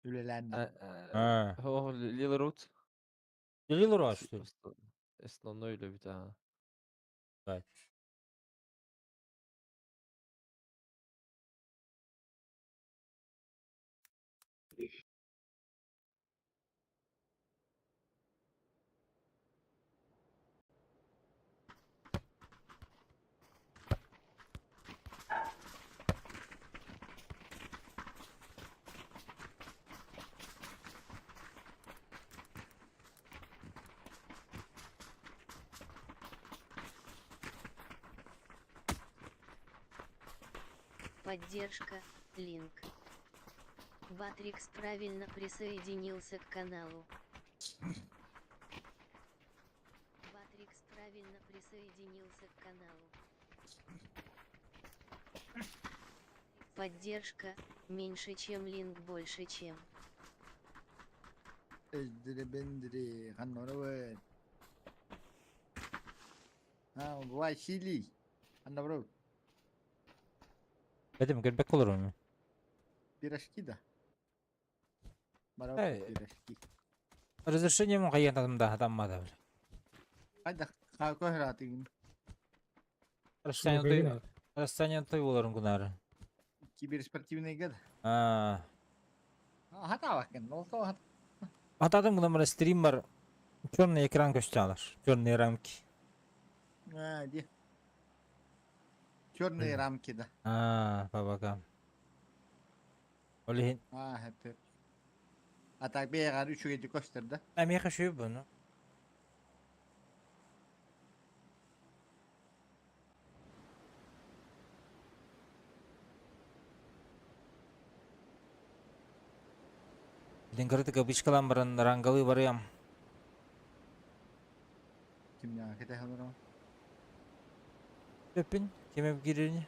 Үлэлээн да. А. О, Lil Root. Lil Root, что ли? Основной любит, а. Так. Поддержка, Линк. Батрикс правильно присоединился к каналу. Батрикс правильно присоединился к каналу. Поддержка, меньше чем линк больше чем. Эддири-бендири, ханнорабы. А, Василий. Ханнабров. Этим көрбөк олорон. Пирожки да. Барабы Э. пирожки. Разрешение мун хайан татым да хатаммада. Хайда, көһөр Расстояние той, расстояние той боларын кунары. Киберспортивный гад. А. Хатабакын, ол то хат. Атадым гына мына стрим бар. Черный экран көстө Черные рамки. А, ди. Черные рамки, да. А, по бокам. Ол А, это. А так бэйгар үчүгэйди көстөр да. Америка шүй бұны. Билин кырытык обычкалан баран рангалы барыям. Кимняга кете халырам. Өппин, кеме кирини?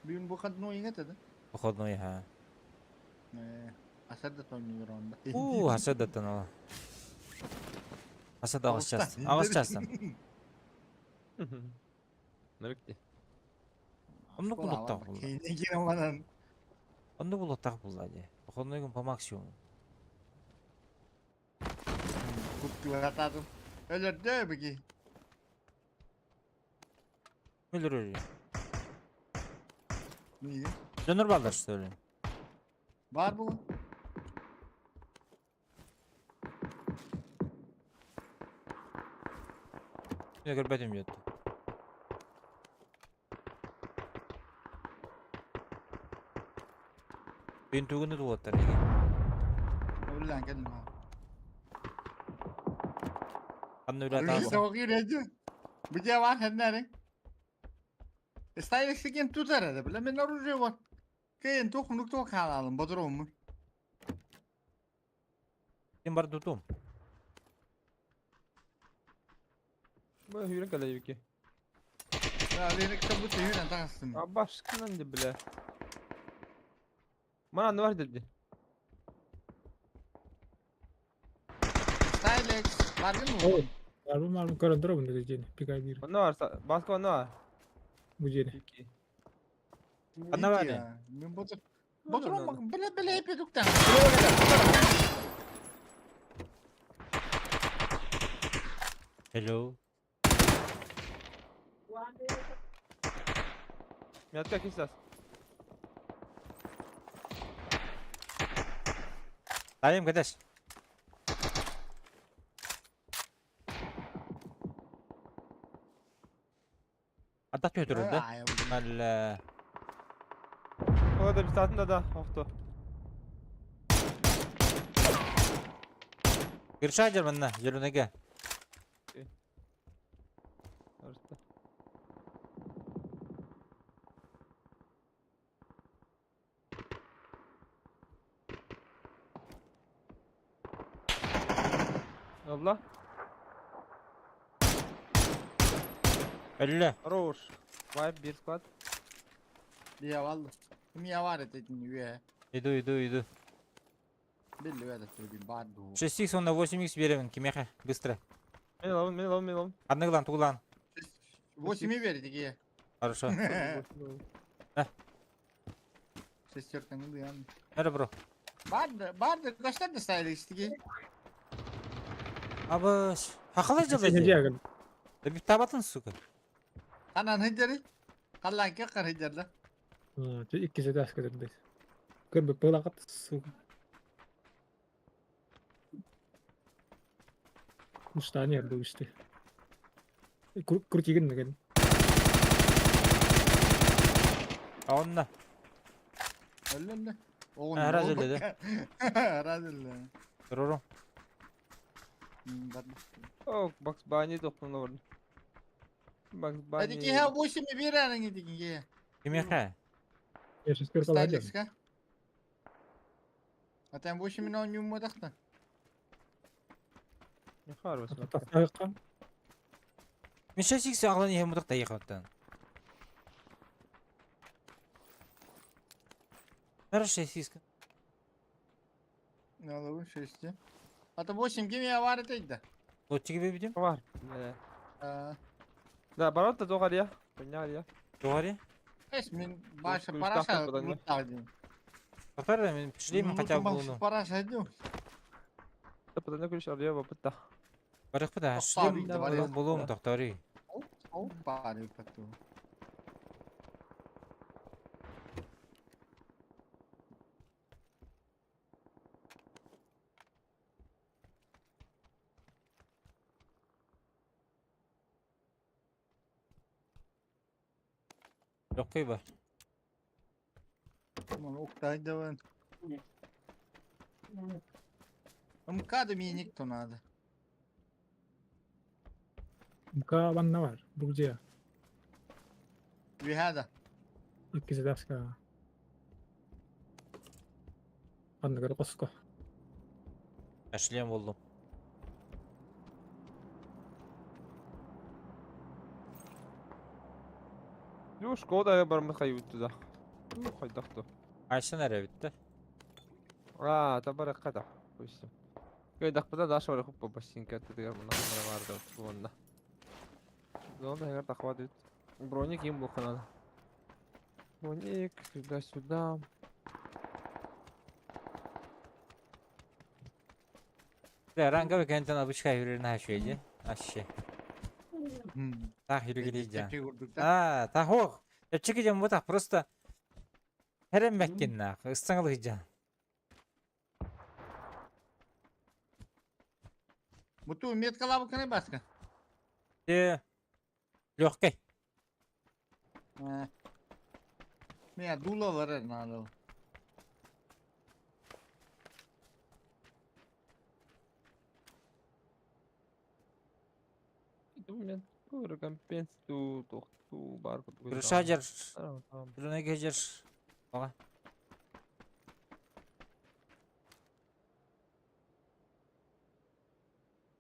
Бүгүн выходной иңете да. Выходной, ха. Э, асар да тоннур онда. У, хасадаттан ала. Хасад ағыс частан. Ағыс частан. Нырыкти. Онны булуттах булла. Кейне кираманан. Онны булуттах булла ди. Выходной күн по максимуму. Куптуратадым. Өлөрдө биги. Өлөр өлөр. Неге? Донор балдар что ли? Бар бу. Мен көрбөтүм жетти. Мен түгүнү тулаттар неге? Өллән келдим. Анны үлә тагы. Соғыр Бу бар хәннәре. Стайлик тутар эде. Биле мен оружие бар. Кейин тохунук то хаалалым, бодуруму. Ким бар тутум? Бу хүрен калай бики. Я лерик бу түйүнен тагыстым. А башкынан да бля. Мана бар деди. Stylex бар гын Бар бу бар көрөн турабын деди жени. Пикай бир. Онно бар, баска онно бар. Бу жени. Бики. Анна бар не? Мен бодур. Бодурум биле биле эпидуктан. Hello. Мятка кисас. Тайым кетеш. Ата көтөрөр да. Мал О да бисатын да охто. Гирша жерманна, жерунеге. Орта. Allah. Әллә. Хорош. Вайп bir squad. Бия валды. Мия бар этетин үе. Иду, иду, иду. Билли өдө түргүн бар ду. 6x он на 8x беремин кимеха, быстро. Мен алам, мен алам, мен алам. Анныглан, туглан. 8 берди ки. Хорошо. Шестерканы дыян. Бері бро. Баар баар көстөр да стайлистики. Абыс. Хахала дьыла дии. Да бүттабатын сука. Ханан хыдьары? Халлаан кэккар хыдьарла. Иккисе таас көтөрдөс. Көрбүт пылакат сука. Мустаани эрдэ үсте. Крутигин деген. Онна. Өллөннө. Раз өллө да. Раз өллө. Туруру. О, Бакс Банни тохтон олорду. Бакс Банни. Эти киһи 8 биэрээриҥ итигин киһи. Кимиэхэ? Стайлиска. А там 8 минут оонньуумматахта. Миша сикси аҕалан иһэн мутах тайыахаттан. Хорошая сиска. Наловы шести. А то 8 ким я варит да. Лотчиги бибидим? Бар. Да, барот тоҕария. Понярия. Тоҕария? Эс мин баша параша лутаадим. Повторяй, мен шлем хотя бы луну. Параша иду. Патана күлүш ария бапытта. Барыхпыта, шлем булуум тохтори. Опа, поту. Лөккөй бар. Уктайдаван. МК мне никто надо. МК ванна бар. Бу где? Вихада. Иккиси таска. Анныгар коско. Шлем болдум. Ну, шкода бармы хайбыт туда. Ну, хайдахту. Айсан эрэ бүтте. А, табара ката. Пусть. Кайдахпыта даша бар хуппа бассинка тыгар мына барды буонна. Зонда эгер тахват Броник им буханада. Броник сюда-сюда. Ранга кентен обычка юрин хашведи. Аще. Так юргили А, тахох. Чеки жам бутах просто Херем меккинна. Ыстаңыл хиджа. Буту меткалабы кene баска. Те легкой. Меня дуло варер надо. Шажер. Рунегежер. Ага.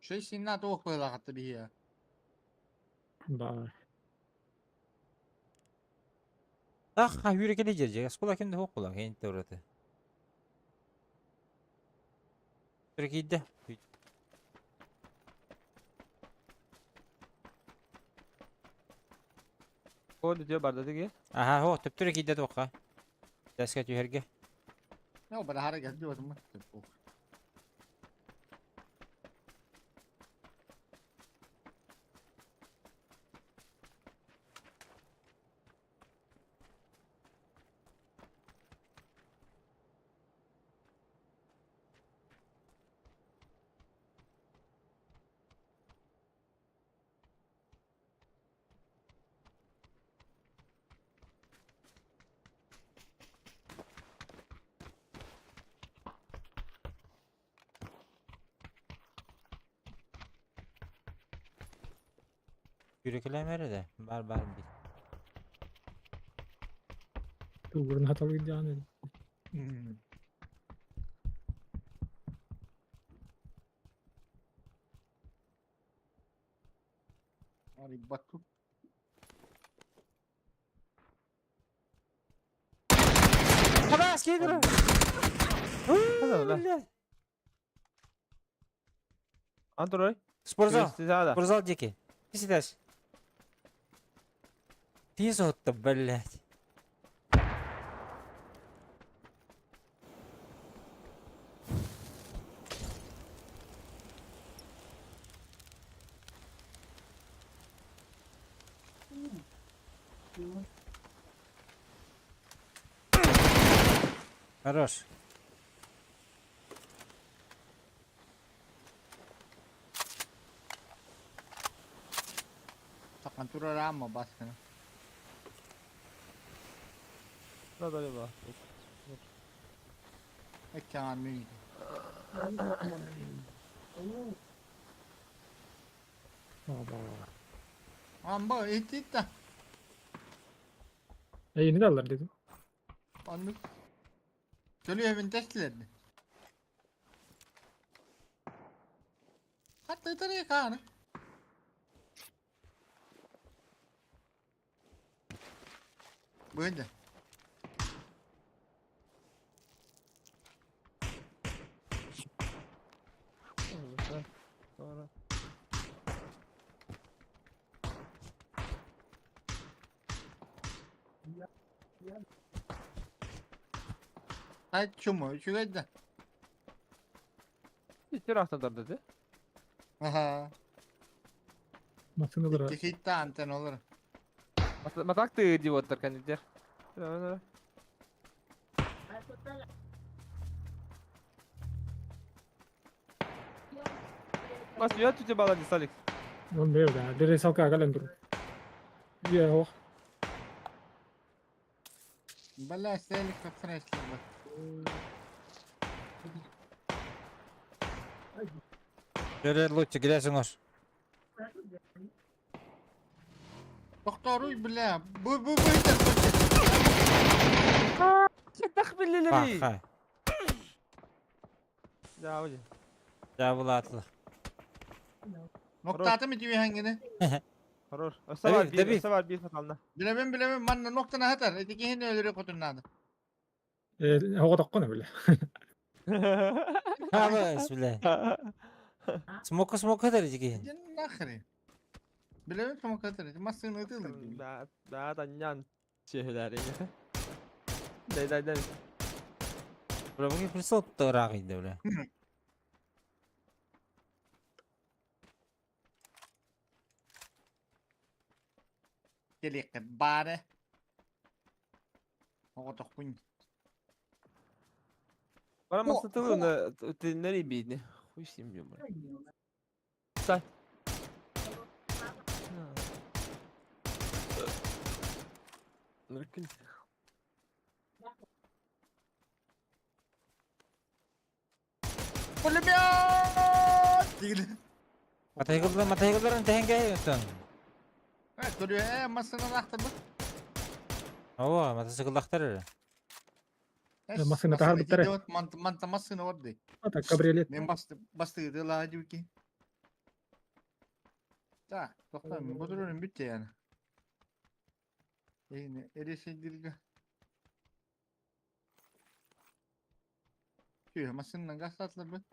Шесть семнадцать охуела бия. Да. Ах, хүрекели жерже. Скола кимде хокула, кенте ураты. Түркийде. Ол диye барда диге. Аха, хо, төптүрө кийде тоққа. Дәске түйерге. No, but how to get do it? Хүрекелемери де. Бар бар бит. Тугурун хаталы жаны. Ари бату. Хабас кидр. Хада Антрой. Спортзал. Спортзал дикий. Ты Ты блядь. Хорош. Такан турар аама баскына. Да, да, да. Эккаҥан мүнүүтэ. Оба. Амба ититта. Эйини да аллар дедим. Оннук. Төлүөбүн тэстилэрди. Хатта ытарыы хааны. Быһында. Sonra. Ай чума, үчүгэй да. Икки рахтадар dedi. Аха. Массыыналара Икки хитта антен олор. Матак ты идиоттар кэннидер. Бас я тут бала не салик. Он бэйэ да. Дere салка кэлэн тур. Үйэ оһох. Бля, селик фрешлер. Көрөр лучше киресиң ош. Тохтооруй, бля. Бу бу бу итер Тах биллери. Бахай. Да, оди. Жабылаатылар. Ноктааты ми түйэхэнгини? Хорош. Өссө бар Давид, бир, Давид. өссө бар бир фатална. Билэбин билэбин манна ноктана хатар. Эти киһини өлөрү хотуннаады. Э оҕотоххуна бile. Хабас бля. Смока смока дэр жиги. Дин нахрен. Билэбин смокатыр. Массыына ытылыр. Да, да, таньян. Чехләр. Дай, дай, дай. Бля, буги присыл тыраагыйды бля. Келиэккэ баары. Оҕотохпун. Бара О, масты тилнери бийдни. Хуй с ним ё Стай. Ныркин. Пулемет! Диир. Матайгылар матайгыларын тэхэнгэ өтөн. Э, көрүө, массыыналаахтарбыт. Ооба, мотоцикллахтар эрэ. Массыына таһаарбыттара. Манта массыына орды. Ата кабриолет. Мен басты басты дыла дьүки. Так, тохтоо, мен бодурун бүттэ яны. Эйне, эресейдирге. Түйө, массыынанан гастаатылар быт.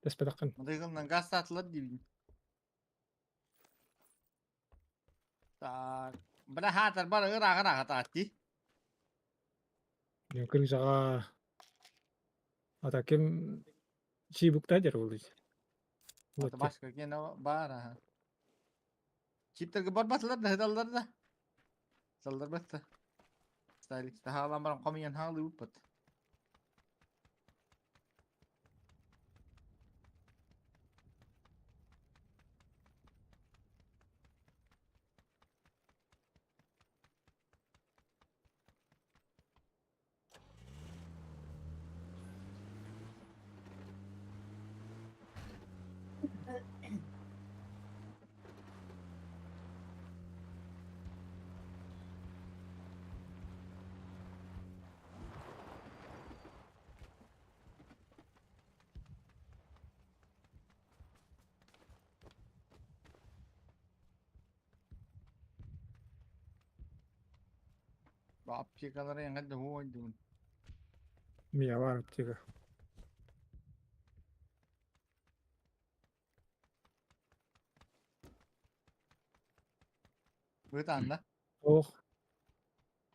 Тэспэтэххин. Мотоциклынан гастаатылар диибин. Так, бля хаатар бар ыраах ыраах дии. Кыргызаҕа ата ким чиибукта дьэр буолуй. Ата башка киэнэ баар аха. Чиптерге барбатылар да хыталлар да. Саллар батта. Стайлик таһаалаан баран хомуйан хаалыы ыппыт. Аптекалары эҥэр да Мия баар аптека. Бытаанна. Ох.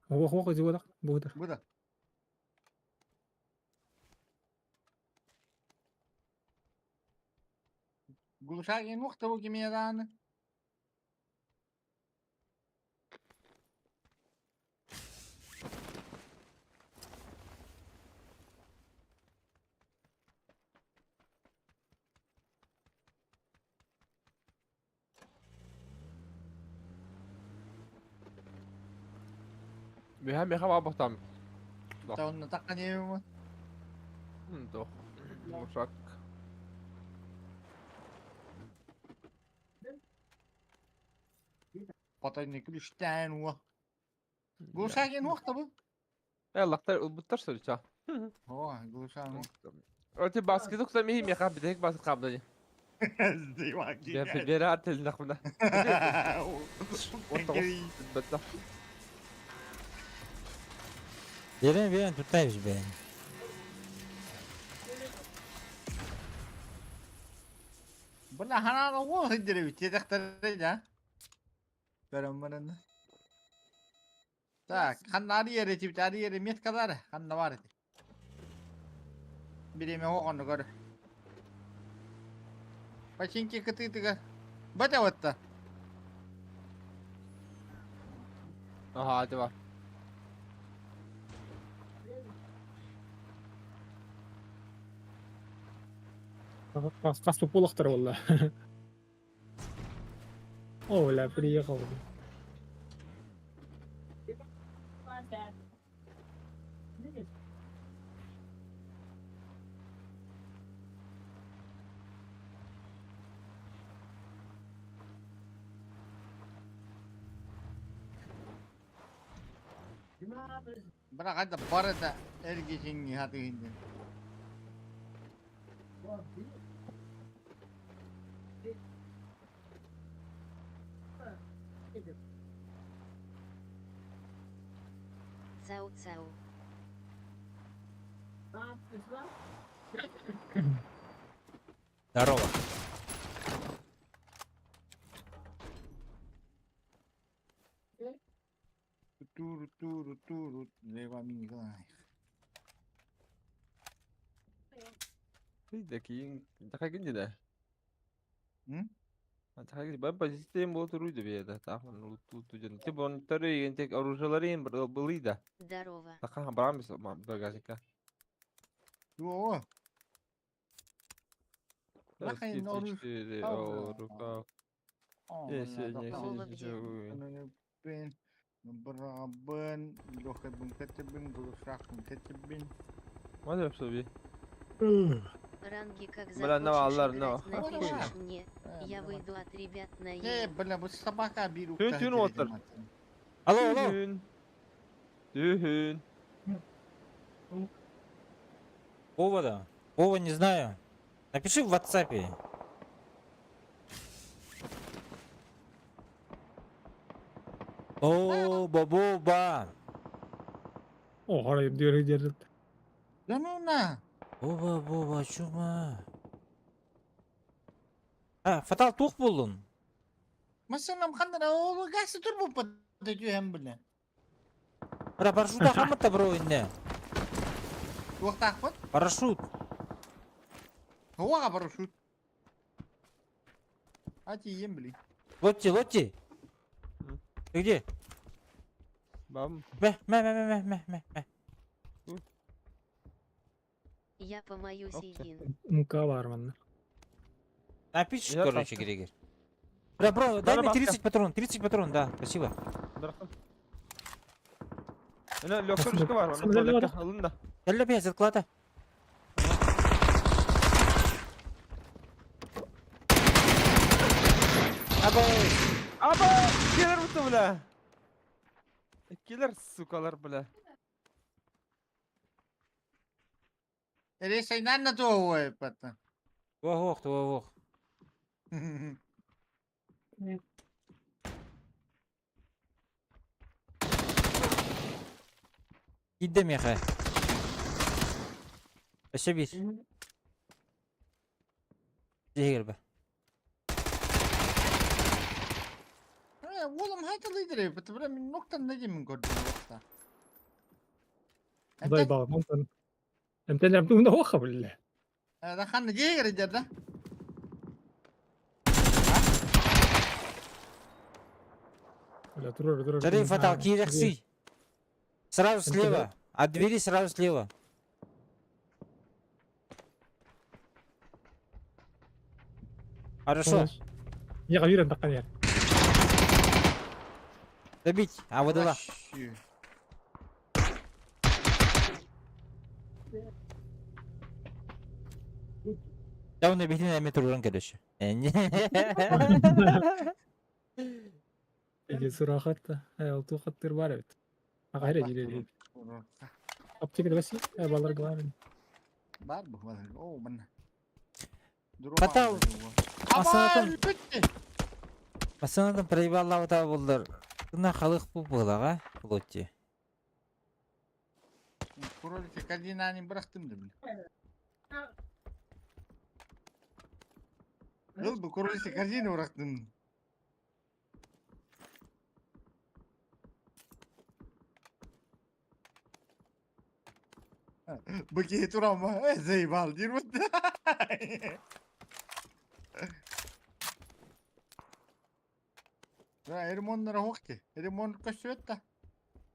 Ох ох дьуодах буутар. Бу да. Глушагин уохта бу кимиэ даҕаны. Миха миха баабахтам. Онно таққан Туох. Мушак. Потайны күлүштээн уо. Глушаген уохта бу. Э, лактар ылбыттар сөрүча. О, глушаген. Оти баскеты кута михи миха битек баскет кабдани. Бера ателнахмына. Бетта. Берен берен tutayız бэйэн. Бына ханаа уо хиддеребит тиэтэхтэрэ да. Көрөн Так, ханна ари ере тибит ари ере меткалар ханна бар эти. Биреме оҕону көр. Починки кытыытыгар. Бата ватта. Ага, это бар. Хас пулахтар والله. О, бля, приехал. Бына қайда бар это эргечиңни хатыгинден. Цау-цау. Здорово. Туру туру туру лева мингай. Такие, такая где да? М? Такая б позициям бол туруйду бияда. Тахман луту жен. Ти бонтары ентек оружиялары им былыйда. Здорово. Таха брамис багажника. О. Нахай оруж. Рука. Брабын, лохабын кэтебин, глушакын кэтебин. Мадам соби. Ранги как Бля, ну, захочешь Аллар, играть, ну. напишешь мне. Я выйду от ребят на Э, е. бля, бу собака биру. Түн түн отыр. Алло, алло. Түһүн. Түһүн. Повода. Вова, не знаю. Напиши в WhatsApp. О, бабоба. О, харайым диyor diyor. Да ну на. Боба, боба, чума. А, фатал тух булдун. Масынам хандара ол гасы тур бу пат бля. Бра, парашют ахаматта бро инне. Туохтаахпыт. Парашют. Хуага парашют. Ати ем бли. Лотти, Лотти. М. Ты где? Бам. Мэ, мэ, мэ, мэ, мэ, мэ, мэ. Я помою Окей. сигин. МК бар манна. Напишешь, Я короче, так. Григорь. Бра, бро, дай Да, мне бабка. 30 патрон, 30 патрон, да, спасибо. Эне лөкөрүшкө бар. Самолет бар. Алында. Кэллэ бэйэ, зарплата. Абай! Аба, келер буту бля. Келер сукалар бля. Эре сайнан на туой пата. Вох, вох, вох. Иди меха. Спасибо. Дегер бе. Oğlum haytalı пата бля мен ноктан недемин көрдүм отта. Дай бал, мантан. Эмтен эмтен оха бля. Да ханна жегер да. Бля, турар, турар. Смотри, фатал, кирекси. Сразу слева. От двери сразу слева. Хорошо. Я уверен, так нет. Добить. А, вот дала. Давно битин эми туруран көрөшү. Иди сурахатта. Ол туохаттыр бар эбит. Аға эрэ диир. Аптека бэси. Балар главный. Бар бу бар. О, манна. Хата Аман бүттү. Масынадан проебаллабыта буллар. Тына халык бу буолаҕа Лотти. Кролики корзинаны бырахтым да бile. Ыл бу кролики корзина бырахтым. Бу киһи турама, заебал диир Ремоннара суох дии. Ремонт көстүбэт да.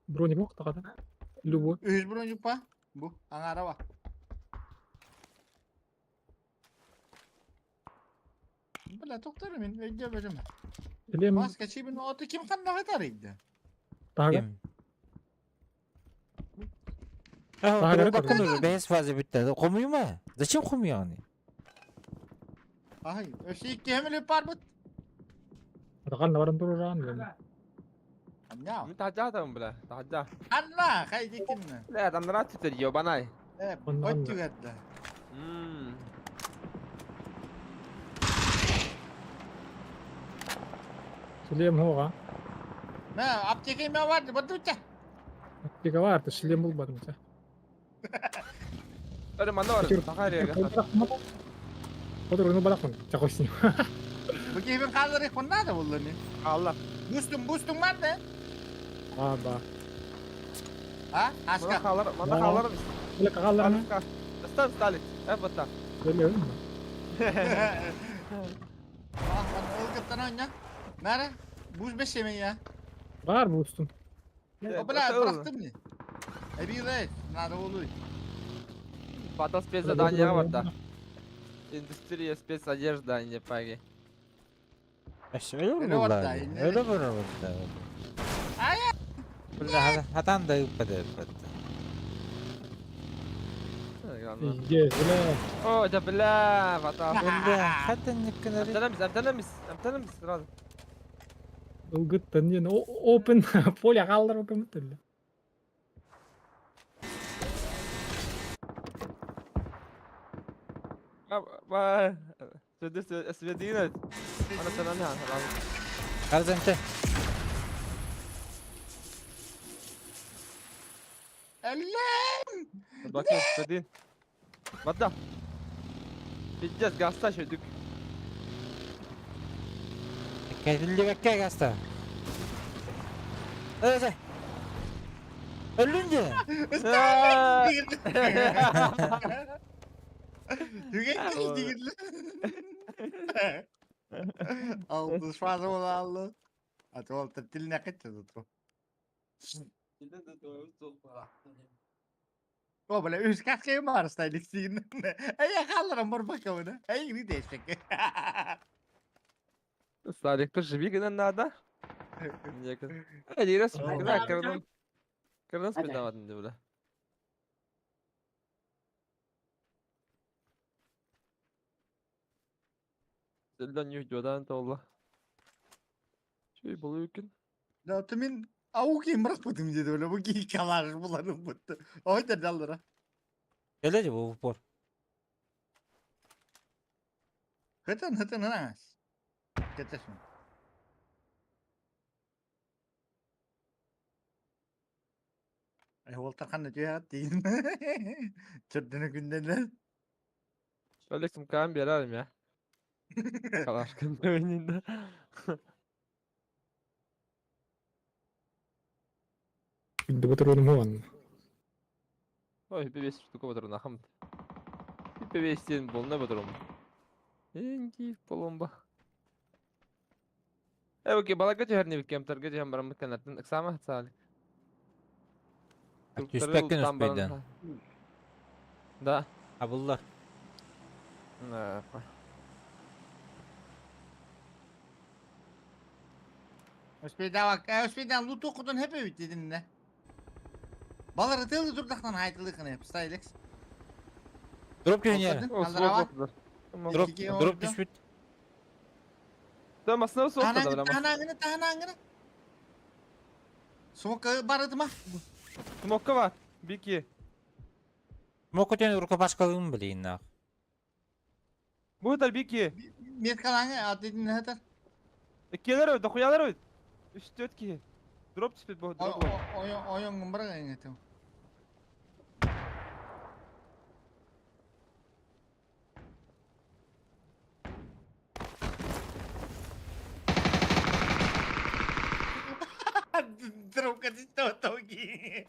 Броник мох тахата. Любой. Үһүс броник па? Бу аҥаара ба. Бля, тоқтар мин өйдөбөтүм. Элем Маска чибин оту ким ханна тарыйды? тага. Ким? Тагы Bakın бэс фаза бүттэ. Хомуйма. Зачем хомуйаҕыный? Ай, өссө икки эмили барбыт. Таган баран туруран. Амня. Мен тахаджаатым бля, тахаджа. Анна, хайдикинна. Бля, там нравится ебанай. Э, Онна, онна. оттүгэтдэ. Мм. Шлем хоға. Мә, аптека ме бар, бадуча. Аптека бар, шлем булбадым. Öyle манна бар, тахария. Отыр, ну балакмын. Чакойсың. Бу киһи хаалары хонна да боллар не. Allah. Бустум, бустум бар да. Ба, ба. А, Мана аска. хаалар, мана хаалар. Бile кагалларны. Стан сталит. Эп бата. Билем. А, ылгыттан ойна. Мәре, буз бешеме я. Бар бустум. О, бля, бырахтым не. Эбиле, надо болуй. Батал спецзадание бар да. Индустрия спецодежда, не паги. Öyle Öyle bullar. var da, yine- Öyle bullar. Ay. Бля, хатан да ыппады ыппады. Есть, бля. О, да бля, батал. Бля, хатан никкенери. Амтанамыз, амтанамыз, амтанамыз сразу. Ылгыттан не open поле калдырып көмөттөр. Ба, Сведина. Ана санана. Карзанча. Әллә. Бакы, Сведин. Бата. Пиздец, гаста шөдүк. Кәтилбекке гаста. Öyle. Өлүнде. Түген дигирле. Алды швазы бола алды. А то ол тилине кытты тут. О, бля, үс каска бар стайлик син. Эй, халларым бар бакабына. Эй, не дейсек. Сталик, живи надо. Э, дирес, кырдан кырдан. Кырдан спидавадын деп бля. Сэлден юждан толла. Чүй болу екен. Да, ты мен ауки мырак бутум деди, бля, бу ки калаш буларын бутты. Ой, да далдыра. Öyle bu упор. Хытын, хытын, ханас. Кетесин. Ай, ол тархан өтө дейін. Чырдыны күнден. Алексім кам берарым я. Калашкын ойнында. Күндө батырыным ਹੋған. Ой, бебес штука батырын ахым. Бебестен болна батырым. Энди боломба. Э, окей, балага жehерни бит кемтер жehен барам канатын ыксама цал. Түспәккен өспейден. Да. А буллар. Өспейден, өспейден луту кудун хепе бит дедин не. Балары тылы турдактан айтылы кына стайлекс. Дроп түһэн О, Алларава. суох. Дроп, Икки дроп ордо. түспүт. Да, масына суох да, бля. Таһанаҥыны, таһанаҥыны. Смока барытыма. Смокка бар. Бики. Мокотен рукопашкалыым блин нах. Бу да бики. Меткалаңы атыдын хатар. Келер өт, дохуялар өт. 3-4 киһи. Дроп түспүт бу, дроп. Ойон ойон бар эңетем. Дропка тоги.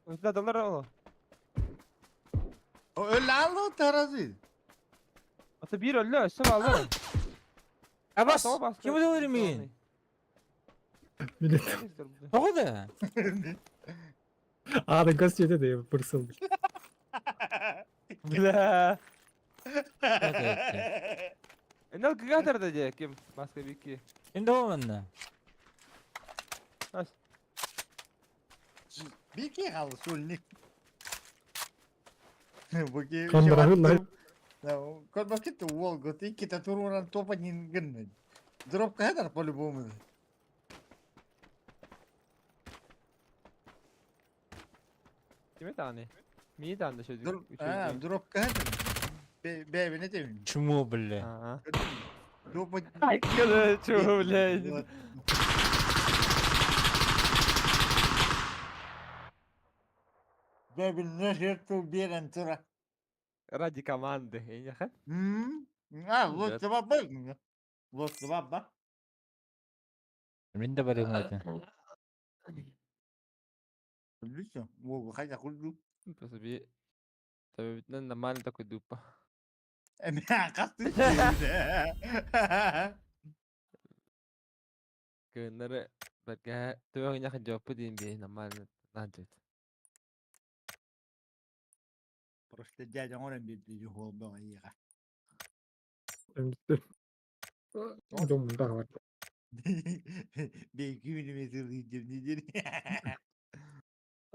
Өтүлә далар ол. Öyle aldı tarazı. Ата бир өллө, өссө баллар. Абас, ким öldürür мин? Билет. Тоҕо да? А, да газ жетеді, де бұрсылды. Бля. Это. Энел гагатар да же ким? Маска бики. Енді ол Ас. Bir ki kaldı solnik. Bu ki Кондырагы Код бакет уол гот икки татуруран топа нин гынны. Дроп кадар по-любому. Ким таны? Ми таны шөдү. Дроп, а, дроп кадар. Бе бе не тем. Чмо, бля. Ага. Дропа. Ай, чё, блядь. Бе не жертву берен тура. Ради команды, я не ха? А, вот два б. Вот два б. Мин да барым это. Лүсө, ол қайда құлду? Просто би Табибитнен нормально такой дупа. Эме қасты. Көннәре бергә төбәк яхы жопы дейін би нормально надет. Просто дядя орен бит жол бага иға. Дом бар. Бей күнү метр деп не дер.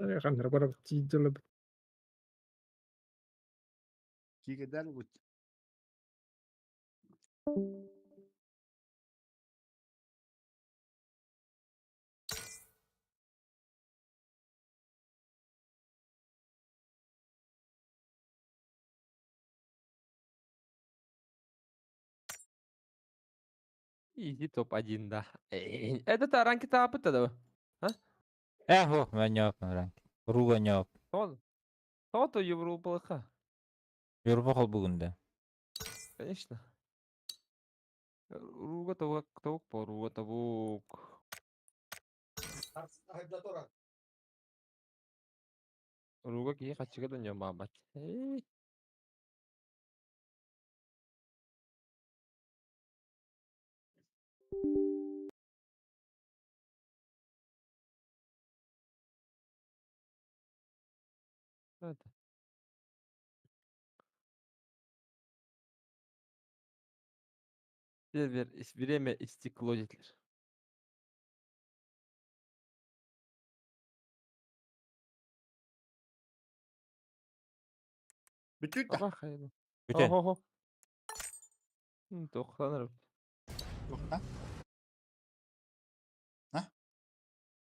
Қандыр барып тиджеліп. Киге дәл гут. Изи топ-1, да. Это та ранки тапы да. Э, хо, мен ёп, ранк. Руга ёп. Тон. То Европалыка. Европа хол бүгүндө. Конечно. Руга тавук, тавук по руга тавук. Руга ки качыга да нема бат. Это. Сервер время истекло детлер. Бүтүт. Аба хайда. Бүтен. Охо. Тоқтаныр. Тоқта.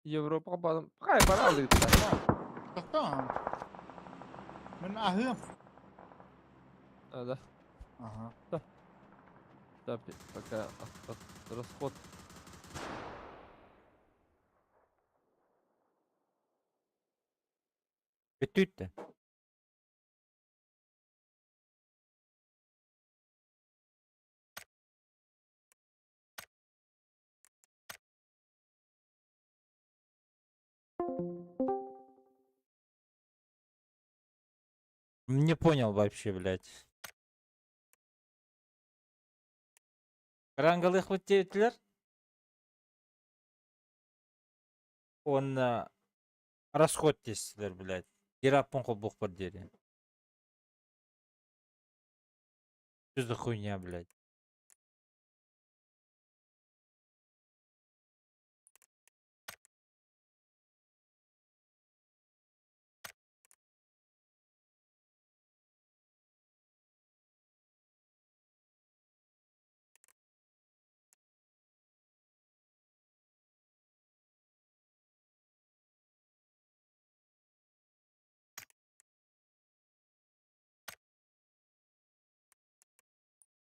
Европаға бадым. Қай бара алды Тоқта. Мен ахым. А, да. Ага. Да, пока расход. Бүтүт да. Не понял вообще, блядь. Рангалых вот тетлер. Он расход тестилер, блядь. Гераппын холбух бар дери. Что за хуйня, блядь?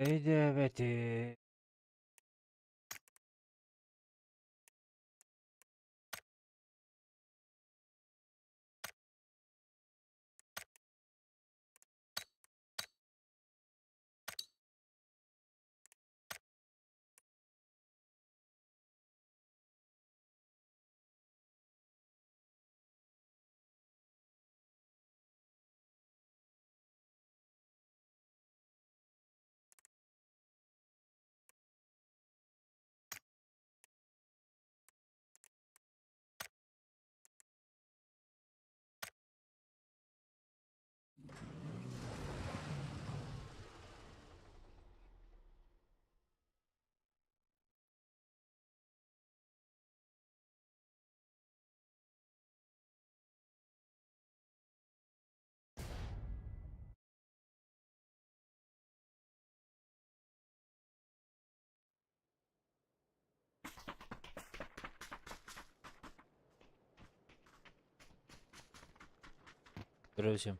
Өйдөөбөтүм. Друзья.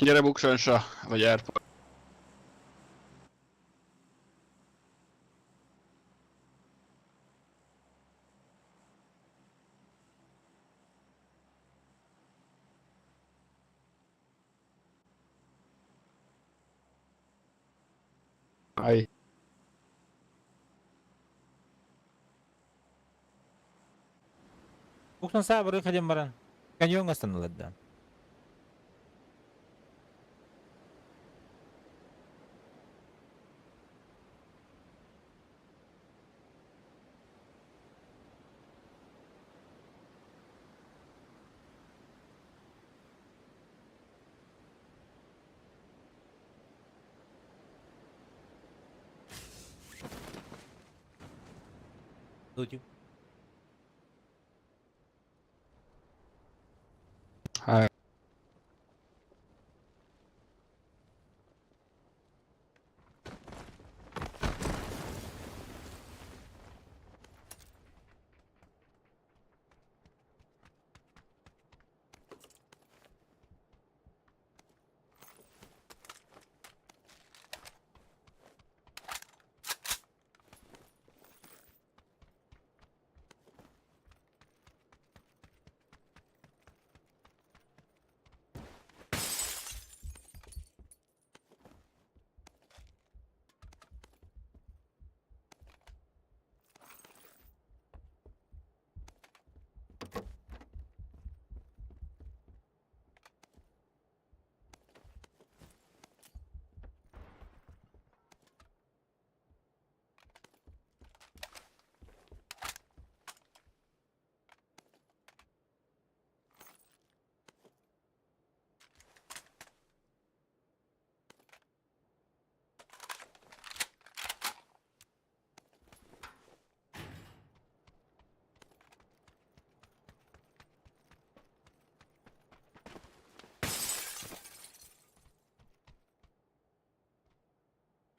Gyere Buksonsa, vagy Airport. Aj. Буксан саа барыы хадьан баран. Каньоҥҥа ыстанылар да. Дутю. Hi.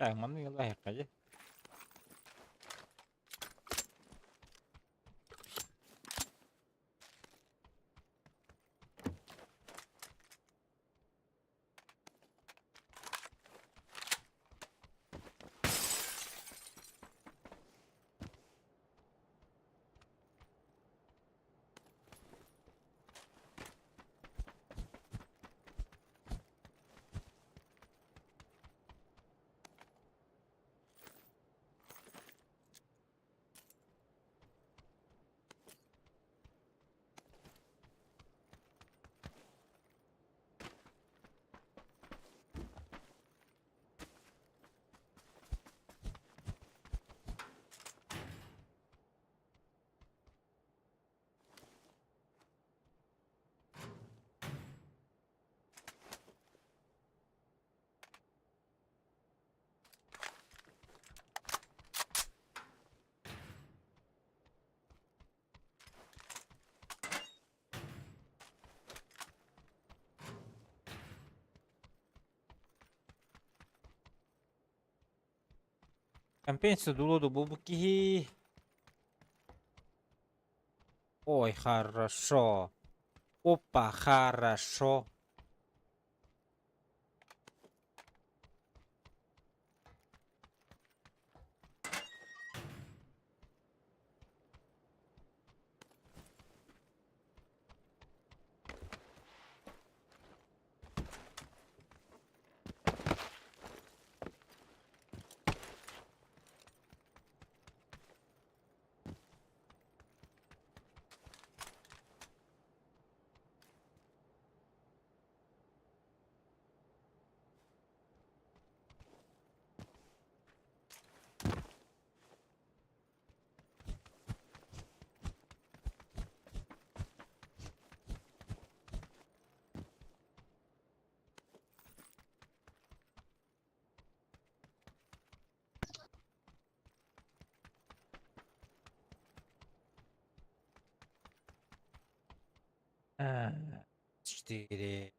Так, маннык ыллаһыахха дьэ. Компенсия дулуоду булбут киһи. Ой, хорошо. Опа, хорошо. 4.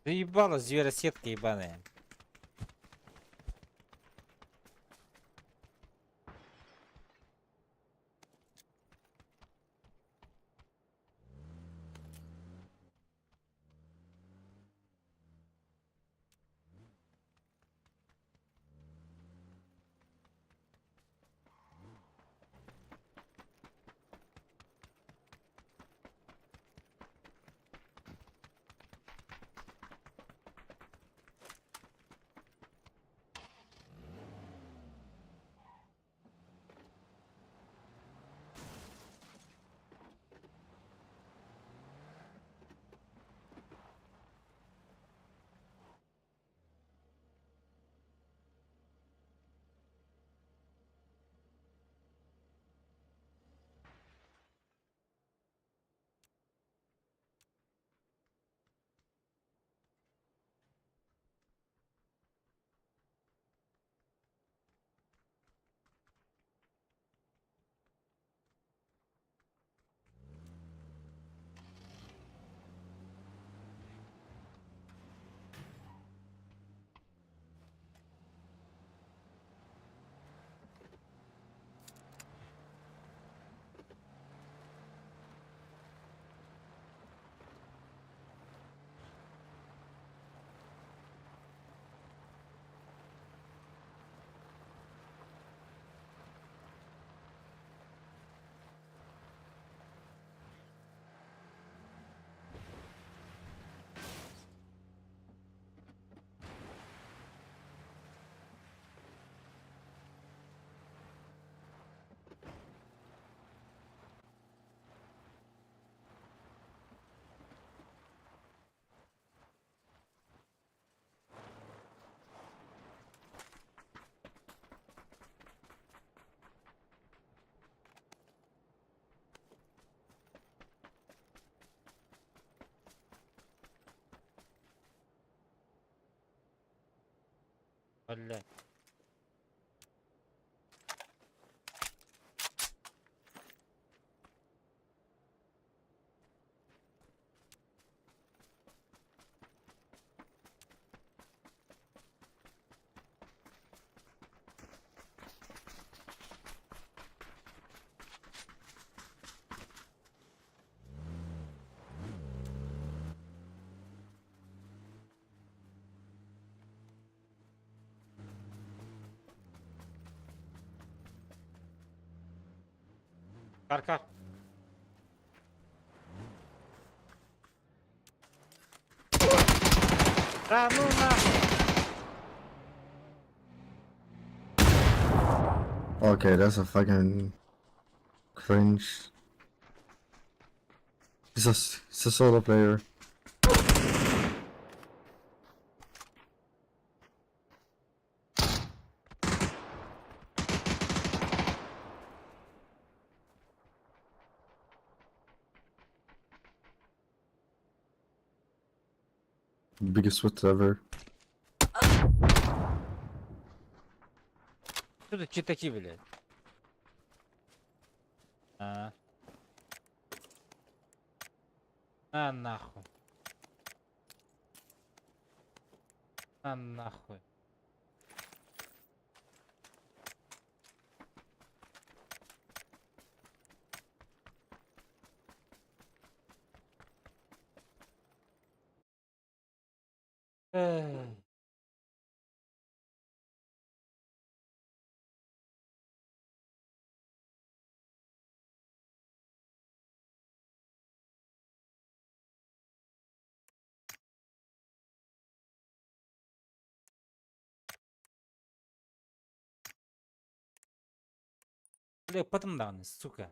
Заебала зверосетка ебаная. Бля. Кар-кар. Да ну нахуй! Okay, that's a fucking cringe. He's a solo player. Biggest sweat ever. Что тут читаки, блядь? А. На нахуй. На нахуй. Эх. Бля, потом даҕаны, сука.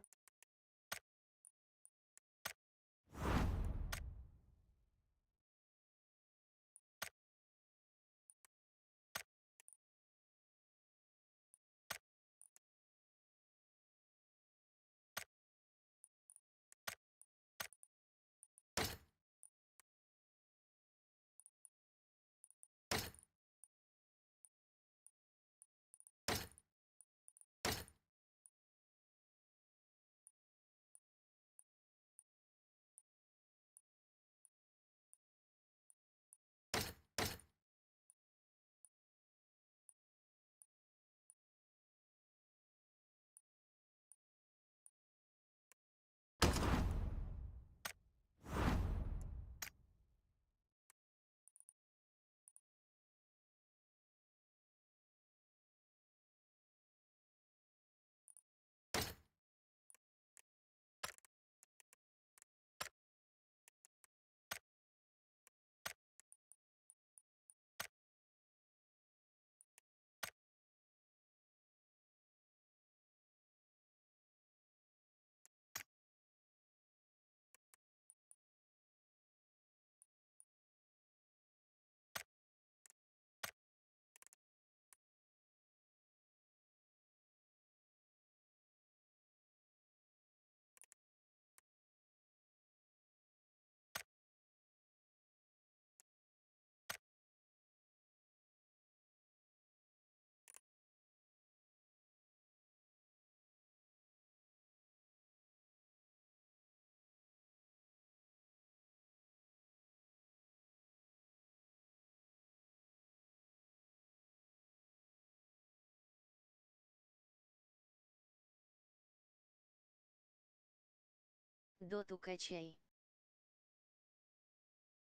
Доту качай.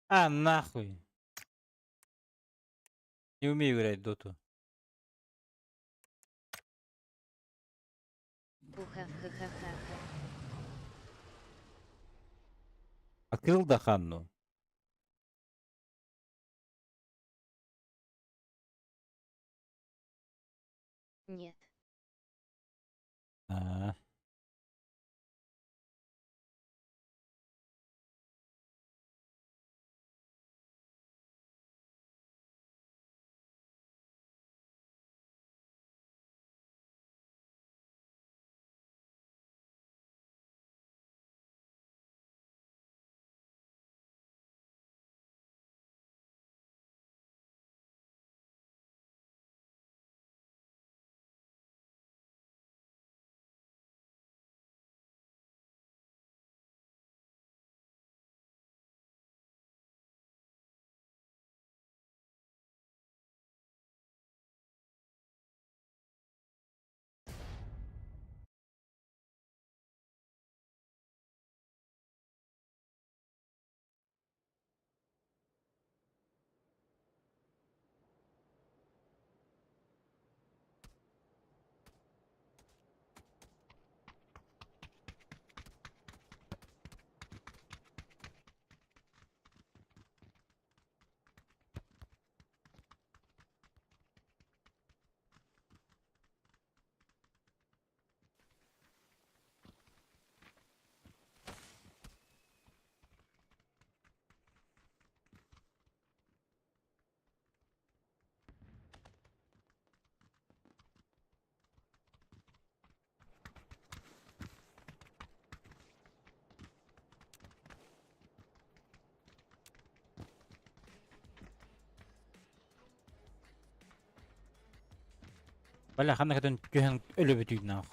А, нахуй. Не умею играть в доту. Ухахахахаха. Открыл Даханну? Нет. А. Бля, ханна көтөн түһэн өлөбүтүй нах.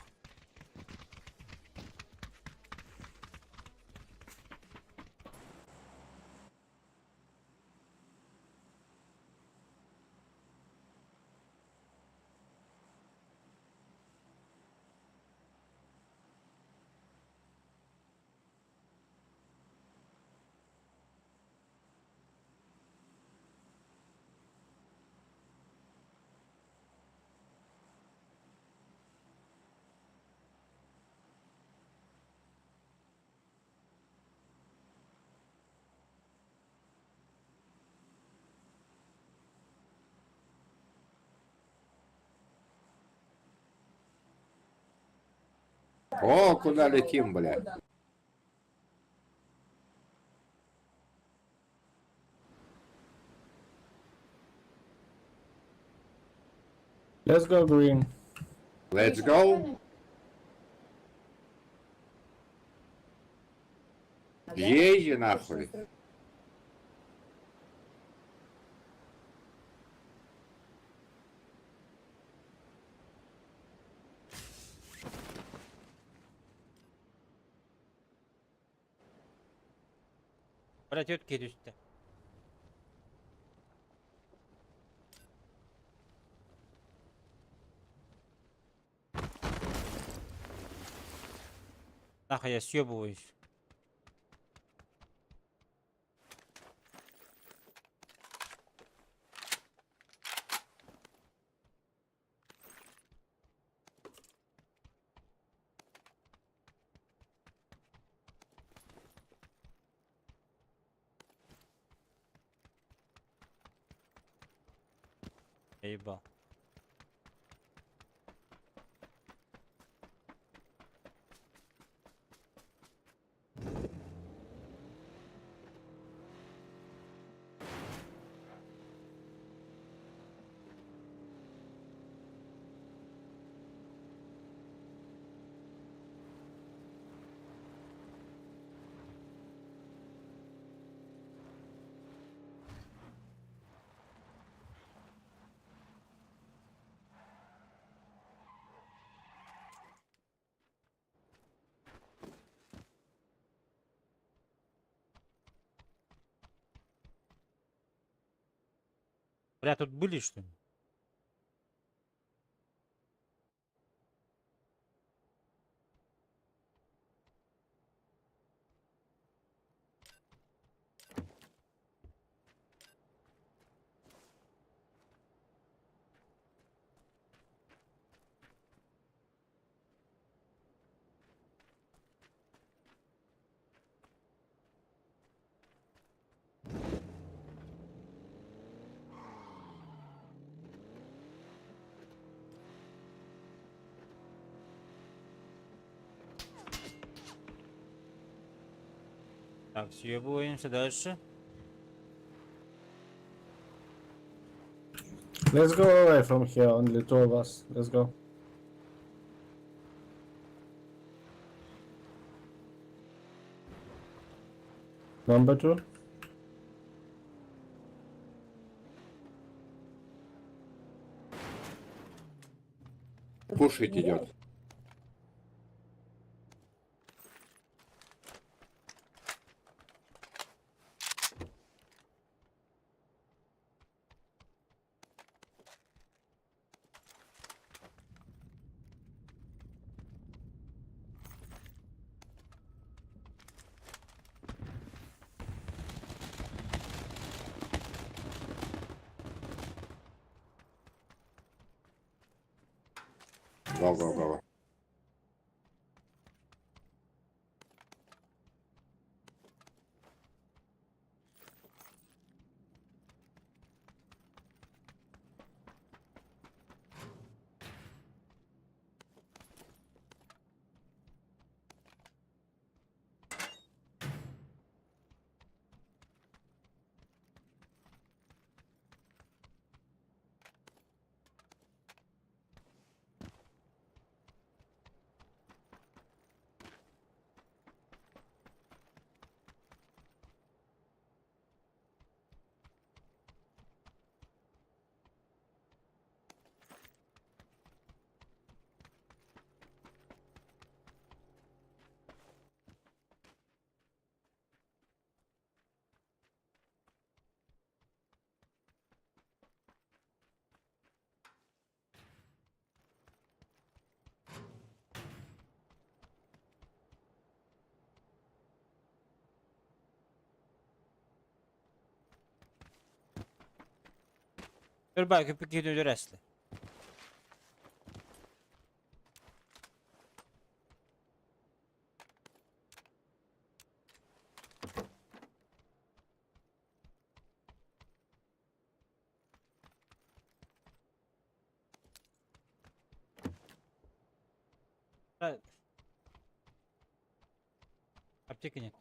О, куда летим, бля? Let's go green. Let's go. Езжи нахуй. Бля, тетки түстэ. Нахуй я съебываюсь. Я ебал. Бля, тут были что ли? Так, съебываемся дальше. Let's go away from here, only two of us. Let's go. Number two. Кушать идет. Go, go, go. Өр бай көппүт киһини өлөр эсли. Аптеки нет.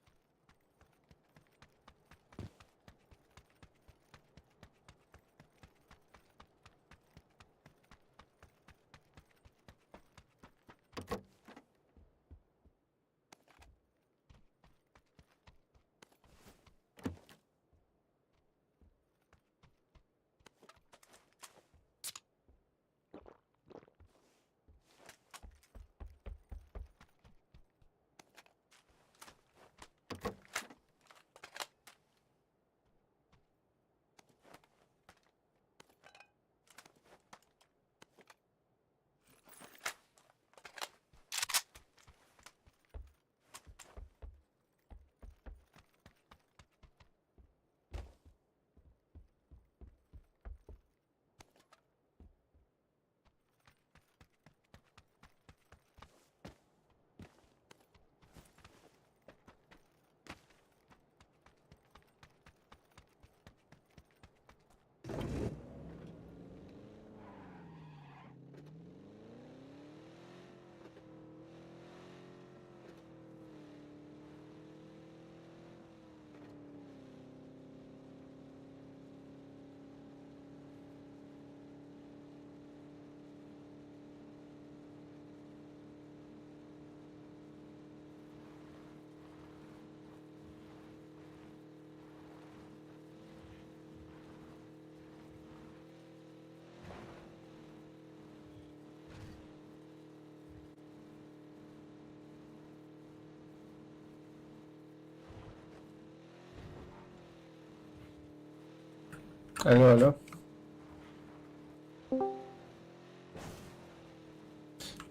Алло, алло.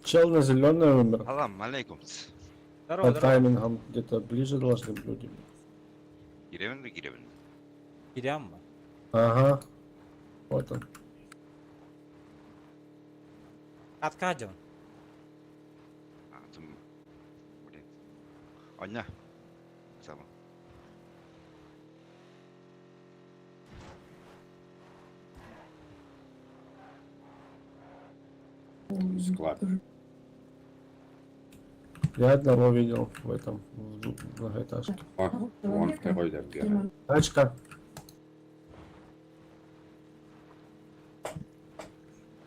Чел на зеленой умер. Салам алейкум. Здорово, По здорово. таймингам где-то ближе должны быть люди. Киревин да Киревин. Кирям mı? Ага. Вот он. Откаден. А, там, блин. Аня. Сама. Склад. Я одного видел в этом, в многоэтажке. О, вон второй там бегает. Тачка.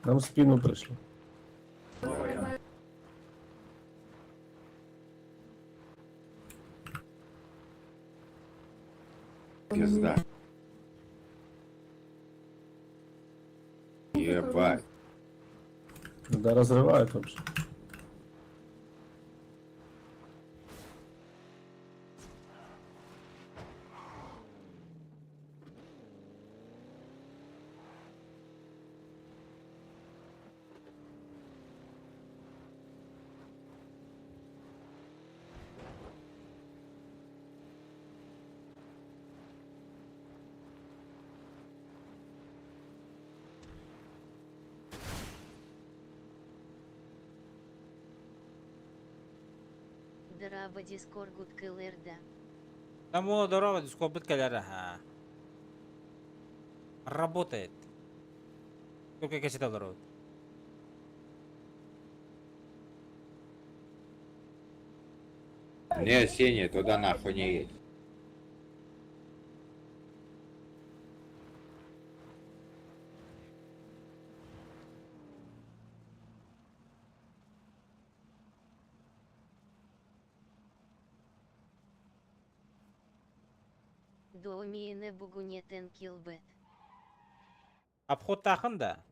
Нам в спину пришли. Пизда. Ебать. Да разрывают вообще. Дорообо дискоргут кэлэр да. Там было здорово, дискобыт каляра. Ха. Работает. Только я читал здорово. Не, Сеня, туда нахуй не едь. Доумиене бугунетен килбет. Обход тахын да.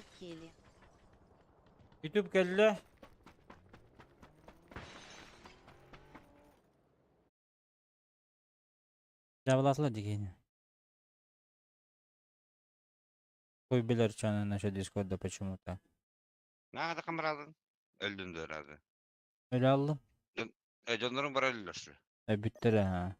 Ютуб кели. Ютуб кэллэ. Жабылатыла дигени. Хуй билэр что насчет Дискорда почему-то. Наада камералын. Өлдүн дөрады. Öyle aldım. Э, дьоннорун бара өллөрсү. E bitti ha.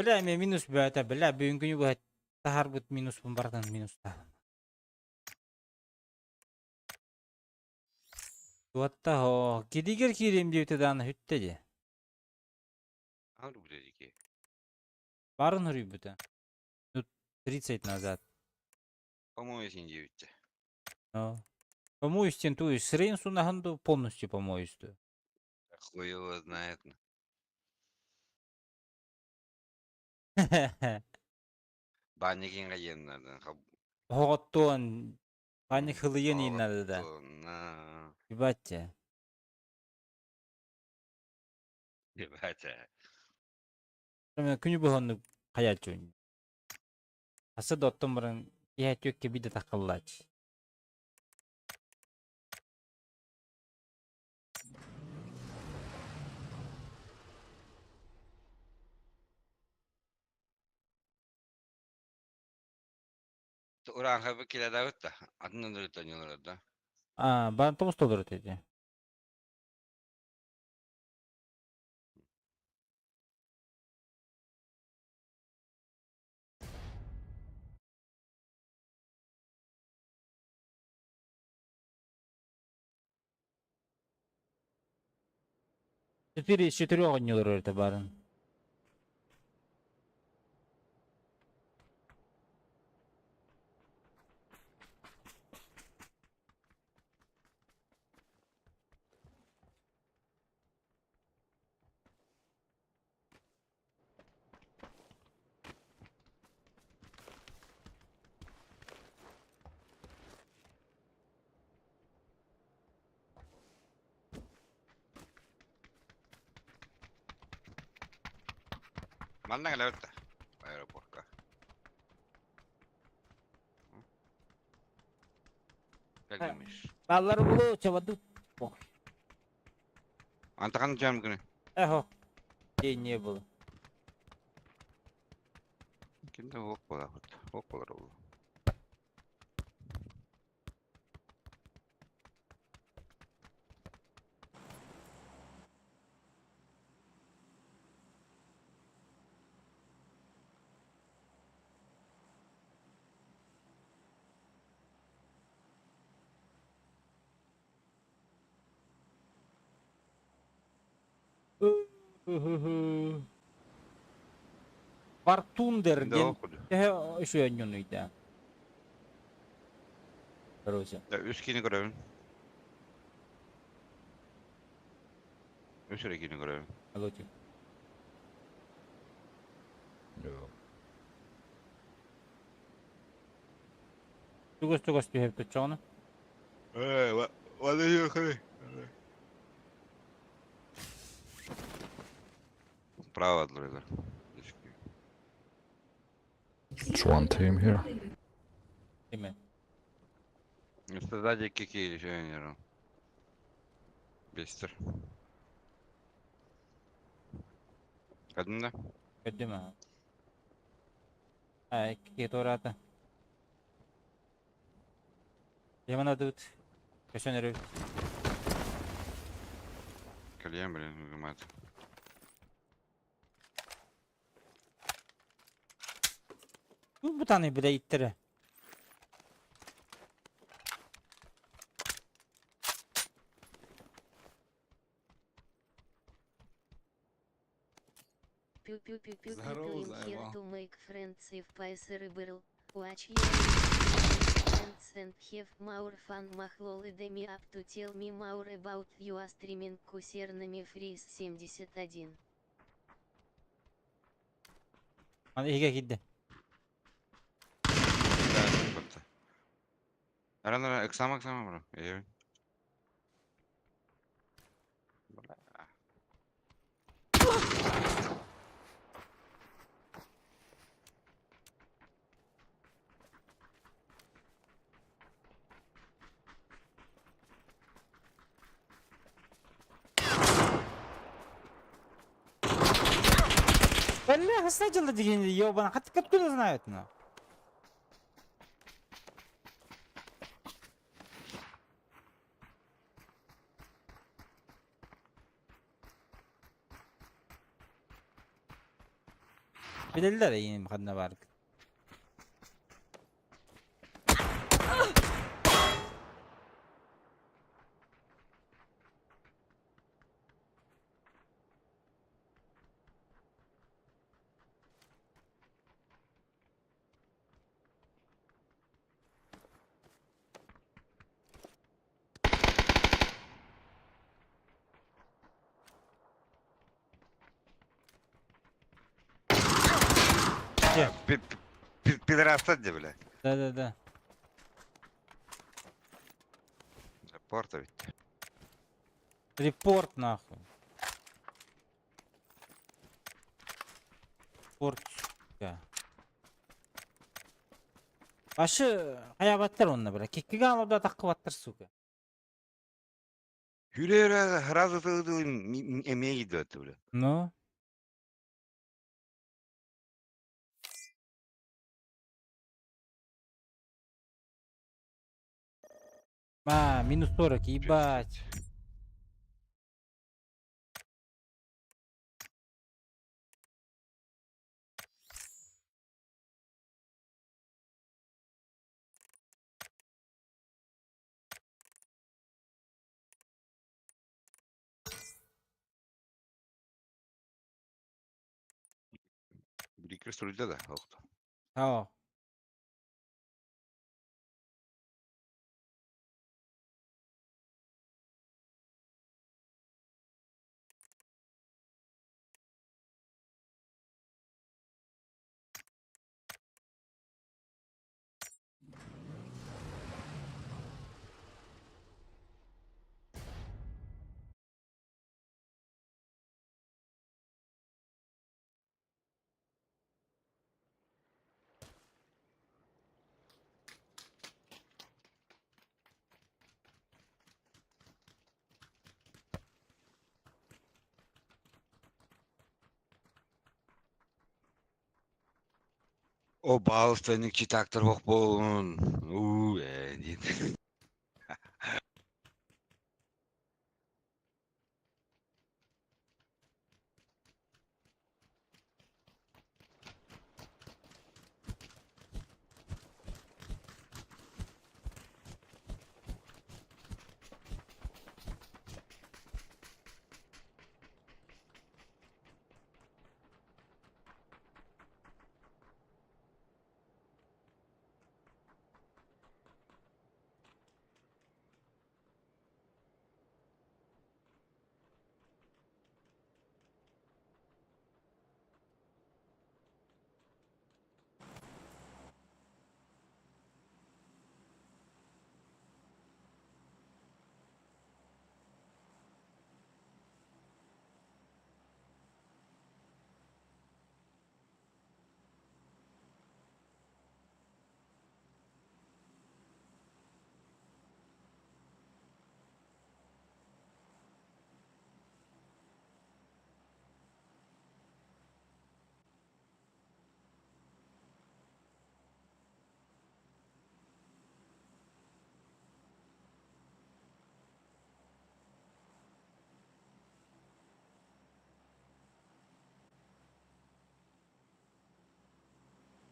Бля, мен минус бөтө, бля, бүгүнкүнү бу таһарбыт минус бартан минус та. Туатта хо, кидигер киирем диэбитэ даҕаны бүттэ дии. Аны бу дедики. Барын хоруйбута. Тут 30 назад. По-моему, син диэбитте. Ну. Помоюсь ту сырын сунаһын полностью помоюсь. Хуй его знает. Банникин кайеннардан. Хоҕоттуон банник хылыйын ииннады да. На. Ебать. Ебать. Күнү быһонну хаячун. Асы доттон баран иһэ биде такыллач. Уран хабы киле да. Атынан да да. А, бан тоғыз доллар өтеді. Четыре из четырех доллар это барын. Манна кэлэбит аэропортка. Кэлбимиш. Баллар булу чабаду. Антахан жам күнү. Эхо. День не было. Кимде ок болар. Ок болар ол. Вартундер ден үшөннүн үйдә. Короче. Үс кини көрөбүн. Үс эрэ кини көрөбүн. Алло, Тугос тугос түһәп тотчоны. Э, вала yok. Право отловили. It's one team here. Име. Сзади какие еще не Бестер. Один, да? Көдүмө. Ай, кетората. Ямана тут. Көшөнөрү. Кальян, блин, выжимает. Бу бутаны биле иттери. Пю-пю-пю-пю-пю Здорово, I'm here заебал. to make friends if possible. Watch your friends and have more fun Махлол и me up to tell me more about you streaming кусернами фриз 71. Аны иге кидде. Арана, эксама, эксама, бро. Э. Бля, сначала деген ебана, откуда знают, на? Билэллэр эйиин ханна баар. Где? Пидорастат где, блядь? Да-да-да. Порта ведь. Репорт нахуй. Порт, сука. Башы хаябаттар онно бля. Киккиге алуда таккыбаттар, сука. Хүрэ сразу ты эмиэ идет, бля. Ну? А, минус 40, ебать. Бирикер суруйда да, охто. О. О, балыстайник читактор бок болун. У, э, дейт.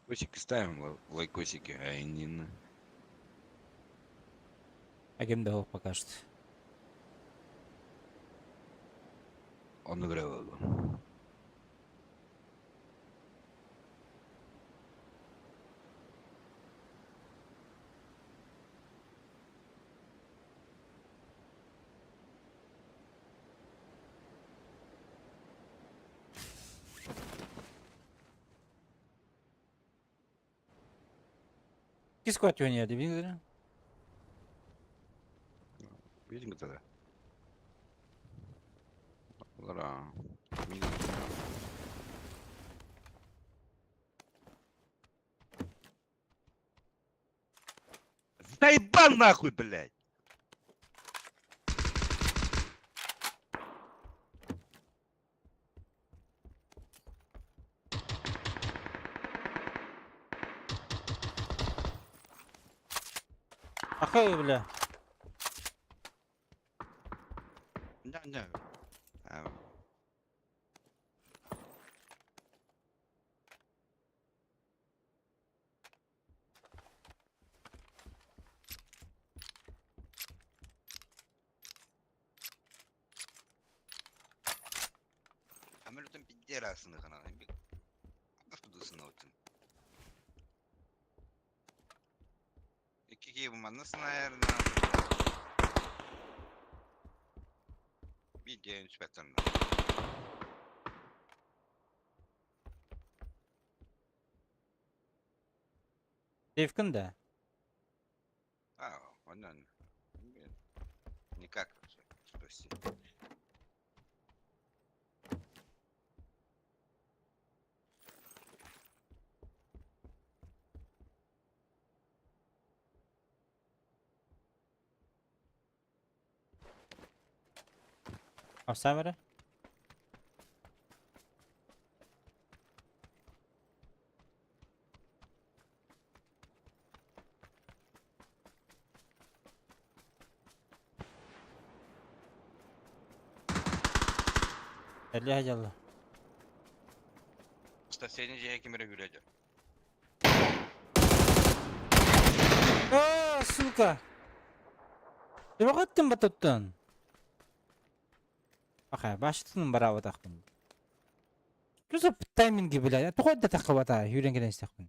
Лайкосики ставим, лайкосики, а не на. А кем да пока что. Он играл. Кискот не видели? Видим тогда. Да. Заебал нахуй, блядь! Ахай, бля. Да, да. А, Самолетом пизде раз нахана. Икки киһи манна наверное. Биир инспектор. Девкин да? А, он никак вообще. Спроси. Апсам эрэ. Эллэ дьалла. Стасени дьиэ ким эрэ үрэ А, сука! Төбөҕүттэн батыттан. Ахай, башытын бараабатахпын. Тусу тайминги, бля, тоҕо да таххыбата, үүрэн кэлэн истэхпин.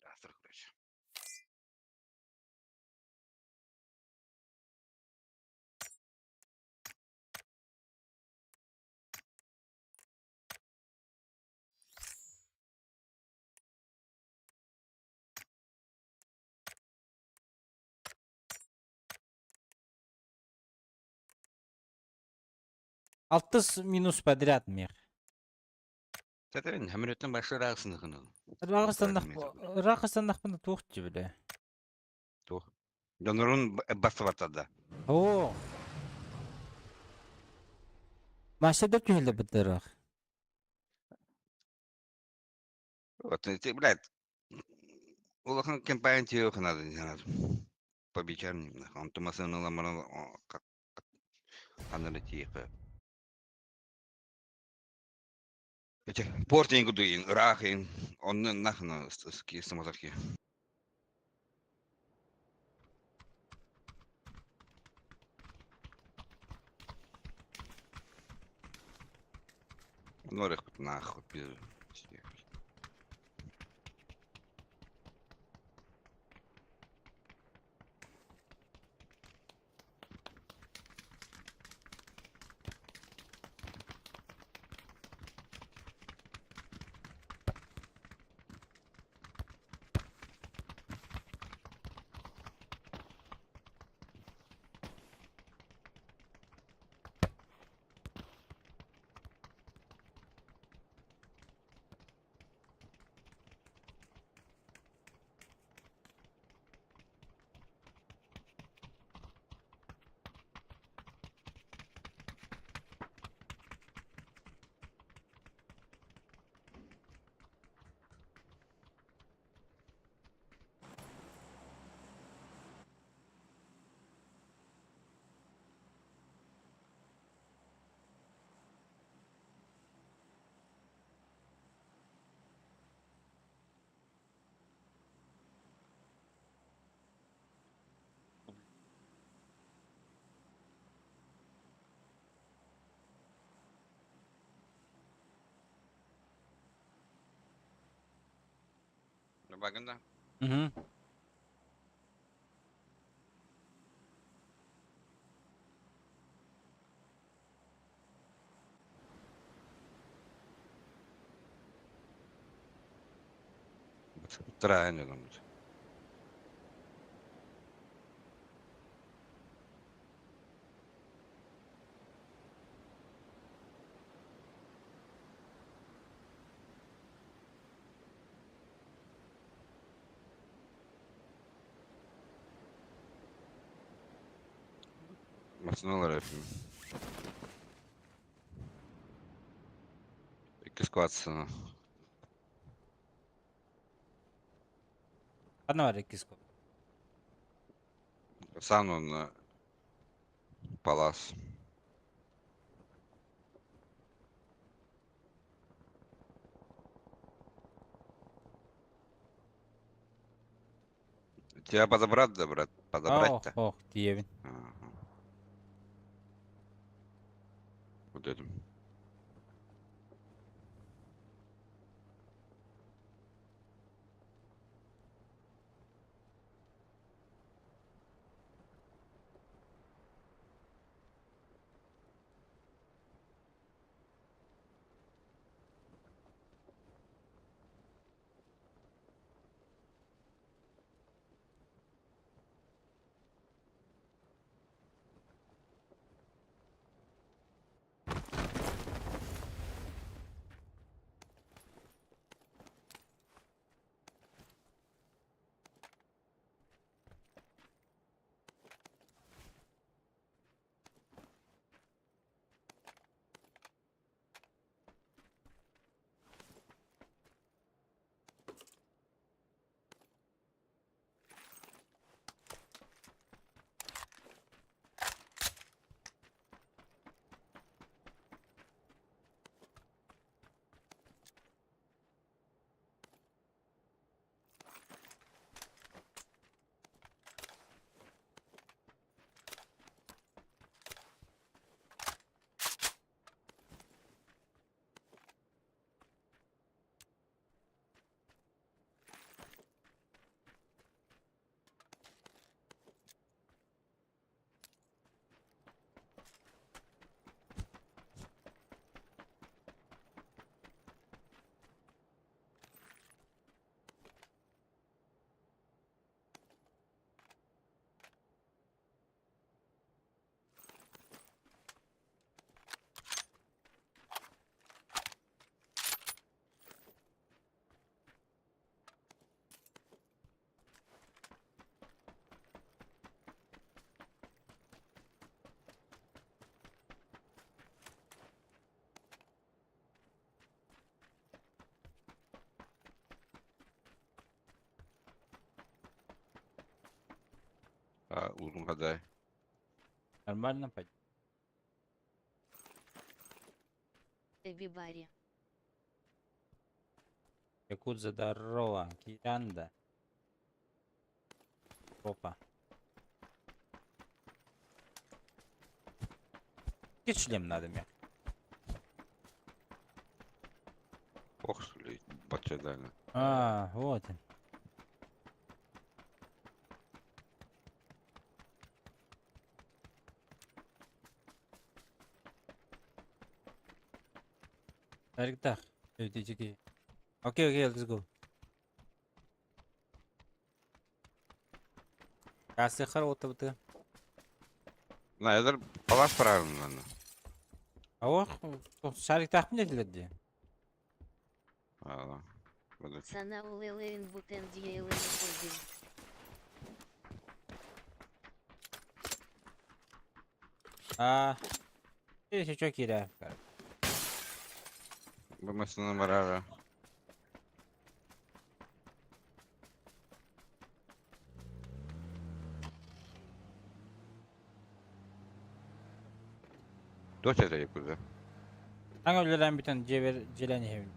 Астыр короче. Алтыс минус подряд мех. Тәтәрин, хамыреттен башы рағысыныхыны. Рағыстаннахпын туох бile. Туох. Донорун басыбатада. О. Маша да түһэлэ быттырах. Вот, ты, блядь, улахан компания тиök надо, не знаю. Побечам, он тумасын ламаран анары тиек. Эти портинг дуин, рахин, он нахна ски самотаки. Норих нахуй пизду. Багында. Угу. Трайны там. Масыналар эфим. Икки скватсына. Ханна бар иккис кол? Сан он палас. Тебя подобрать, да, брат? Подобрать-то? Ох, ох, тиэбин. Ага. Вот это. А, узун хадай. Нормально пойдет. Эбибари. Якудза, здорово. Киранда. Опа. Где шлем надо мне? Ох, что ли, бача дали. А, вот он. Тарик Окей, окей, let's go. Касыхар отыбыты. На, это палас правильно, наверное. А ох, шарик тахмин этилерди. А, подожди. Сана улелейн бутен диелен ходин. А, еще чё киря. Вымысленная морара. Дочь это якудза. Аңа үлелән бүтән жебер желән хебин.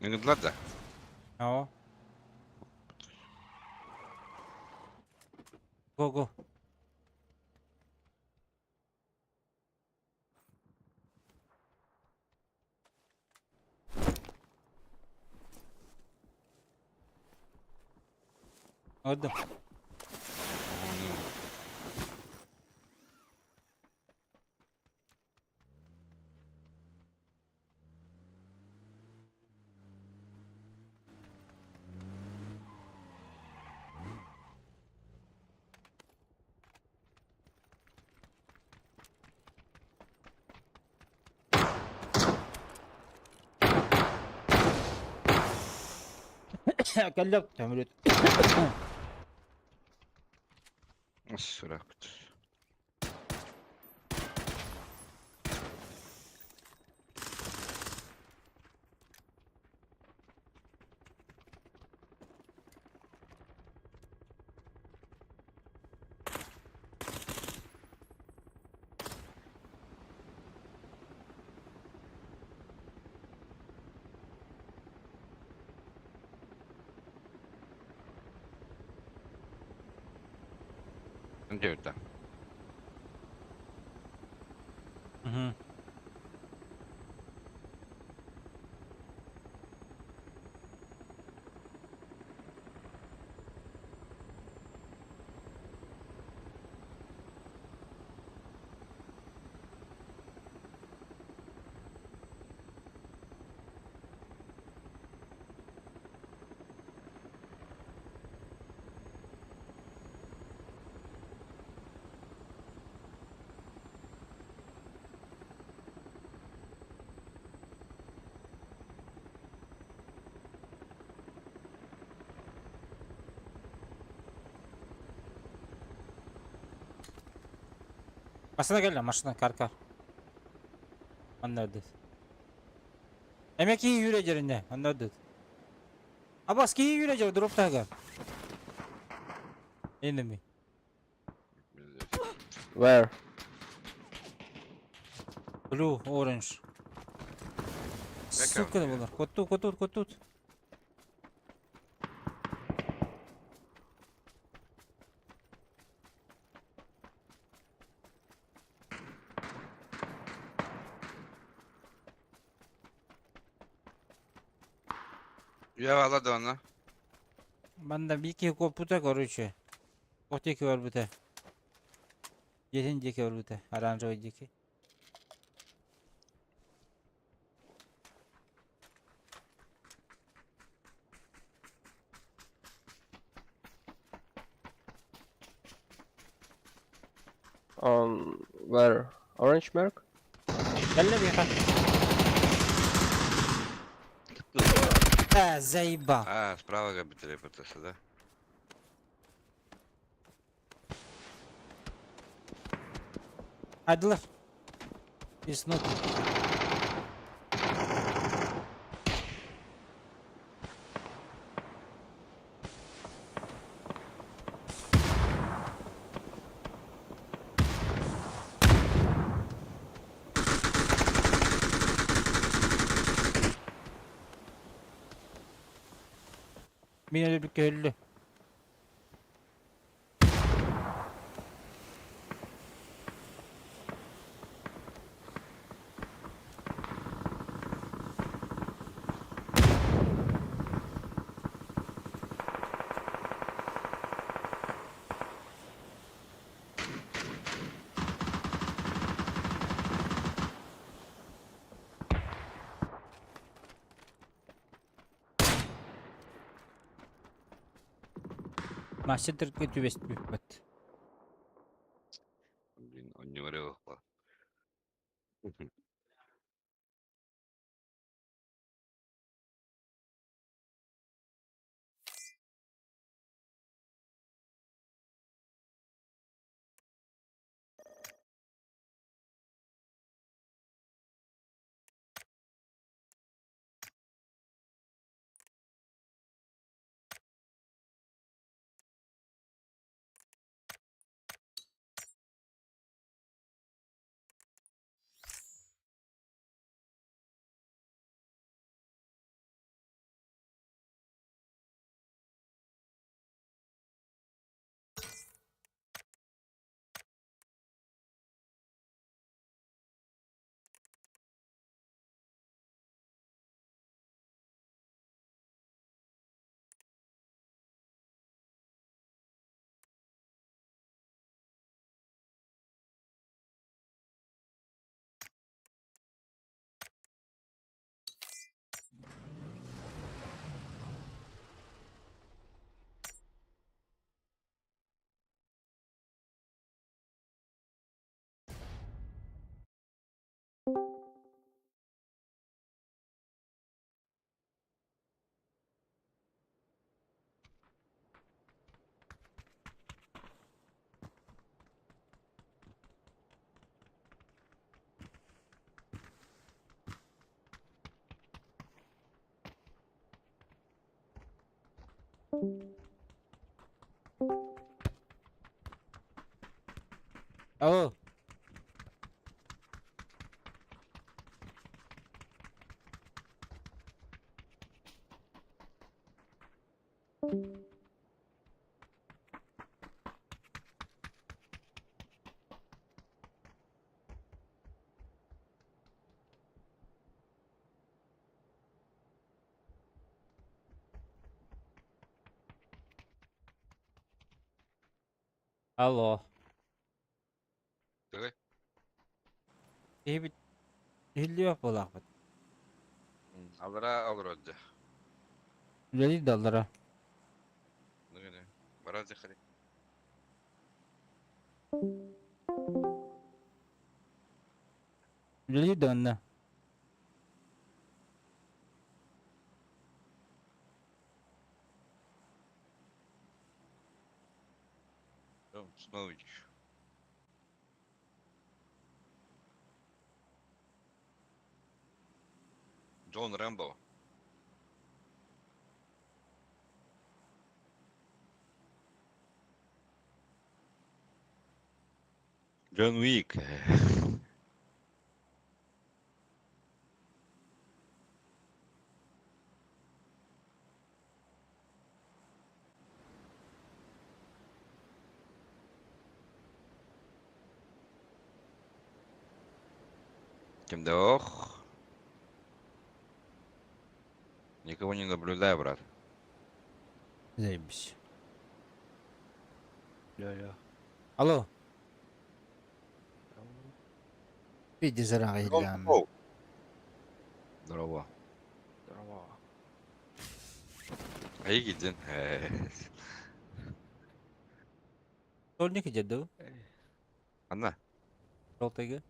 Не да? Ао. Го, го. Ордum. Кэллэ төмүрүт. Сүрэхпит. Где это? Угу. Машина кэллэ, машина, кар-кар. Манна өрдөт. Эмэ киһи үүрэ дьэринэ, манна өрдөт. Абас киһи үүрэ дьэр, дроп таһыгар. Enemy. Where? Blue, orange. Сука булар. Коту, котут, котут. Я алады оны. Манна бики копута, короче. Отеки бар бута. Жетин диэки барбыта, оранжевый диэки. On where? Orange mark? Кэллэ биэхэ. А, заебал. А, справа габитре ПТС, да? Адлер. It's not. Мин өлбүккэ өллө. Мастер түбэспиппит. Блин, он не варил. Алло. Алло. Давай. Киһибит иһиллибэт буолаахпыт. Аллара олородду. Үлэлиир да аллара. Барар дехали. Үлэлиир да онно. Снова видишь. Джон Рэмбо. Джон Уик. Кем да ох. Никого не наблюдаю, брат. Заебись. Ля-ля. Алло. Иди зараҕа иһиллэҕим. Здорово. Здорово. Айгидин. Сольник идет, да? Анна. Желтыйга.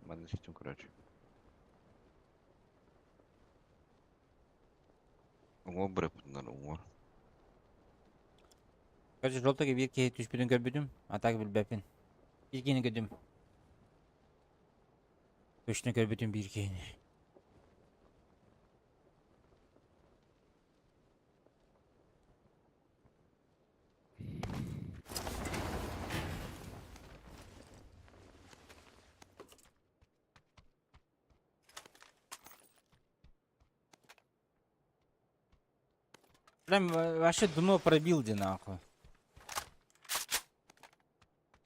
Манна ситим, короче. Уҥа быраппытынан уҥа. Короче, желтыйга биир киһи түспүтүн көрбүтүм, а так билбэппин. Биир киһини көрдүм. Точно көрбүтүм биир киһини. Прям вообще дно пробил де нахуй.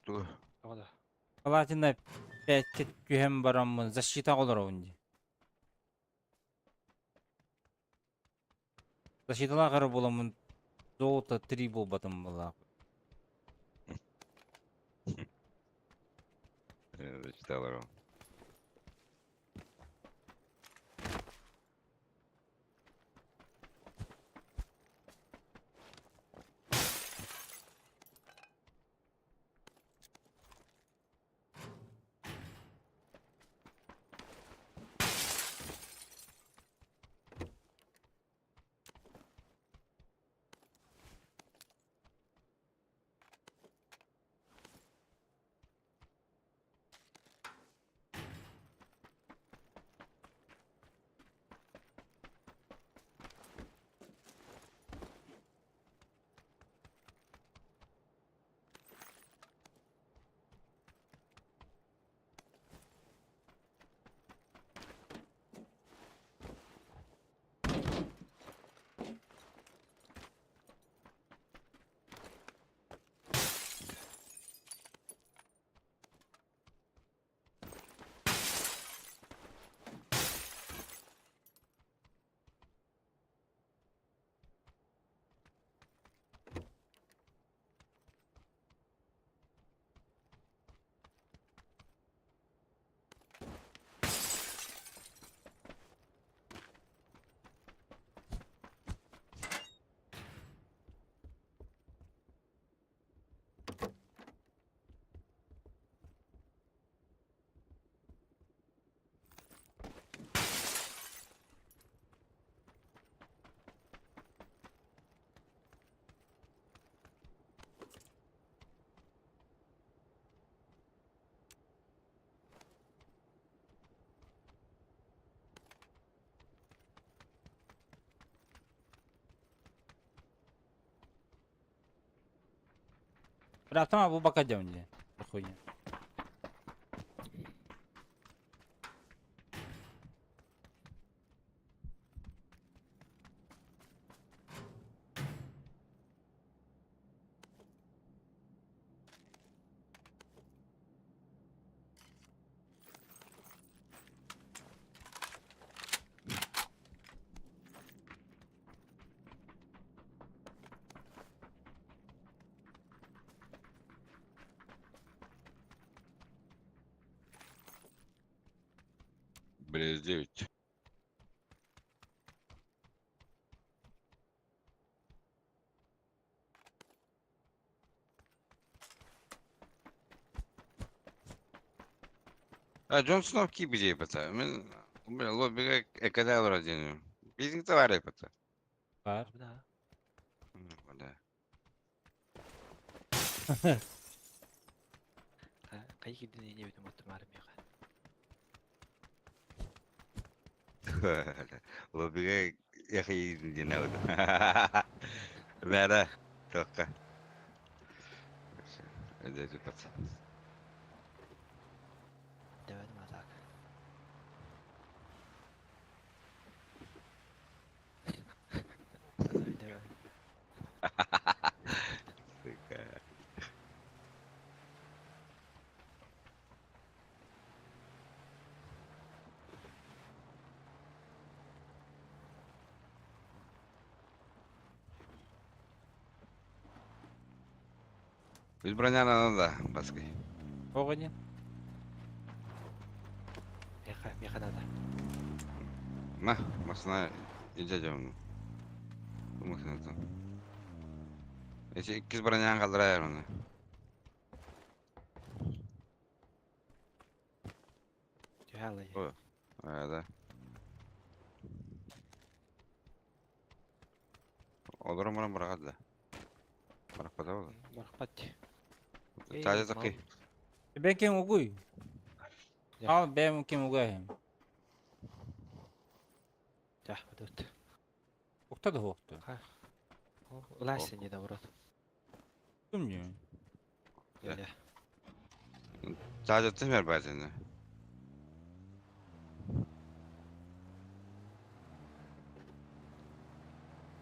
Ту. Да. Палатина 5 түһэн бараммын защита олоробун дии. Защиталаах эрэ буоламмын золото 3 буолбатым буоллаах. Зачитал. Братан, бу бака дьон дии. Хуйня. Близ 9. А Джонсон кибиде бата. Мен мен лоббига экада вроде. Бизнес товары бата. Бар. Да. Да. Кай кидин не битим оттум армияга. Лоббига яхи динауд. Да, да. Тоққа. Это пацан. Давай матак. Давай. Сука. Без броня надо, баской. Оҕо Меха, меха надо. На, машина идем. Машина там. Эти иккис бронян калдырайар оны. Тюхалы. А, да. Олорон баран барагат да. Баракпата бол. Бархпат. Таза такы. Бен кем угуй? Ал бэм кем угай. Да, тут. Укта да хуохту. Улайся не да, урод. Ким не? Да. Таза тымер базыны.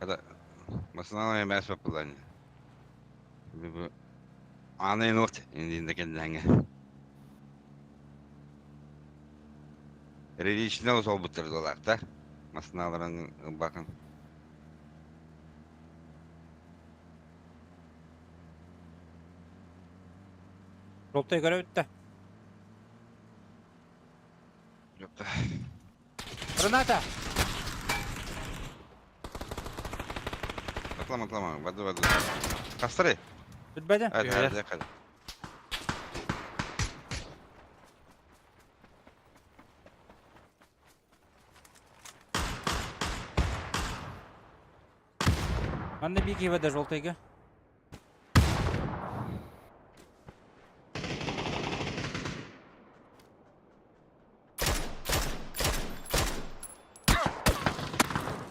Когда машина эмес бапыланы. Бу аны нот индин кендеңе. Реличне сол буттырдылар да. Машиналарын bakın. Ролтай көрө бүтті. Yok da. Граната! Atlama atlama. Vады vады. Kastırı. Бүтбәді? Hadi hadi hadi. Манна бики бада жолтайга.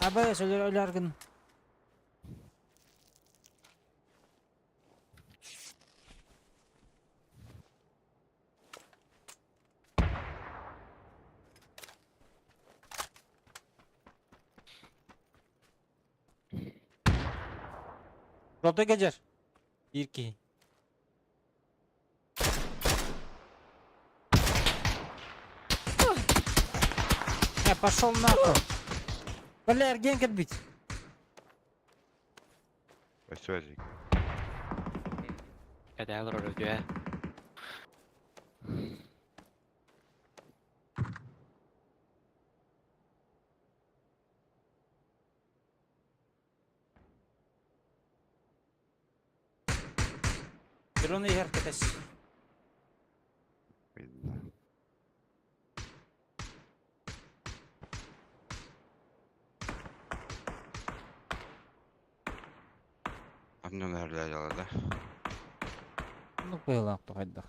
Аба сөлөр өләргін. Жолтайга жер. Ирки. Я пошел нахуй. Бля, Аргенка отбить. Связик. Кадал роль дюэ. Дрон игр катась. Видно. Одну наглянула, да? Ну, было, кто хайдах.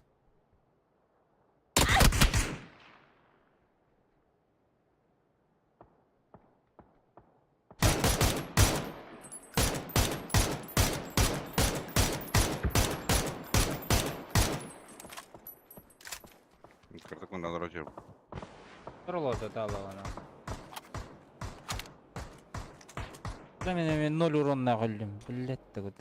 Кырдык мындалар очер. Пролота талана. Да мен ноль урон өлдүм. Блять вот.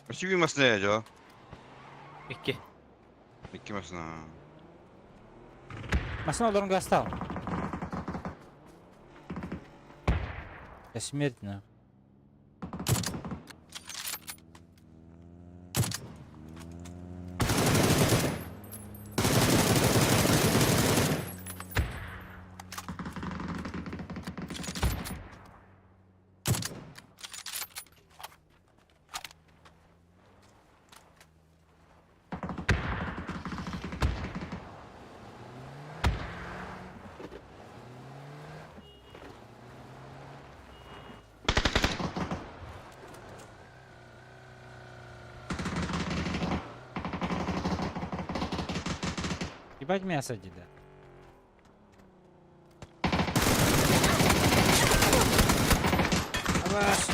Өчүгү масына жо. Икки. Икки масына. Машина олорун гастал. Я смерть на. Ебать мясо деда. Абаш.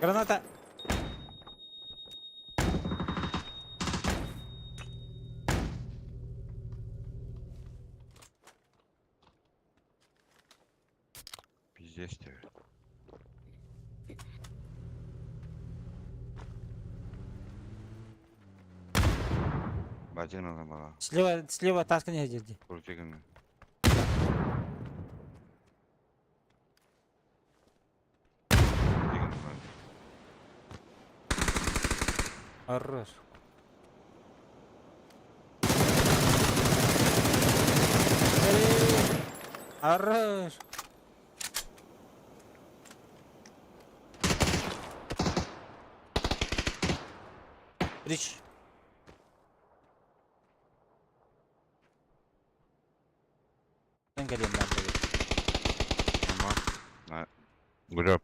Граната. Пиздец тебе. Бажан адам бала. Слева, слева таска не держи. Крутигин. Хорош. Хорош. Рич. Sen geleyim ben tabii. Ama. Гуляп.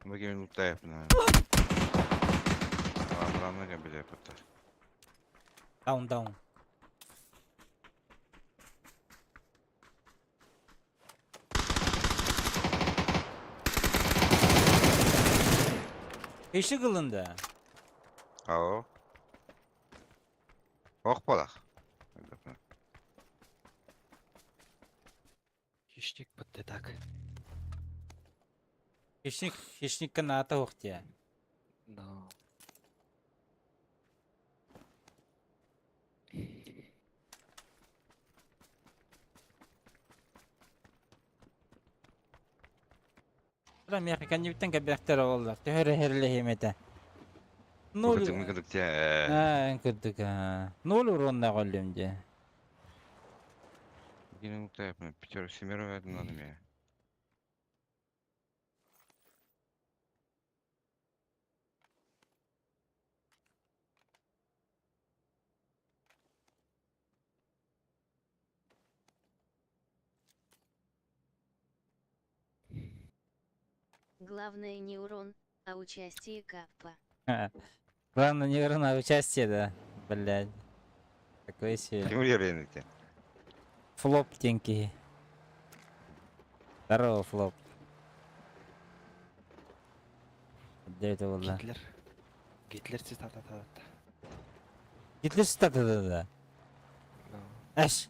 Бу минутта yapın. Амранна биле yapıttар. Down down. Eşi kılındı. Alo. Ох балах. Хищник бытты так. Хищник, хищникка ната оқтия. Но. Бра механика кәбәхтер олдар. Төһөрө херле хемете. Ноль. Аа, кырдык. Ноль урон голлем де. Минутта yapın. Пятеро семеро это надо мне. Главное не урон, а участие каппа. Главное не урон, а участие, да. Блядь. Такой себе. Ким уверен? Флоп тенький. Здорово, флоп. Где это было? Гитлер. Гитлер цитата та. Гитлер цитата да да. Эш.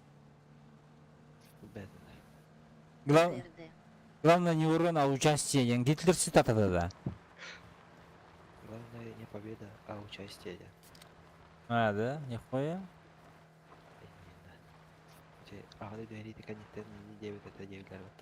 Глав... Главное не урон, а участие. Гитлер цитата да да. Главное не победа, а участие. А, да? Нихуя. Аҕа дэһэрити кэнниттэн диэбит этэ диэбилэр бат.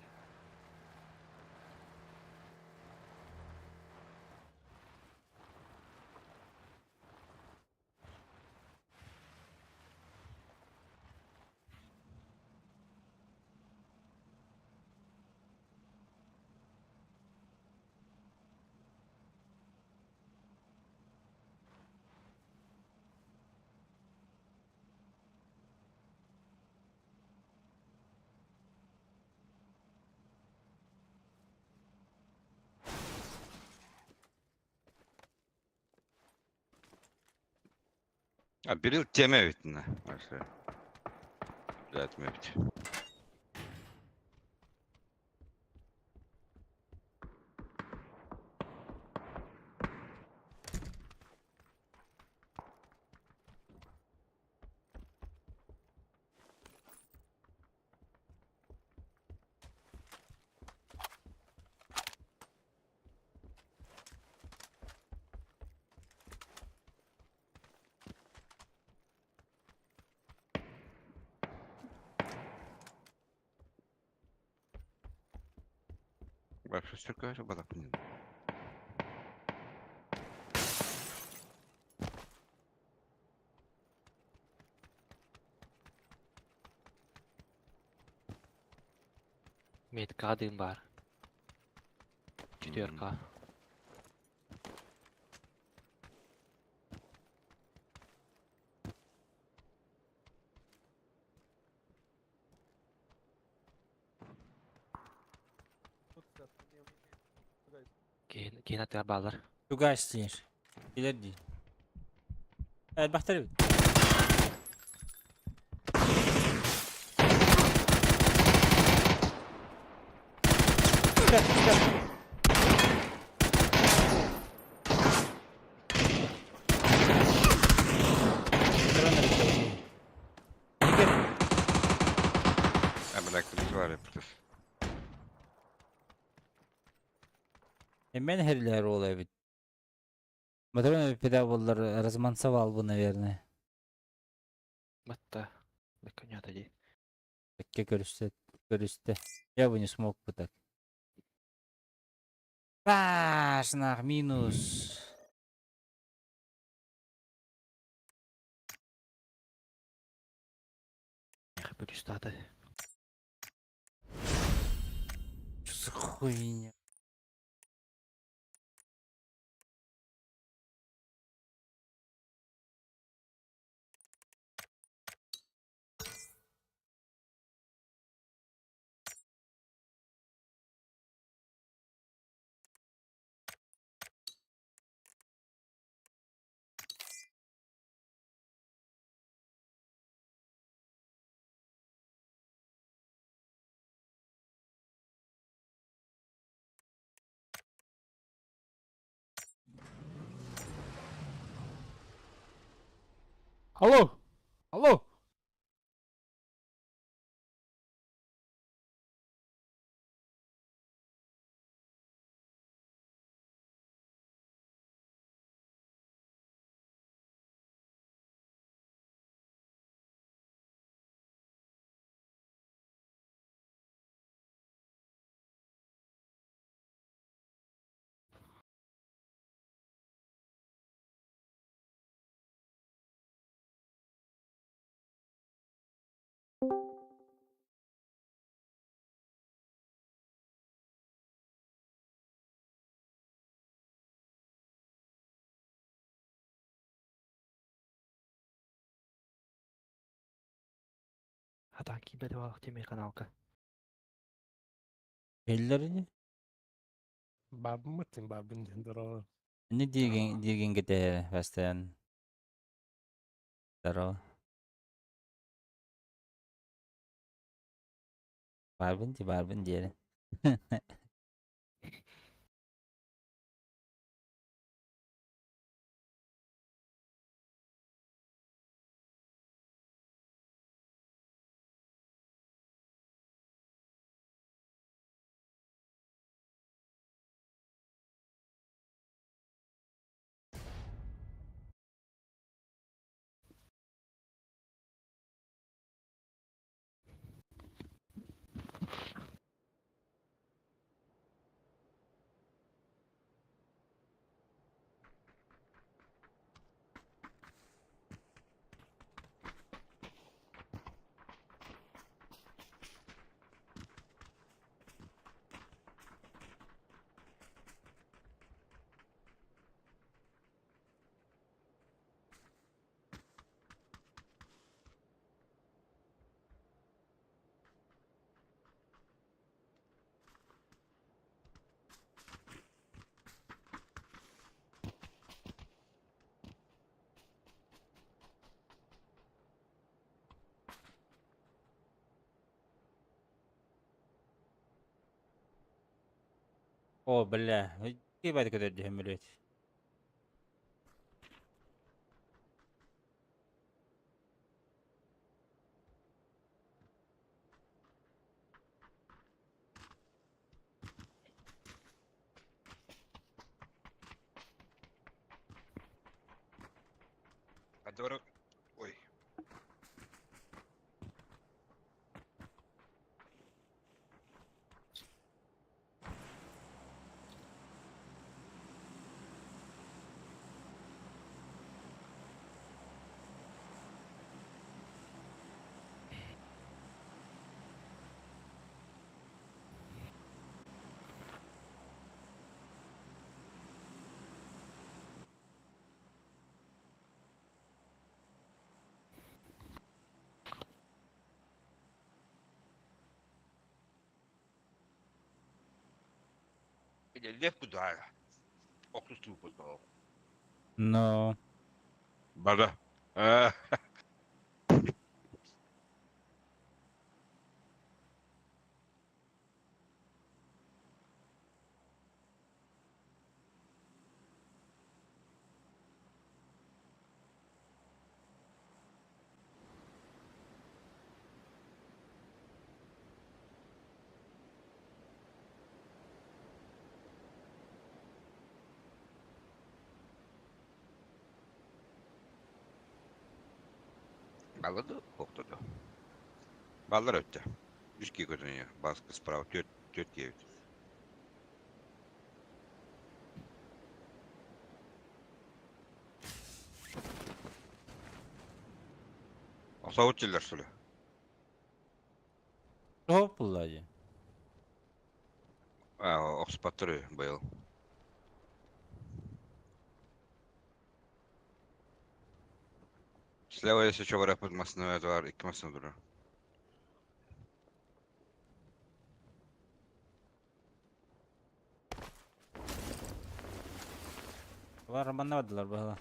А бирил теме ведь на. Вообще. Блядь, ведь. Бak şu badak mı? Метка дым бар. Четверка. Кин атыгар балар. Тугаш диир. Билер дии. Элбэхтэр эбит. Түстэ, түстэ. Туран эбит дии. Игорь. А, бля, плюс var плюс. Мен херлер ол эбит. Матрона педагоглар размансовал бы, наверное. Батта. Беконята ди. Бэккэ көрүстэ, көрүстэ. Я бы не смог бы так. Башнах минус. Плюстаты. Что за хуйня? Алло! Алло! Хатан кибет валах теме каналка. Эллерини? Бабын бабын дендеро. Не диген диген кете постоянно. Здорово. Барбын ди, барбын диэри. О, бля, ебать көтөрдүһүм блядь. Который... Ой. Лев куда? Охтустуу потол. Но. Бада. Баллады, оқтады. Баллар өтті. Үшке көтіне басқы справа 4 9. Осауыт теллер сүлі. Хоп, лади. Оқспаттыры байыл. Слева если что барапыт масына бар, 2 масына дұры. Бар баннадылар бала.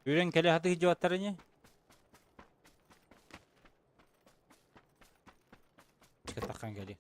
Үрен келе хаты жуаттарыне? Таққан келе.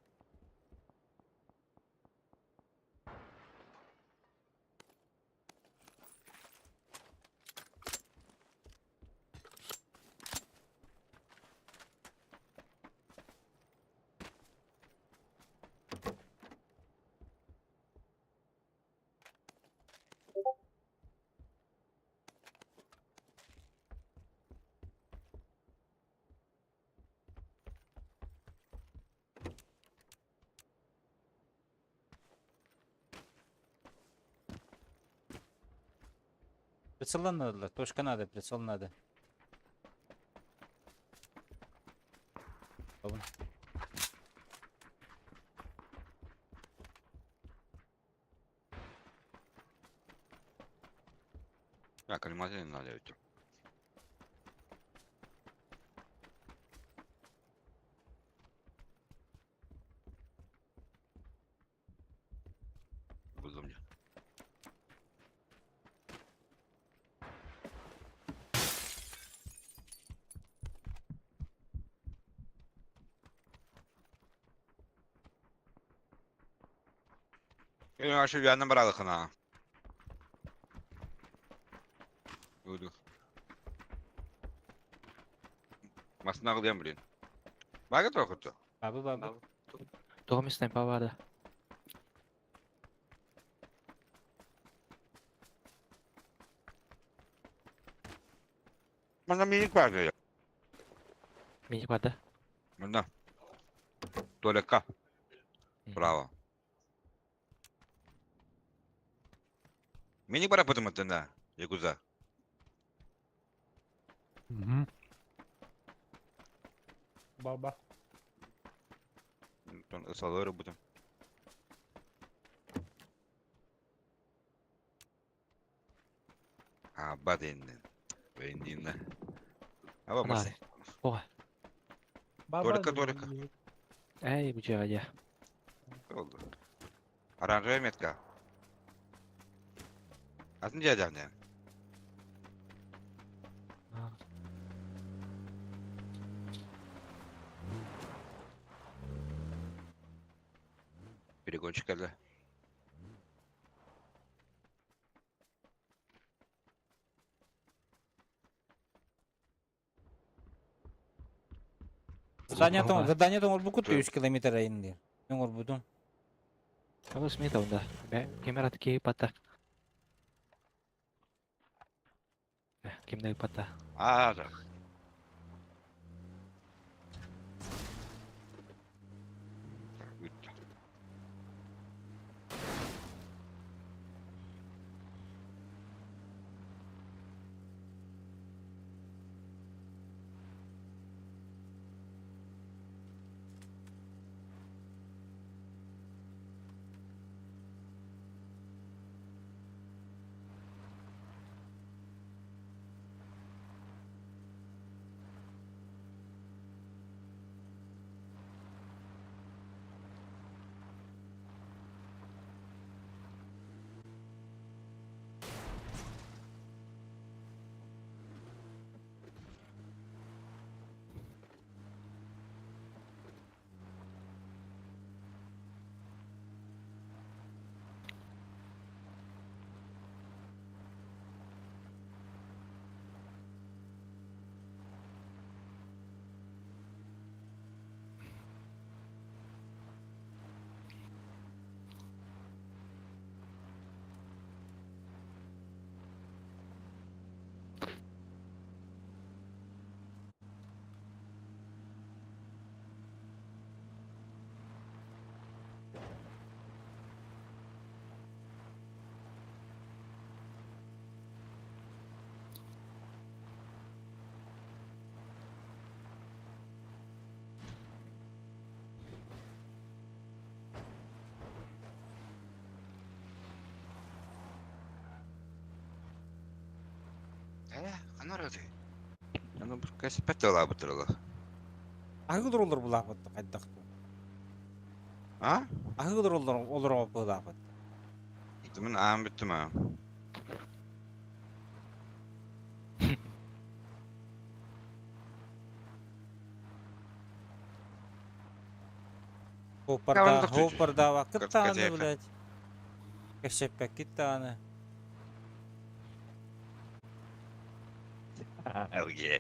Прицел надо, точка надо, прицел надо. Вон. А, коллиматор надо өтті. Buldum ya. Aşı yanına bırakın ha. Буду. Масына қылыям блин. Бага тоқыты. Бабы бабы. Тоҕо снайпа барды. Мана миник барды. Миник барды. Мына. Туалетка. Браво. Миник бара потом да. Якуза. Баба. Салоры будем. А, бадин. Бендин. Аба мас. Ой. Только, только. Эй, бу дьиэҕэ. Oldu. Оранжевая метка. Атын дядя. Перегонщик әлі. Задание тоңор бу куту 3 километр айын Тоңор будун. Того смета онда. Кемер аты кей пата. Кимде пата. А, да. Анарады. Аны бу кәсіпәт ала бутырла. Ахыгылар олар булапыт кайдак. А? Ахыгылар олар олар булапыт. Мен ам биттим а. Хопарда, хопарда вакыт таны, блядь. Кәшәппәк кит таны. Окей.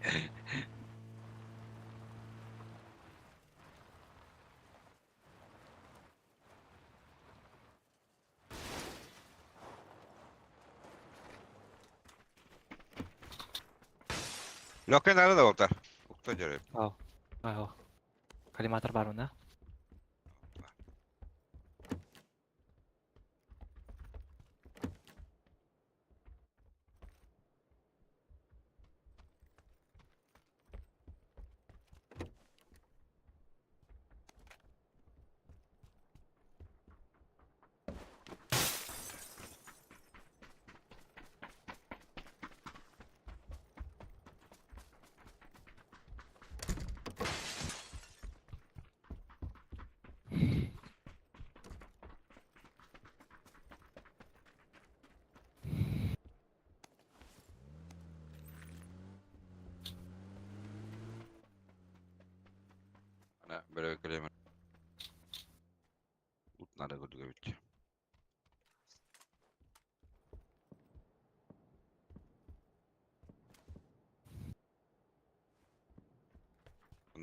Лөккен ары да болтар. Укта жүрөп. Ау. Ау. Коллиматор бар мында. Ана бөрө келемен. Утнары көрдүгө бит.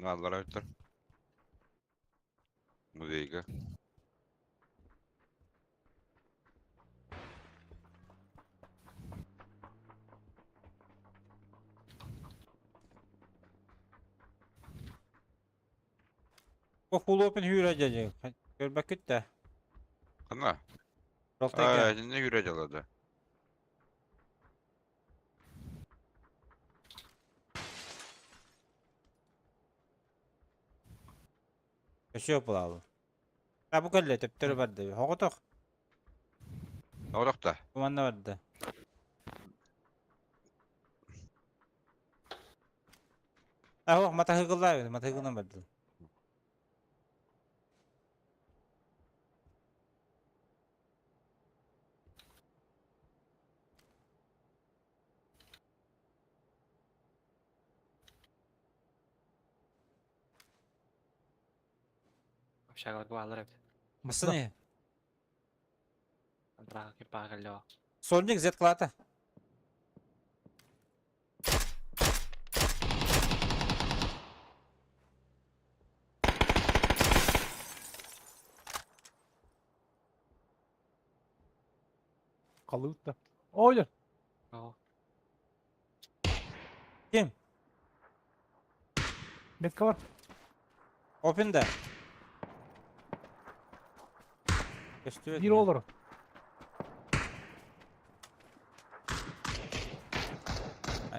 Манна аллара өттөр. Музейга. Бу хулуопун хүүрэ дьэ көрбөккүт да. Ханна? Ролтайга. Аа, итиннэ үүрэ дьалада. Өсүө булаалы. А бу кэллэ төптөрү барды. Хоҕотох. Оҕотох да. Манна барда. Аһох матаһыгыллаа матаһыгынан барды. Общагаларга баалар эбит. Массыны. Антрага кирпаға кэллэ Сольник зет клата. Халыт да. Ой, О, Ким? метка бар. Open да. Көстүбэт. Биир олор.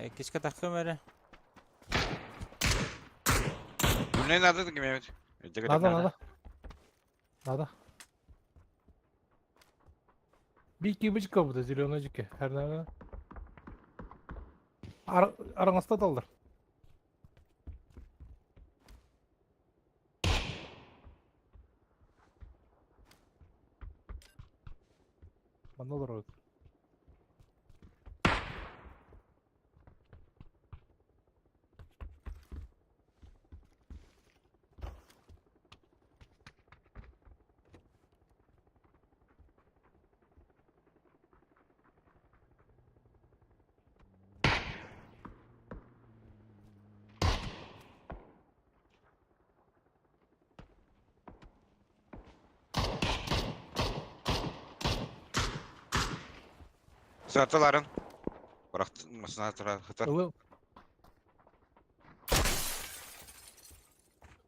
Иккиска таххым эрэ. Күннэй надо ким эбит? Надо, надо. Надо. Bir кибичка буде зеленый жеке. Her Араңаста далдар. Манна олорор. Сатыларын. Бырахтын хытар. Ылы.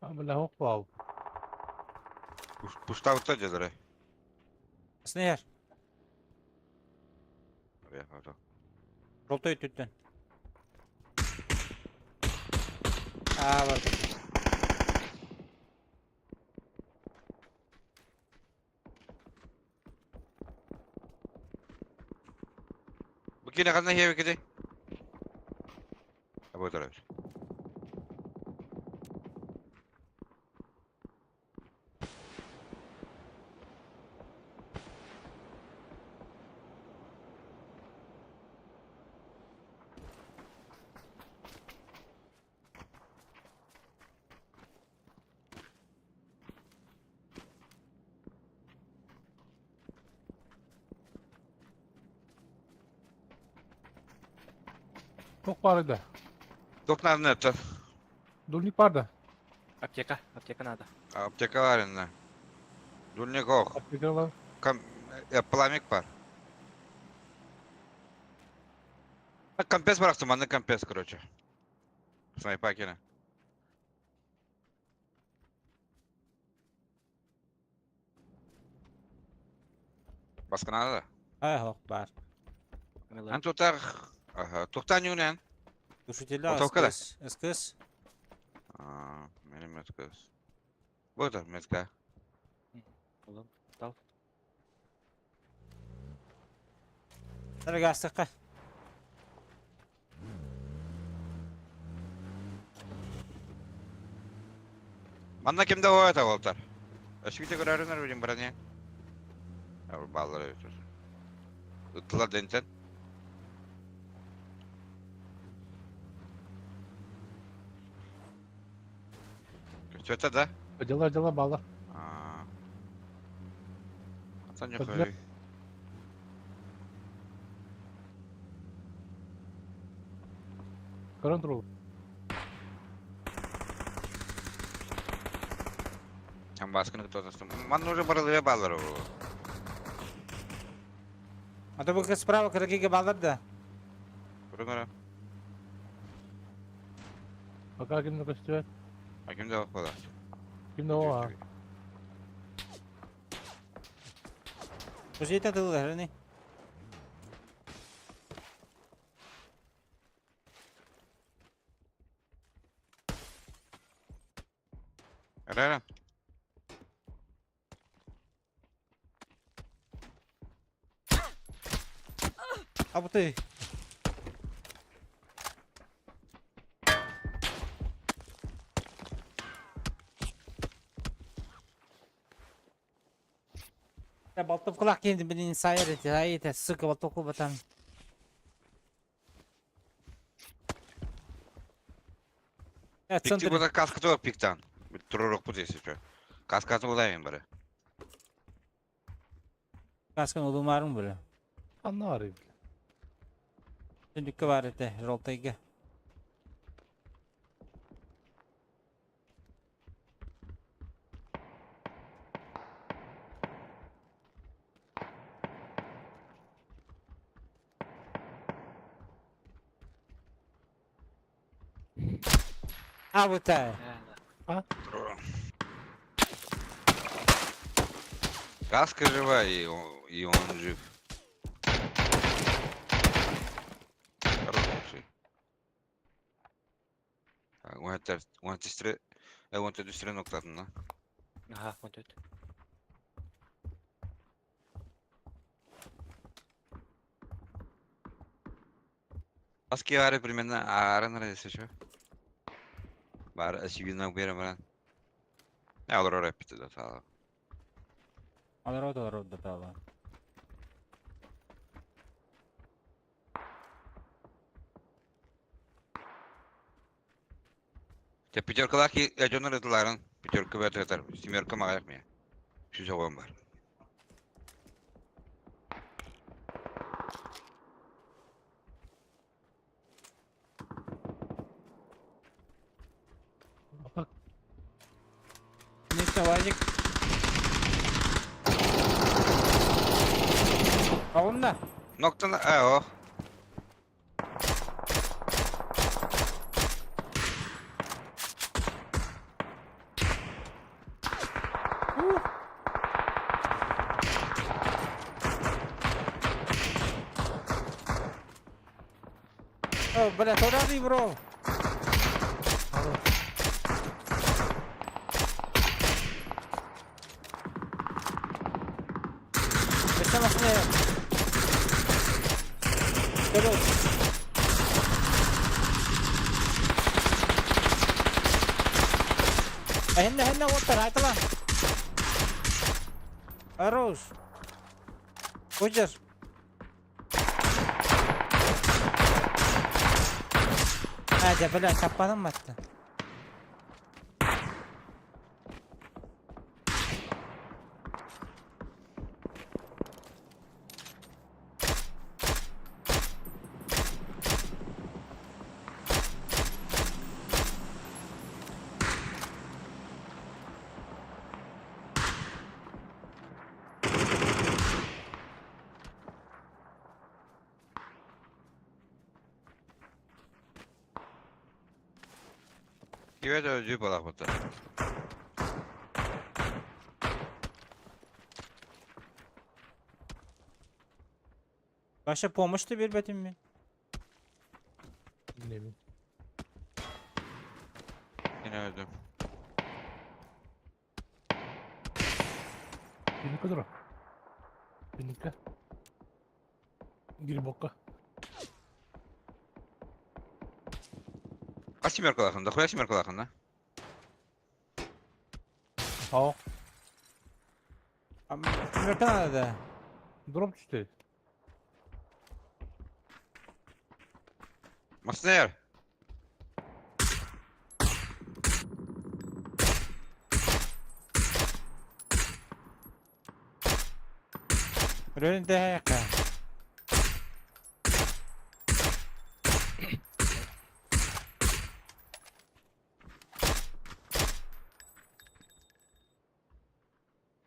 Бля, опал. Пуштабыта дьэлэрэ. Снегер. Ролтой түттен. Аа бар. Бу кини ханна хиэбикити? Абы тарабыр. Ток бар edi. Токнарны это. Дульник бар да. Аптека, аптека надо. Аптека бар инна. Дульник ох. Аптека бар. Кам пламик бар. Компес барахтым, манны компес, короче. Снайпакина. Баска надо? Аа хок бар. Ан тутар. Ага, тухтан юнен. Душителя Отовка да? СКС. СКС. А, мене метка. Вот метка. Улым, тал. Дорогастыка. Манна кимде оята болтар. Өшкүтө көрөрүнөр билим броня. Баллар өтөр. Ыттылар дентен. Көчөтө да? Дела, дела, бала. Atan yok Ödüler. öyle. Көрөн турул. Хамбааскыны кытта отостум. Манна уже барылыга бааллар ол. А то бу справа кыракига бааллар да. Көрүҥ эрэ. Пока ким да көстүбэт. А ким да буолар. Ким да о. Кузейта тыллар не. Эрэ. А вот ты. Я болтовкалаах киһи блин сайар эти, ай это, сука, болтовку батан. Я Пикти центр. була каска туох пиктан. Турурукпут если что. Каскатын улайын бары. Каскын улумарың бile. Анна бар бile. Түндүккэ бар этэ, жолтайга. А вот та. Каска жива и он жив. Хороший. Уантистре, уантистре ноктатына. Ага, вот это. Каски бары примерно арын если что. Бар сибина берем баран. Я олор репити да тала. Алар олор да тала. Те пятеркалар ки эжонор этиларын пятерка бәтер семерка магаяк ме. Сүз огон бар. Нече вазик. Оғында. Ноктан э о. О, бля, тора бро. Өссө машина. Көрө. Хенне хенне оттар айтыла. Хорош. Кучер. Hadi бля, капаным батты. Кибет öldü балак бата. Вообще помощь ты бербетим ми? Билемин. Yine öldüm. Биника дура. Биника. Грибокка. А семерка лахында, хуя семерка лахында. Ау. Семерка надо. Дроп түштү. Маснер. Рөлін тәйәққа.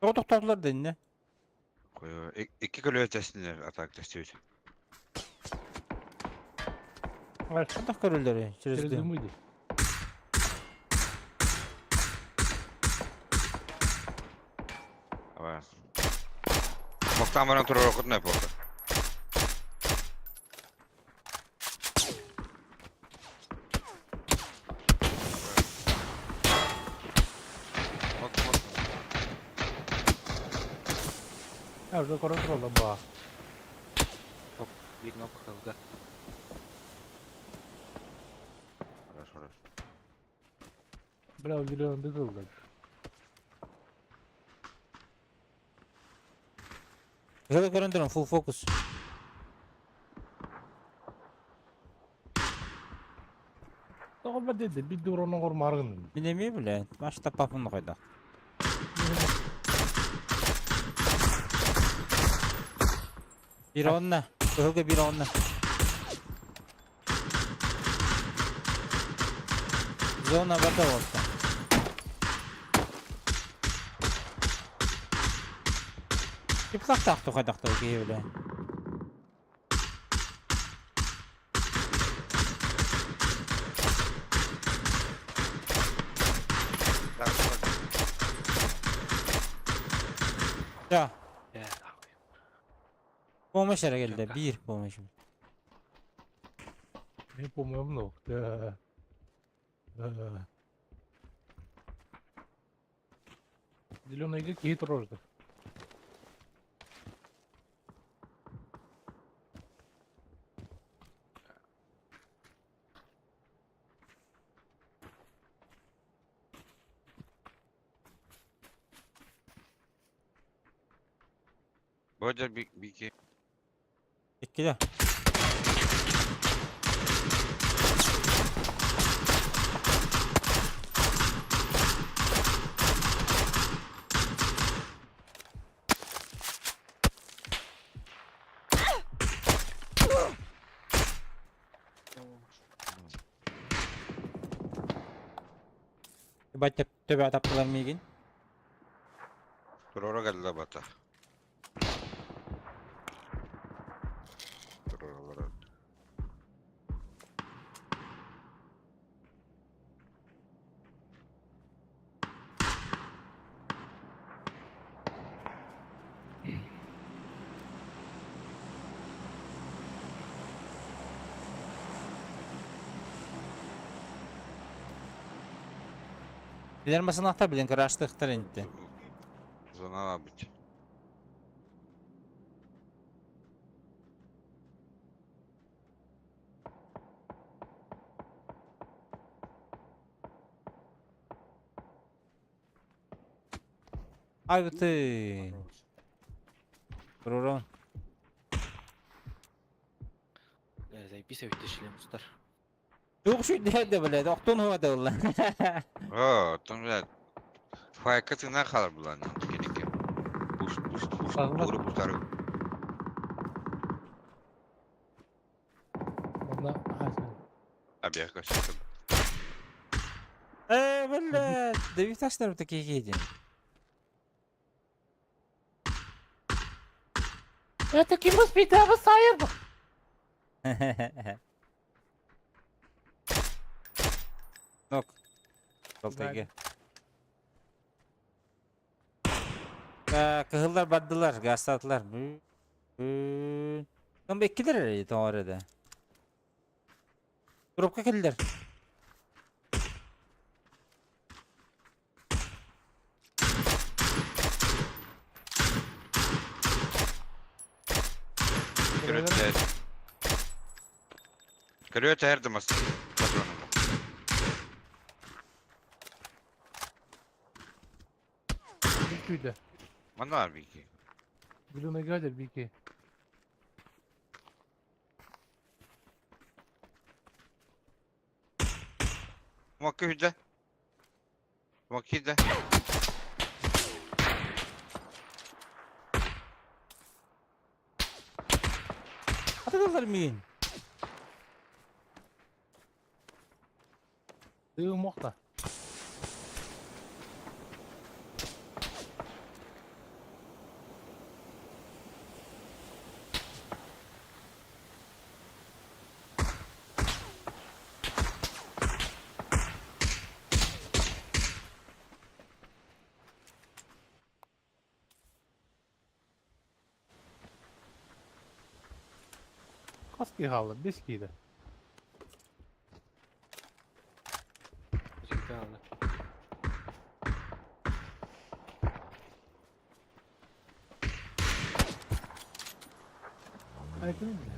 Тоҕо тохтоотулар да иннэ? Икки көлүө тэстилэр, атак тэстибит. Хайдах көрүллэрий? Через Через дым. дымы иди. Ава. Мохтаан баран туруоруккутун эпоха. Я уже контролла ба. Биир нок кылга. Хорошо, хорошо. Бля, зеленый дызыл дальше. Кыһыл көрөн туран full focus. Тоҕо ба деди, бит дурону ормаргын. Мин эмиэ билэ, маш таппапын койдох. Биир онно, кыһылга биир онно. Зона барда болта. Киплахтаах тухайдахтар киһи билэ. Ya. Помощь эрэ кэллэ, биир помощь. Не помню много. Да. Да. Зеленый какие трожды. Бодя бики. Иккилэ. Ебать, төбө таптылар миигин. Турора кэллэ бата. Туроралара. Билэр масынахта билин кыраштыхтар инти. Зонала быть. Ай ты. Рурон. Записывайте шлем устар. Туох шүйдэ блядь, охтун хуа да О, там, блядь, файка цена халар была, ну, кенеке. Пуш, пуш, пуш, дура пустары. Ладно, Объехал сейчас. Э, блядь, да ведь тастар такие едем. Это ким успеет сайыр. Нок. Жолтайга. Кыһыллар бардылар, гастатылар. Там беккилер эрэ тоҕор. Дропка келдер. Көрөттер. Көрөттер дымас. Патроны. Бикүйді. Манна бики. Зеленый гадер бики. Маккүйді. Маккүйді. Атыдылар миин. Ты мохта. Хас киһи хаалла? 5 киһи. Жигалы. Айкын бile.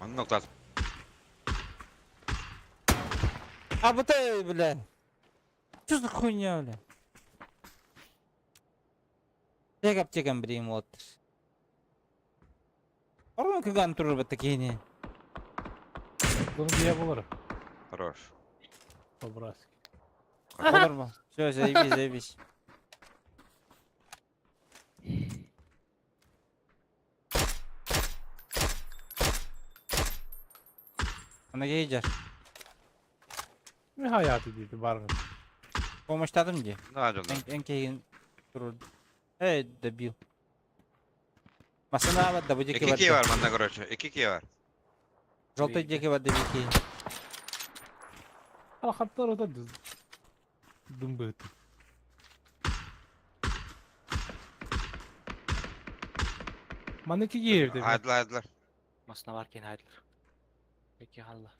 Оннук тас. А вот бля. Что за хуйня, бля? Тек аптекам билим вот. Орун кыган турur бат такие. Bunu diye bulur. Хорош. По-братски. Olur mu? Все, заебись, заебись. Ана кейдер. Ne hayatı dedi barın. Помощтадым ди. Да, да. Эн кейин турur. Эй, добил. Масына бар да бу жеке 2 бар. киһи бар манна, короче. 2 киһи бар. Желтый жеке бар да бики. Алхаттар ота düz. Думбыт. Манеки киев dedi. Айдылар, айдылар. Масына бар кен хайдылар. Пeki халла.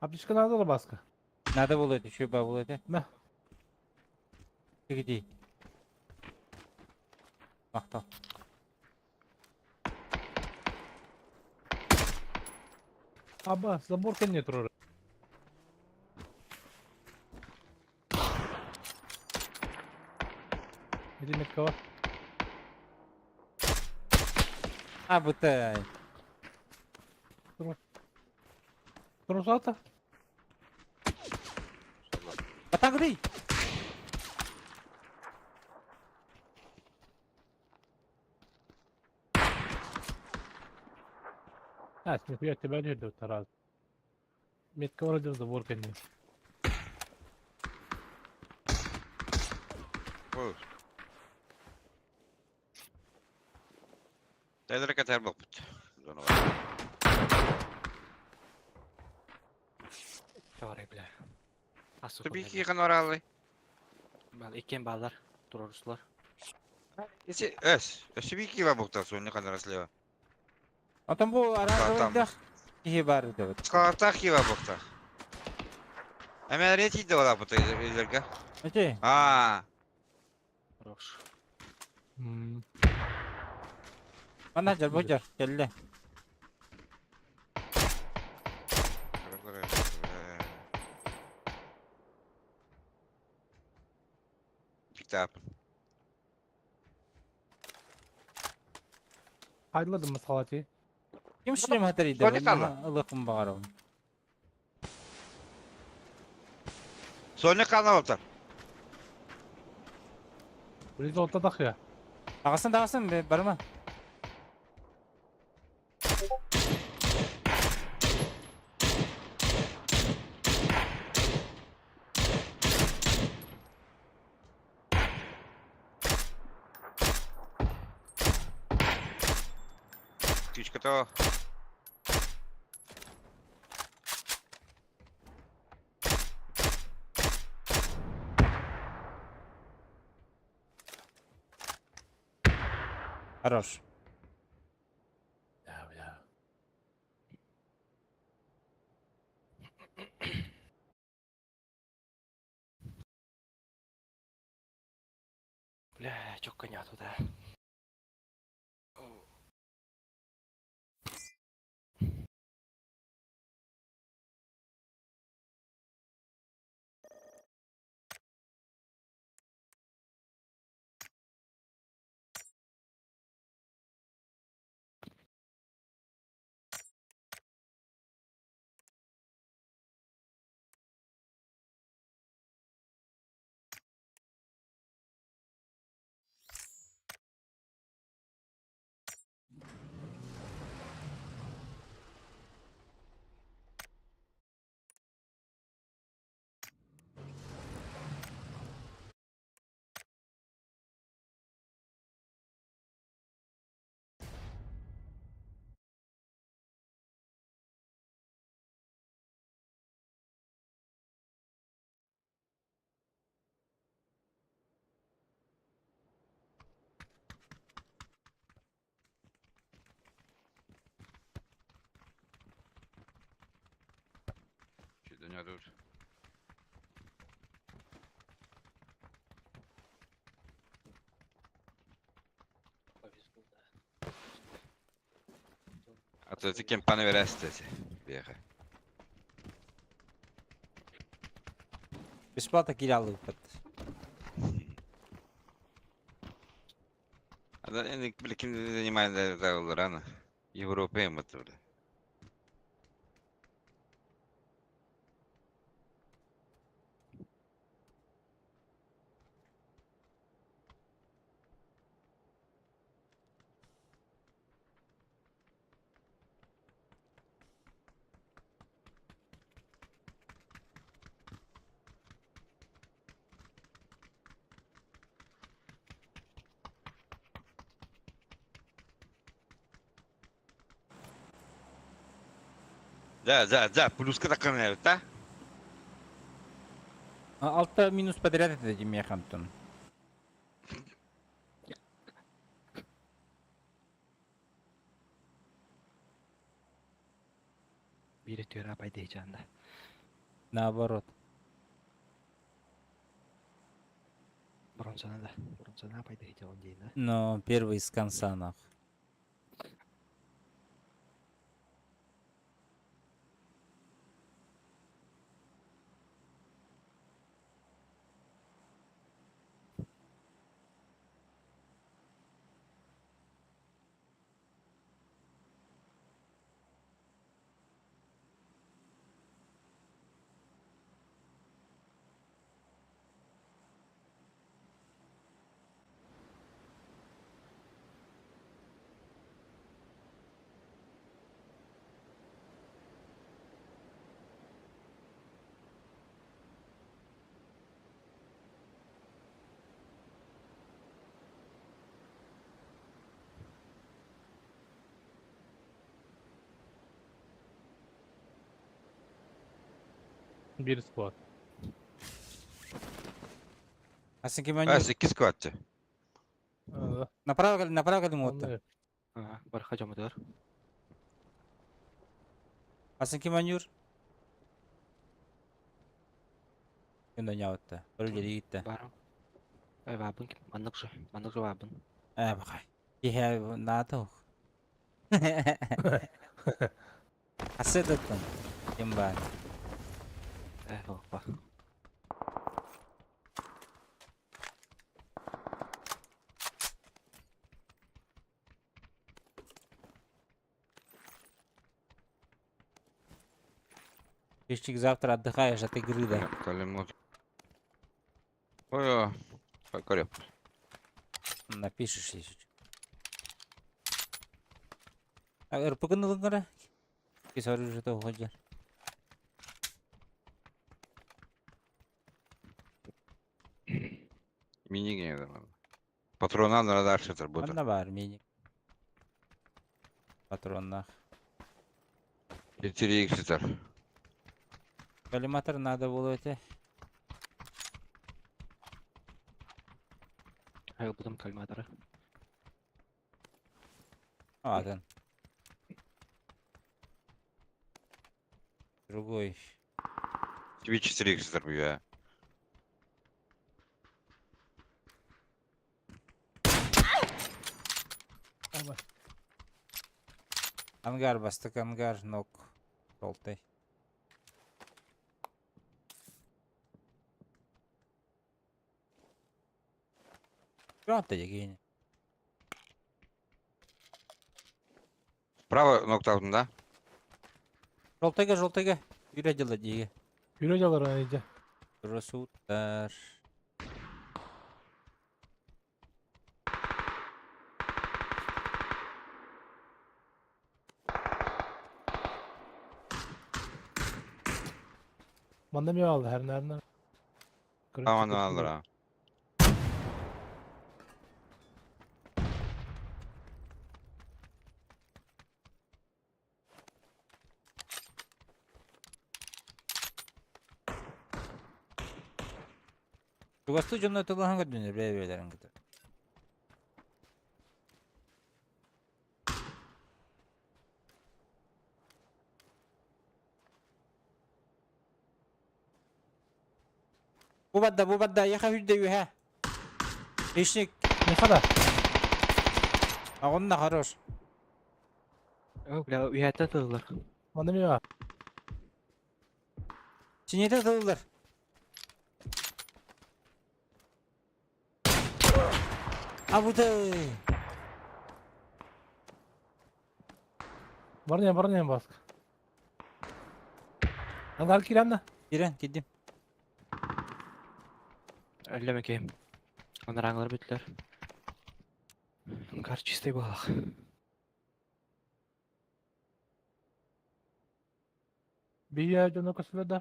Аптечка надо да баска. Надо было это, еще было это. На. Иди. Мактал. Аба, забор не турur. Или меткова. А, бутай. Турусата? Батагры. А, нихуя тебя не ждет раз. Метка вроде забор не. Ой. Тайлар катар бопут. Чаварай, бля. Асу. Таби киһи канаралы. Бал, иккен баллар. Туроруслар. Если эс, эс би киһи бар бопта, соны канара слева. А там бу Там. аранжировдах кихи бар деп. Скалата киһи бар бопта. Эме рети де бала бопта илерге. Окей. А, Хорош. Мана жар бу жар. Келле. Picked up. Hayırladım mı salati? Ким шлем хатариде? Сони калла. Ылыкым багарым. Соны канал бопта. Близ отта тахя. Тагасын тагасын барма. Птичка то. Хорош. Да, бля. Бля, чок коня туда. Меня тут. Повезло, да. А то ты кем паневерестете. Бега. Бесплатно кирялы ыппат. А да, бля, ким занимает рано. Европе это, бля. Да, да, да, плюска такая, да? Алта минус подряд это Демьяхантон. Бири түөрэ апайды жанда. Наоборот. Бронзана да. Бронзана апайды жан дейін да. Но первый из конца нах. Bir squad. А с кем А, они? секи скватте. Направо, направо, вот. Барха жомудор. А с кем они? Кем да Бір жерге кетті. Барым. Ай бабын ким? Маннык жо. Маннык жо бабын. Ә, бақай. Ехе, надо. Асыдыттын. Кем бар? Э, ба. Пищик, завтра отдыхаешь от игры, да? Калимут. Ой, ой, Напишешь еще. А РПГ ылыңара? Кис оружие то ходжар. Мини не Патрона надо дальше работать. Манна бар мини. Патроннах. 4 икс Коллиматор надо было эти. Ай, будем кальматоры. Ладно. Другой. Тебе 4 икс я. Ангар, бастык ангар, нок. Желтый. Желтый дегені. Справа нокдаун, да? Желтыйга, желтыйга. Үйрө жылы деге. Үйрө жалар айда. Росуттар. Manda mi aldı her nereden? Tamam aldılar ha. Чугастуу дьонно тылаһан көрдүнөр бэйэ-бэйэлэрин кытары. Бу барда, бу барда, яха хүрдэ үһэ. Хищник. Меха да. Аҕынна хорош. О, бля, уйата тыллар. Манна меха. Синете тыллар. Абыты. Барнен, барнен баск. Ангар кирәм да. Кирен, кидим. Өллөм экем. Анараңлар бүттүлөр. Ангар чистый буолах. Бия дьоно көсөлөр да.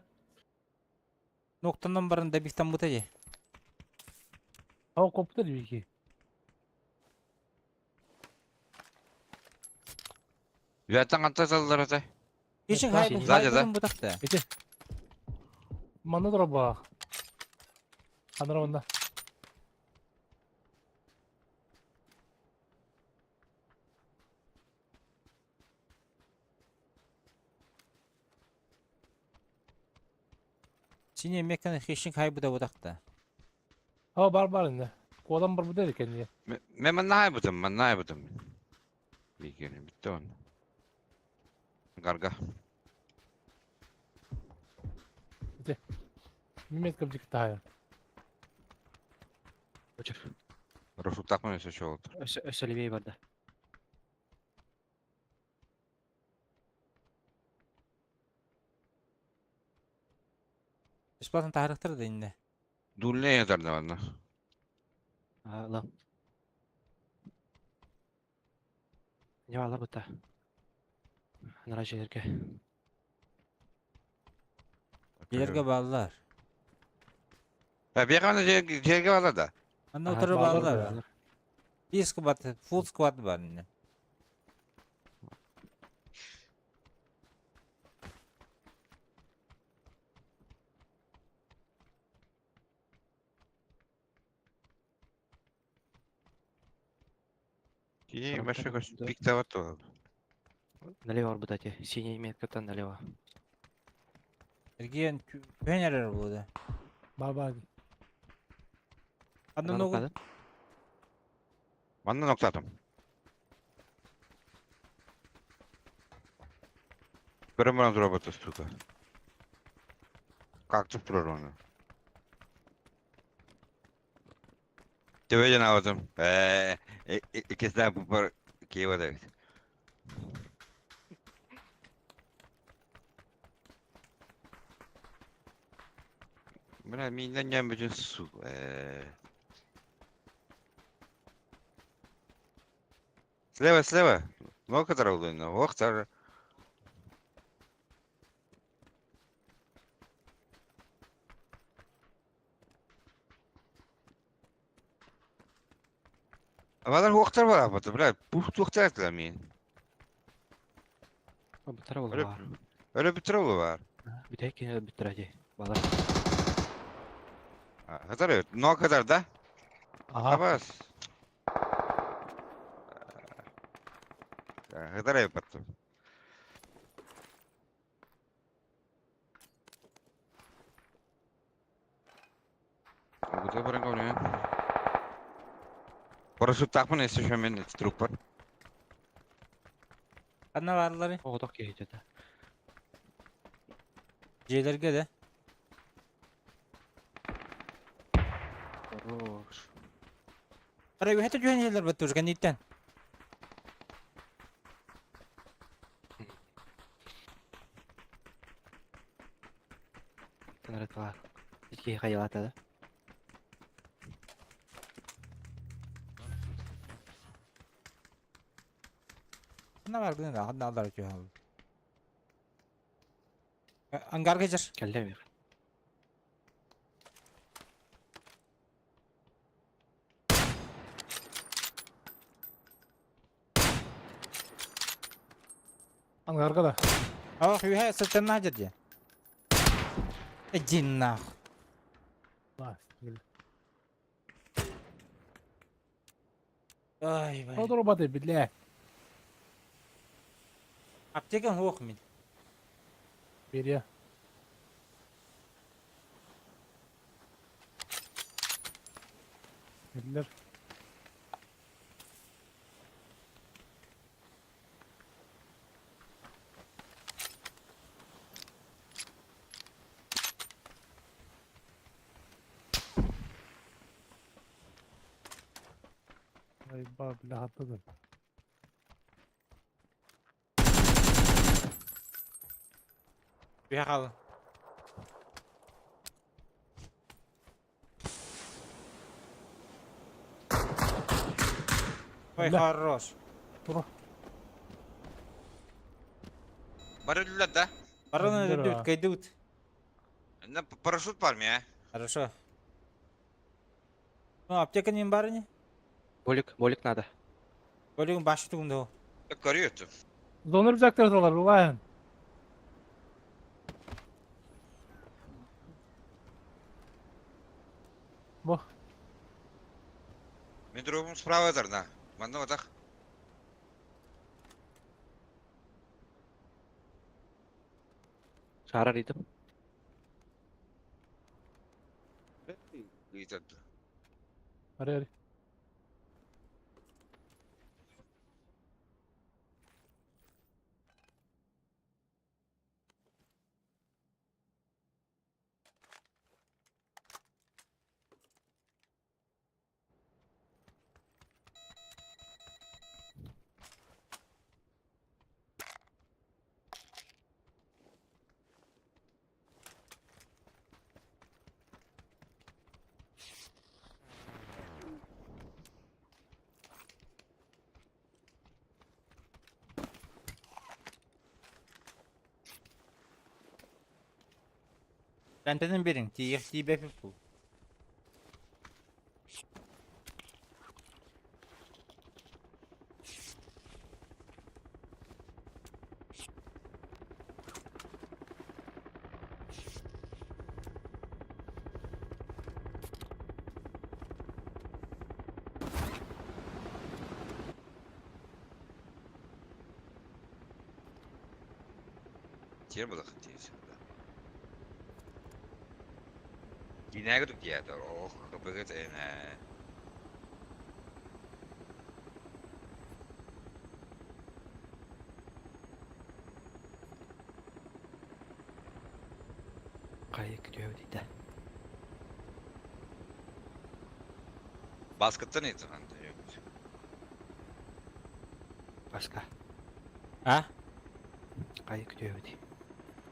Ноктанан баран да бихтан бута же. Ау компьютер бики. Үөттэн ханта тыллар ата? Хищник хай Сзади, да? бутакта. Ити. Манна турар буолах. Анара манна. Сине мекан хищник хай бута бутакта. Ау бар бар инде. Куодан бар бутер экен дии. Мен манна хайбытым, манна хайбытым. Бикени битте он. Гарга. Мимет кымчык тахайын. Очер. Рушуктакмын өсө чоолут. Өсө левей барда. Бесплатно тахарыктыр да инде. Дулне ятар да манна. Ла. Не алар бута. Анара жерге. Жерге баллар. Ә бияқаны жерге бала да. Анна Ага, отыры баллар баллар. да. Bir squad, full squad бар инде. Кии Сорок башы пять, көс да. пик табат то. Налево арбутати. Синяя метка налево. Эрген пенерер булды. Бар бар. Анна ногу Манна ноктатым. Көрөм баран тура сука. Кактус турар оны. Төбөдөн абытым. Икесинен пупар кийип атабыз. Бля, минден нем бүтүн сука. Слева, слева. Локотор улуйна, локтор. Балар локтор бар апаты, бля, пух туктар этилер мин. Бутара Өлө бар. өлө бүтүрө бар. Бүтәй кине бүтүрәди. Балар. Хатар, но кадар да? Ага. Абас. Хатар паттым. Бу баран говно. Парашют тахмын если что мен труппар. Анна барлары. Оғдақ кейді. Жерлерге де. Хорош. Ара үһәтә түһән жерлер бит уже кәниттән. Тыңратыла. Итке хайылата да. Анна бар гына да, анна алдар түһән. Ангарга жер. Кәлле мир. Ангарга да. Ах, үһә сыртына жерде. Иди нах. Ай. Ай, бай. Тодор баты биле. Аптекам хоқ мин. Бере. Биллэр. Айба, бля, хаттыгын. Түһэ хаалла. Ой, хорош. Бары өллөр да? Барыны өлдүбүт, кыайдыбыт. На парашют бар а? Хорошо. Ну, аптека не барыни? Болик, болик надо. Болигин башы тугунда. Көрүөтүм. Зонur рюкзактар алар, улаан. Бо. Мен другум справа на. Манна отах. Шарар идем. Ыйтады. Ари ари. Лентенин берин, тиих тиибе пипу. Тер было хотеть. Кинәгер диятер. Ох, бөгет эне. Кайы күтүө дейді. Баскыттан eti ханды. Башка. А? Кайы күтүө дейді.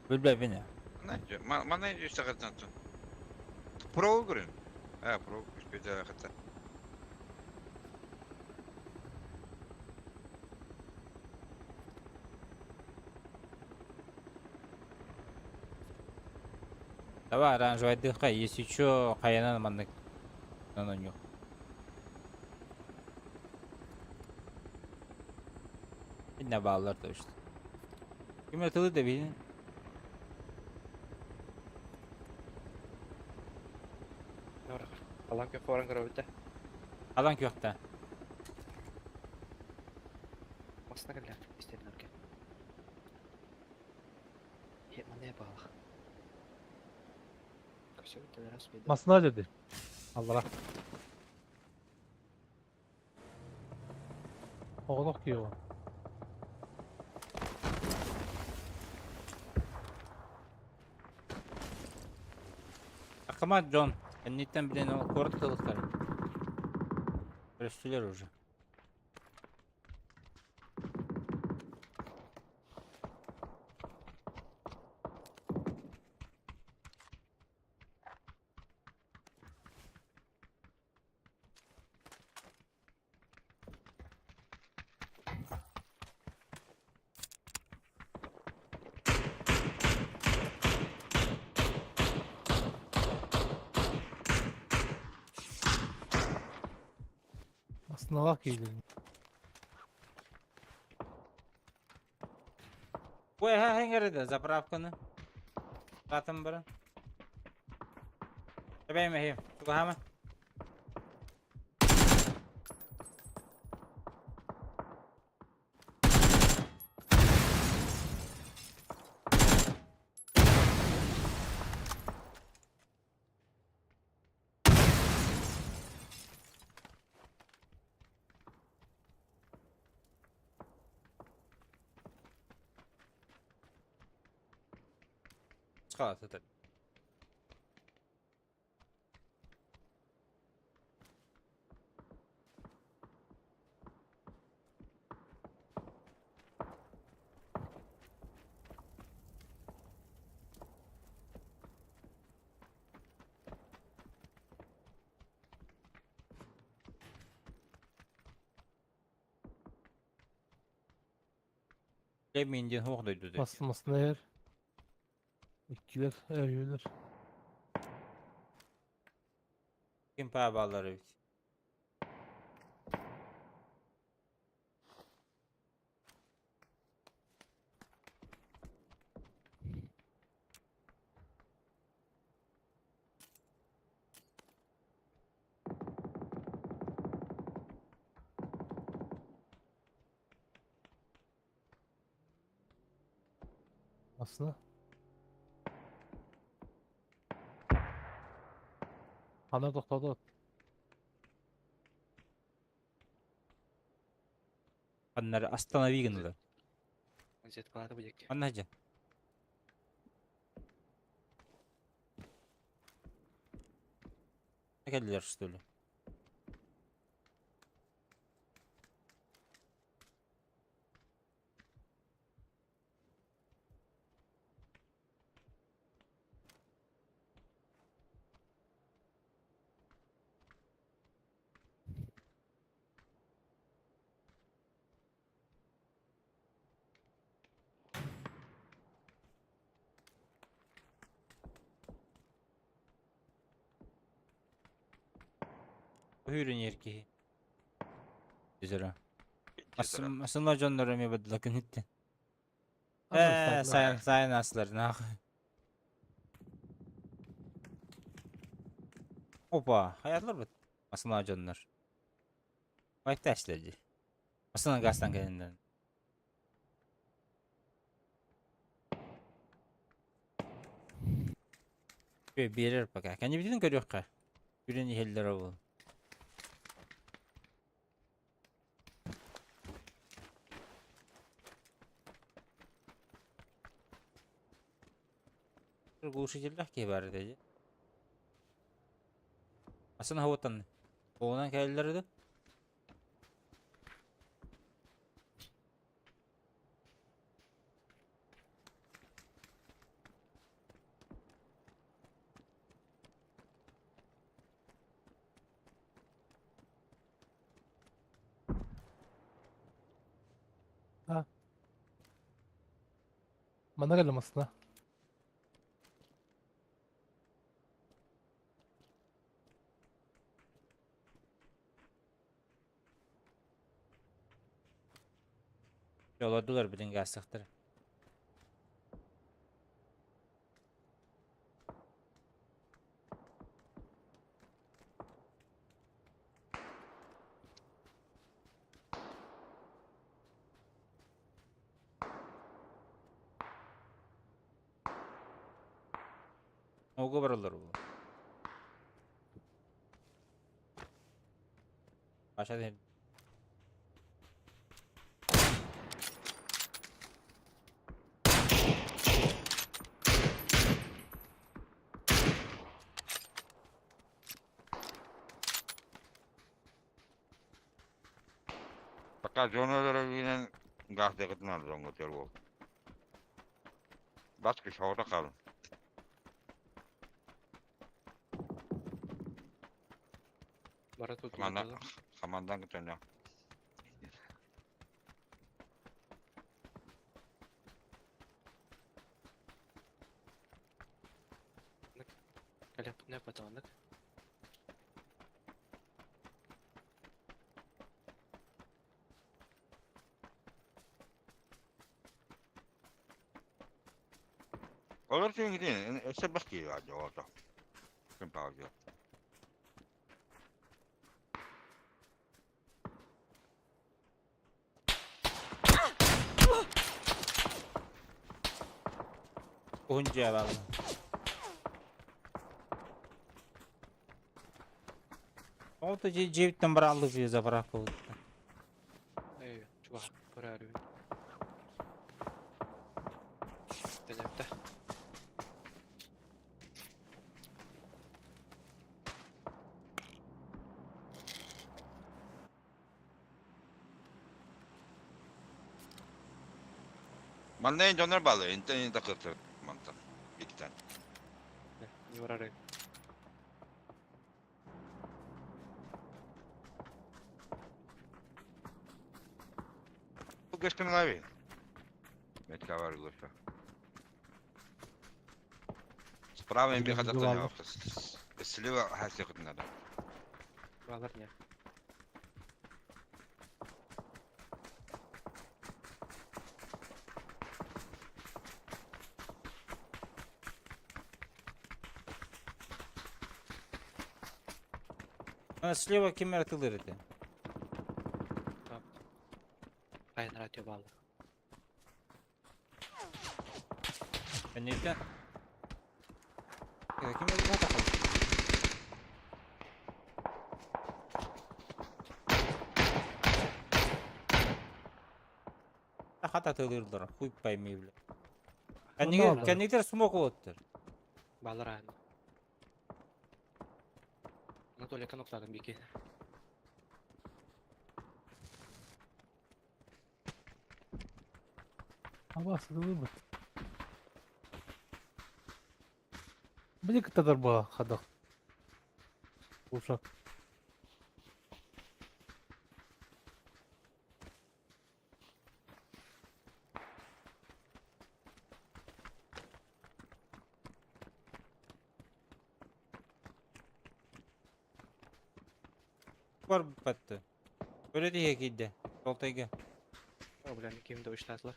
Билбей бini. Мана жүз сағаттан. Про көрін. А, про күспеде хатта. Давай оранжевый если чё, хаянан маннык. На нюх. Не баллар точно. Ким тылы да билин. Алан кö форан көрөбүтэ. Алан күйөктө. Масына кэллэ истерин өргө. Хе мане баалах. Көсөбүтэ раз беде. Масына dedi. Аллара. Оғлық күйеуі. Акыма Джон. Энниттен билен ол корт тылыктар. Көрүстүлөр уже. Масыналах кийдин. Ой, ха хеңгереде заправканы. Катын бара. Эбэйме хем. Тугахама. Схалатытар. Кемин диэн суох дойдута. Басылмасына эр. Иккилэр, өйүлэр. Ким паабалар эбит. Aslında. Ана тоқтады. Аннары останови гыннылар. Зеткалады бу диэки. Анна дьэ. Кэллилэр что ли? Үүрүнэр киһи. Üzere. Aslında дьоннор эмиэ бадылакын иттен. Э, сайын сайын аслар нах. Опа, hayatlар бит. Aslında дьоннор. Айтта эшлерди. Aslında gazdan келендер. Биэрэр пока. Кэннибитин көрүөххэ. Үрүн иһэллэр ол. Глушительлээх киһи баар этэ дии. Асан аһауаттан Оҕунан кэлэллэр да? Манна кэллим астына. Олордулар билин гаастахтар. Ого бараллар бу. Aşağı değil. Пока дьоно эрэ гаастыгытын дьоҥҥо буол. Баскы соҕото хаалын. Бара тут Хамандан хамандан кытына. Кэлэппитинэ патааннык. Олор син өссө бахти ото. Ким пауза. Уһун дьиэ баалла. Ол дьиэбиттэн барааллык заправка буолбута. Эй, чугас көрөөрүбүн. Тэнэптэ. Манна дьоннор бааллар, интен такыттар мантан. Биктен. Не барары. Көстөн лави. Метка бар глуша. Справа им бихата Бывало. Слева хасикот надо. Балар не. А, слева кемер тылыр это. Кайын радио балар. Кеннектен. Кемер хата Хата тылырдыр, хуй пойми, бля. Онда Кеннектер смок оттыр. Балар айын. Анатолий каноктадым бики. Абас выбыт. Били кытадар ба хадах. Ушак. Бар батты. Öyle diye giddi. Soltayga. О, бля, кимди уштадылар.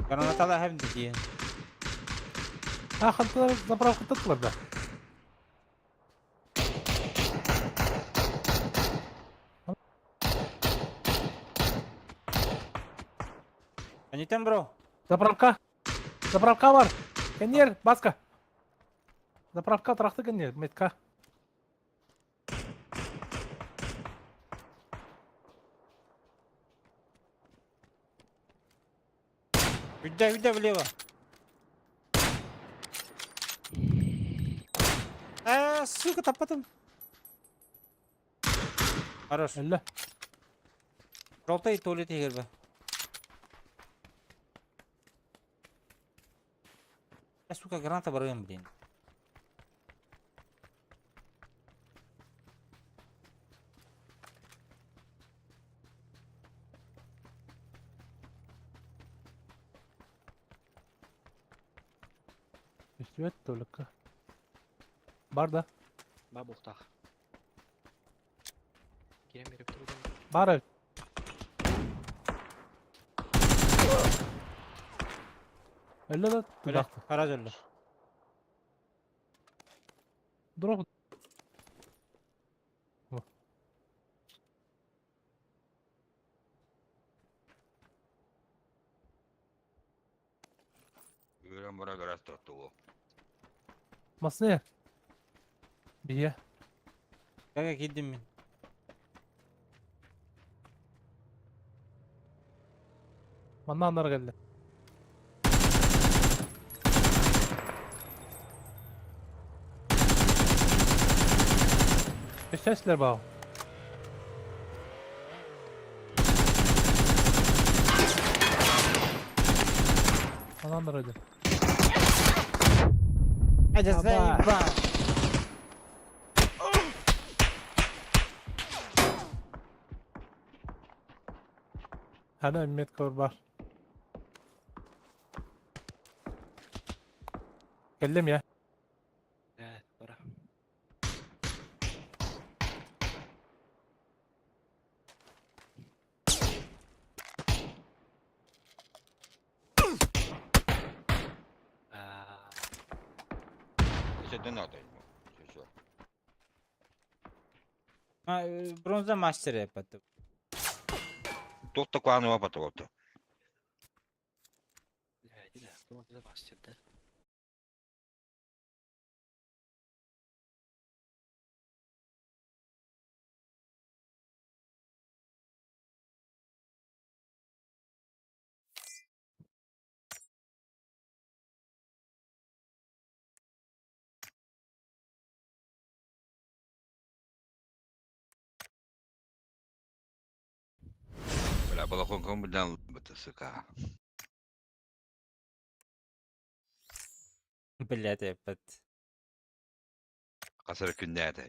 Granatalar hem de diye. А ханталар заправка татлар да. Анитен бро. Заправка. Заправка бар. Кенер, баска. Заправка тракты кенер, метка. Üdde üdde влево. Сука, таппатым. Хорош. Элле. Жолтай туалет егер бе. Сука, граната барыгын, блин. Үстүөт толыкка. Бар да. Ба бухтах. Кирем берип турдум. Бар. Элле да Öyle. тудакты. Гараж öyle. Дроп. Юрам бара гараж тоту. Масне. Бие. Как киддим мен. Манна анар келди. Эштәшләр бау. Манна анар иде. Hadi Аба. заебал. Хана метка бар. Келдим я. Э, бара. А, Это надо ему. Всё. Ha, bronza master yaptı. Тут такое оно потом. бля, иди да, бронза мастер, да? Балахон быдан сука. Блять, опять. Хас эрэ күннээтэ.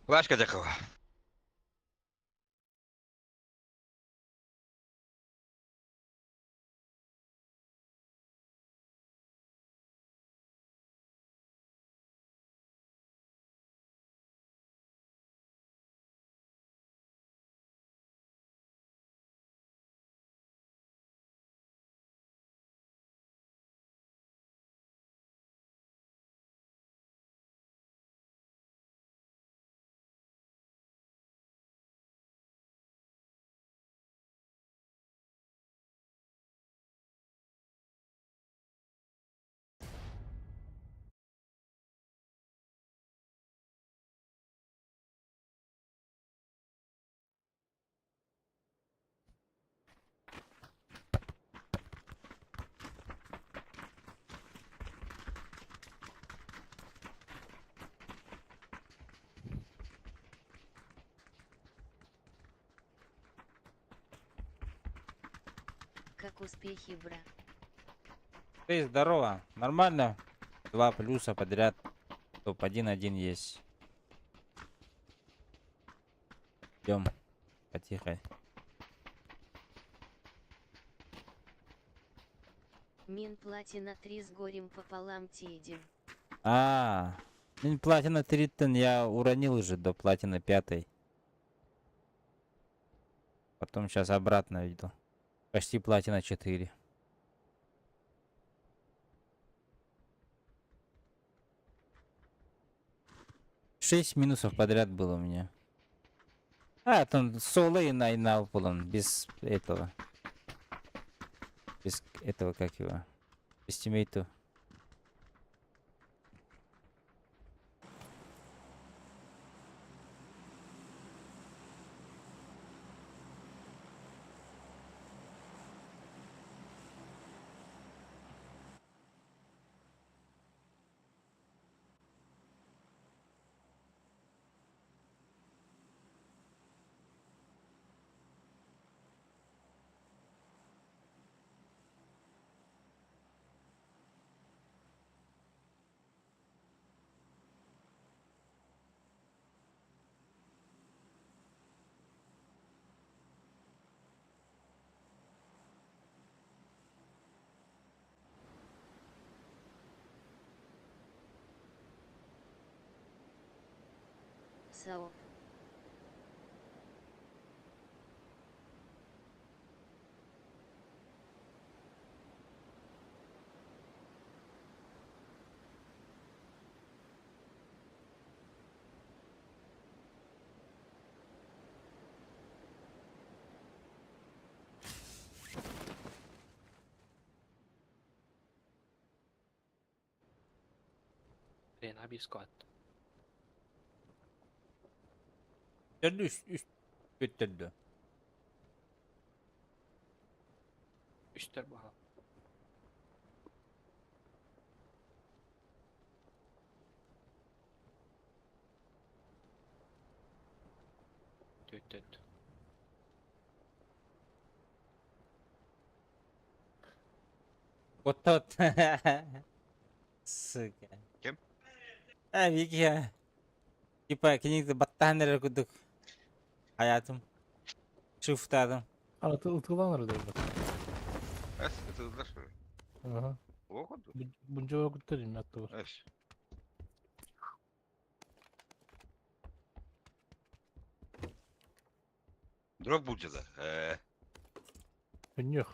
Флашка дьакыла. Как успехи, бра? Ты здорово. Нормально? Два плюса подряд. Топ-1, один есть. Идем. Потихо. Мин платина 3 с горем пополам тидим. А, ну, платина 3 я уронил уже до платины 5. Потом сейчас обратно иду. Почти платина 4. Шесть минусов подряд было у меня. А, там соло и на был без этого. Без этого, как его. Без тиммейту. Сао. Rena bir squad. Üst üst üst Үстер баха. Төт төт. Вот тот. Сука. Кем? А, Вики. Типа, кинигді баттахан эрэр курдук. Hayatım. Шифтадым. А, ытыланыр да бу. Эс, это что? Ага. О, Бунжо күттерим аттыбыр. Эс. Дроп будет, да? Өннөх.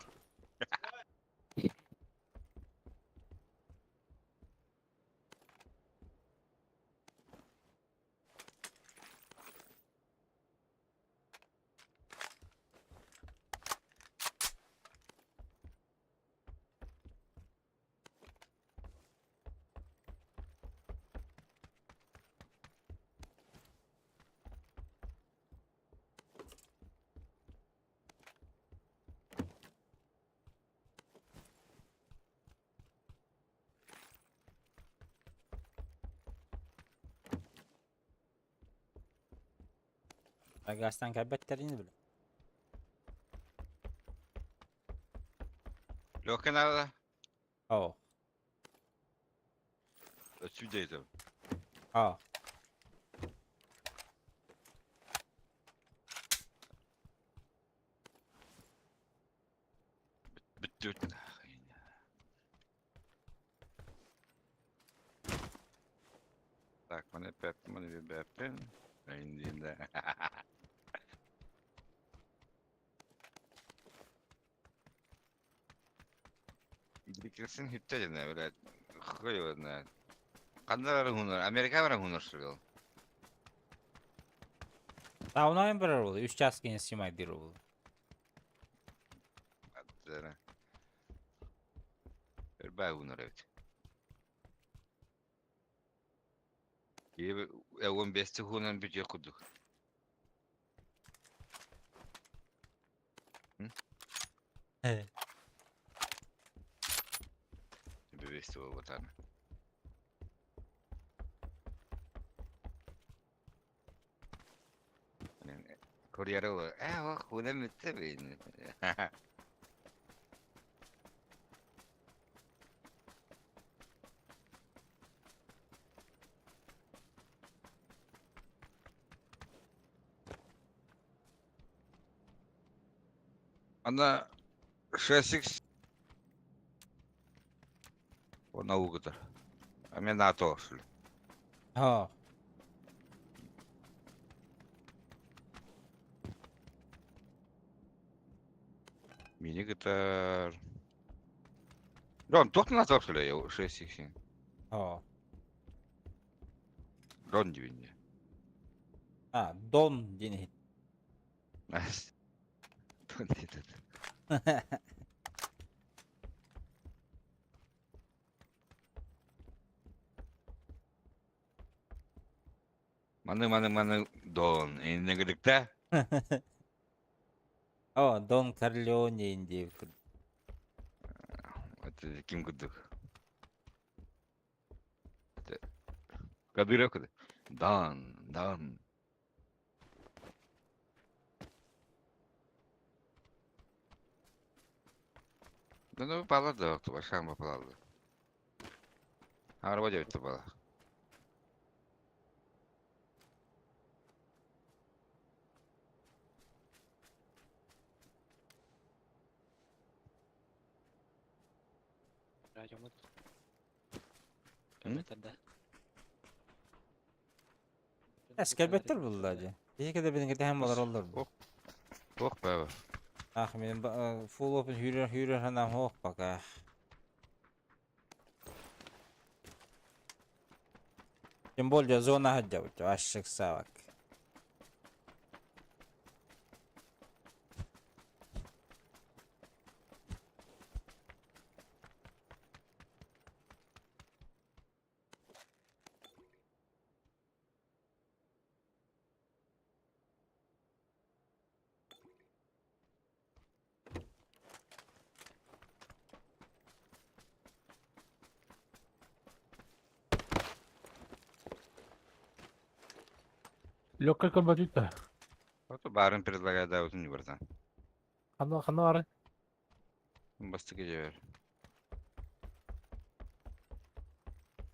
Gazdan kaybettiğini bile. Легкий надо. О, Отсюда это. о. Бүттүт нахуй. Так, маны пеп, маны беппин. Индинде. Дикерсин хиттедене, блядь. Хуй его знает. Кандалары хунар, Америка бара хунар шыргал. Та она им барар болды. 3 час кейін снимай дир болды. Аттара. Эрбай хунар эбит. Ебе 15 хунан бит якудук. Бевести вот она. Курьер хуна митте бейн. Она 6х Она угдар. А мен НАТО шли. О. Мини гитар. Рон, тоқ НАТО шли, 6х. О. Рон дивинде. А, Дон дени. Дон деді. Маны, маны, маны, Дон. Иннегілікті? О, Дон Корлеоне инди. Это ким күдік? Кадыров күді. Дан, Дан. Ну, палады, башан палады. Арба деп бала. Радиомут. Кэлбэттэр Эскербеттер булла же. Екі де біздің кете болар олар. Ох, бәбі. Ах, мен full open hürür hürür hanam hoch bak ah. Тем более зона хаджа ашык савак. Легкая комбатита. Вот барын предлагаю да, не братан. Хана хана ары. Бастык жебер.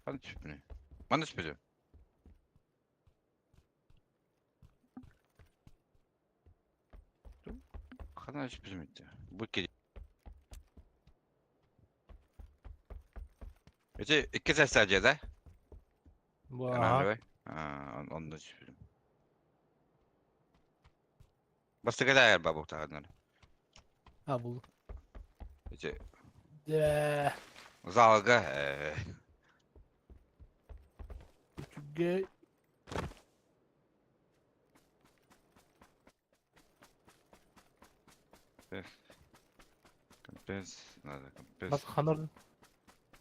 Аны түшпүнү. Маны түшпүдү. Хана түшпүдү. Бу ке. Эти икки сәсәҗә да? Бу ага. А, онда түшпүдүм. Бастык да бабу тагынар. А бул. Эти Дэ. залга. Үчүгэй. Компенс, надо компенс. Бас ханар.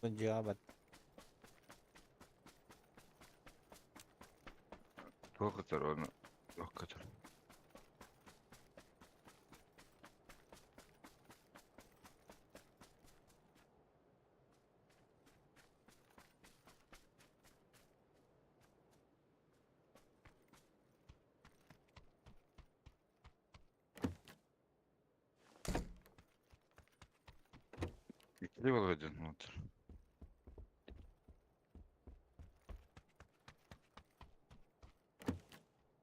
Жабат. Тоқтар оны. Тоқтар. Либо один, вот.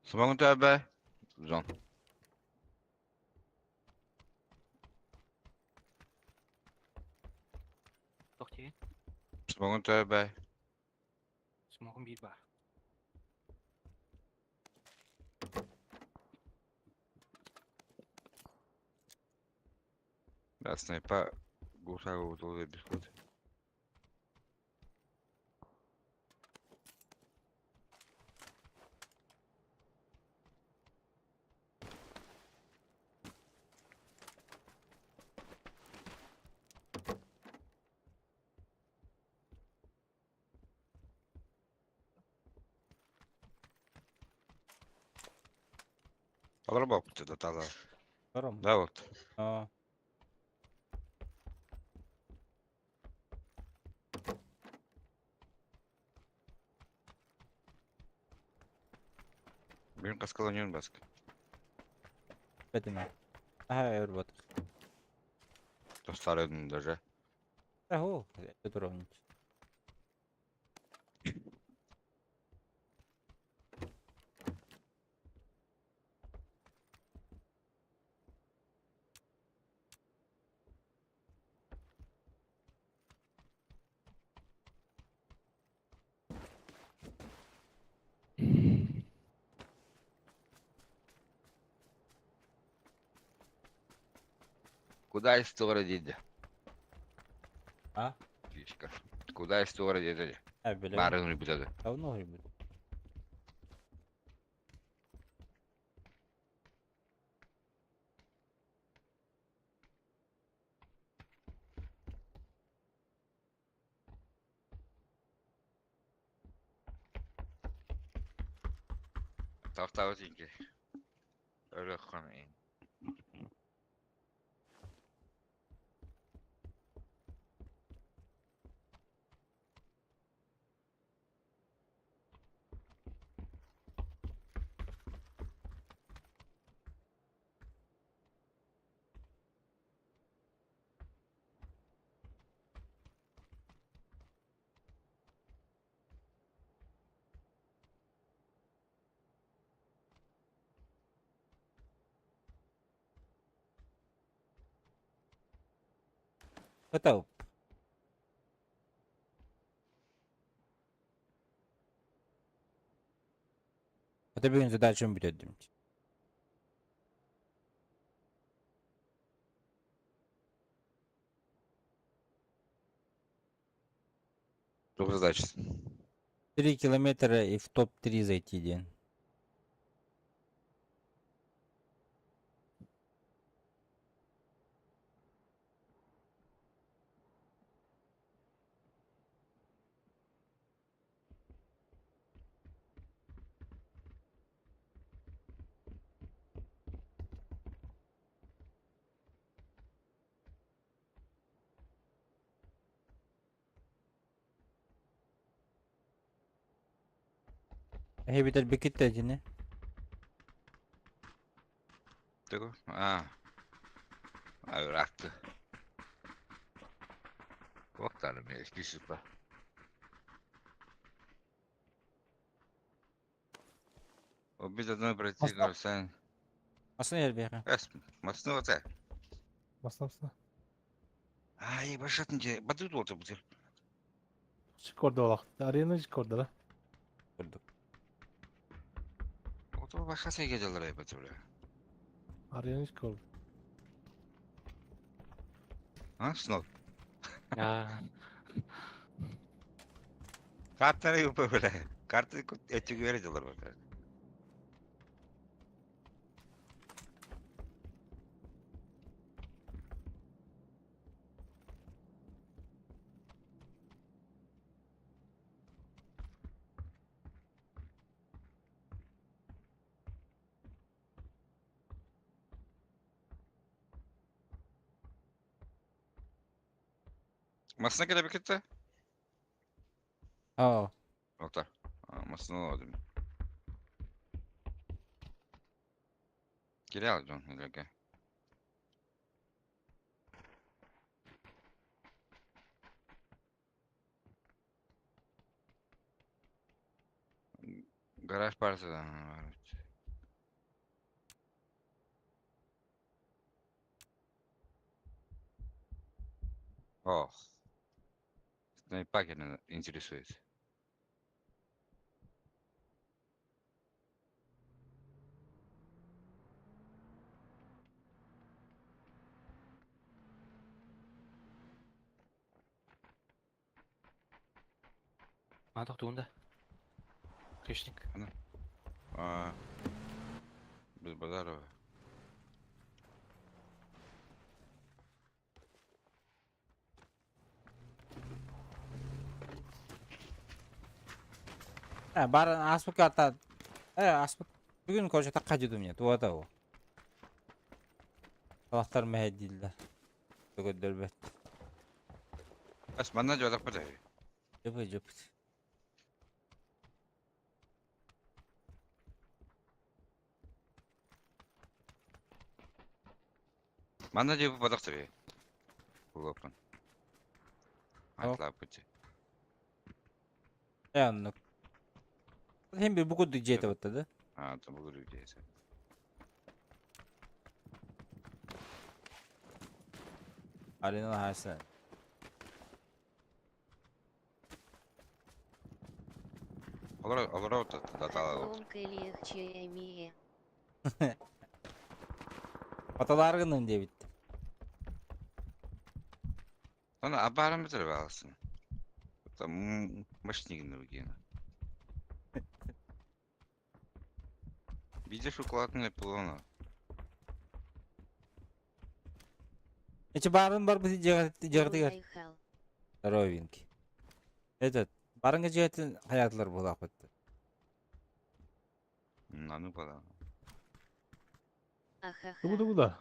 Смогу тебя, Джон. Тохти. Смогу тебя. Смогум бир бар. Да, снайпа гусару вот бесход. Аларбап да тала. Барам. Да вот. А. Бин каскаланьон баск. Бетиме. Ага, өрбот. То старый даже. Аху, это ровнич. Куда из города? А? Фишка. Куда из города? А, бля. Барын ребята. Давно ребят. Тавтаутинки. Өрөхөн. Это Это бүгін задачам бүтөдүм. Только задача. 3 километра и в топ-3 зайти день. Хебитер бекитте дини. Тугу? А. А, ырақты. Оқтары мен кишіпа. Убить одной противника, Сань. Асын ербеха. Эс, масны вот это. Басна. Ай, башатын же, бадут oldu bu. Шикорда олақ. Арена шикорда да. Көрдүк. Ото башка сайга жалар ай батыр. Арена шикорда. А, снов. А. Kartları yok böyle. Kartı eti güvere жалар bak. Masına kadar bir Аа. Nokta. Masına oldu. Geri al John. Gel. Гараж parası da var. Ох. Снайпакер интересует. А, тохтугун да. Хищник. А, без базарова. Э, бар ааспыкка ата э ааспыт бүгүн короче такка дьудум я туата ол. Талахтар мэһэйдииллэр. Төгөддөрбөт. Ас манна дьуотахпыт эһи. Дьыбы дьып. Манна дьыбы бадах тэби. Улуоппун. О. Атлааппыт. Э оннук. Хим бир бу курдук дьиэтэ батта да. А, там бугур дьиэсэ. Арена хайса. Олор олор датала. Омка легче. Баталар гынным диэбит. Аны абарым битер балсын. Там мышнигин другие. Видишь шоколадное пилона. Эчи баарын бар бит дьиэҕитигэр. Айхал. Здоровенький. Этот барыңа дьиэтин хаятылар буолаахпыт. Аны бала. Ахаха. Тугу тугу да.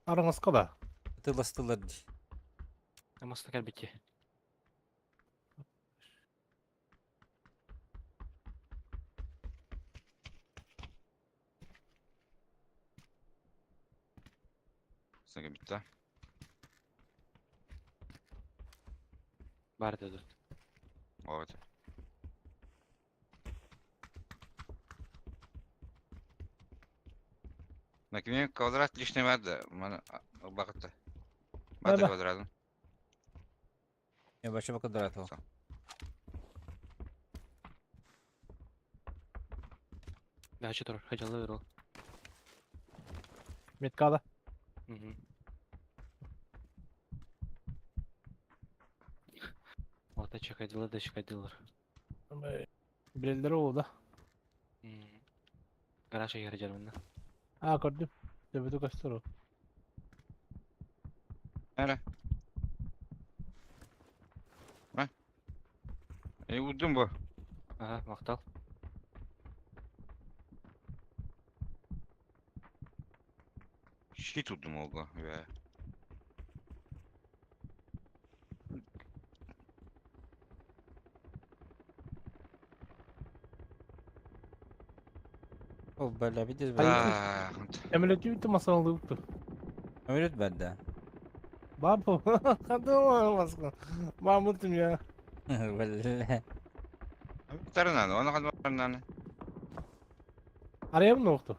Араңаска да. Тыластылар дии. Амаста кэлбитти. Сага битта. Бар деді. Вот. Накими квадрат лишний вады. Мана бакытта. Бады Да-да. квадратын. Я бачы квадрат ол. Дача турар, хажалы бер ол. Меткада. Мгм. Ота чекайдылар да чекайдылар. Билелер ол да. Гараж егер жармында. А, көрдүм. Төбөтө көстөр ол. Эре. Ма? Э, удум бу. Ага, мактал. Щит удум oldu. Ve. Ол бля видишь бля. А, Эмилетти бүтү масалды укту. Өмүрүт бәдде. Бабу. Кадым маска. Мамутум я. Бля. Тарнаны, оны кадмарнаны. Арайым нокту.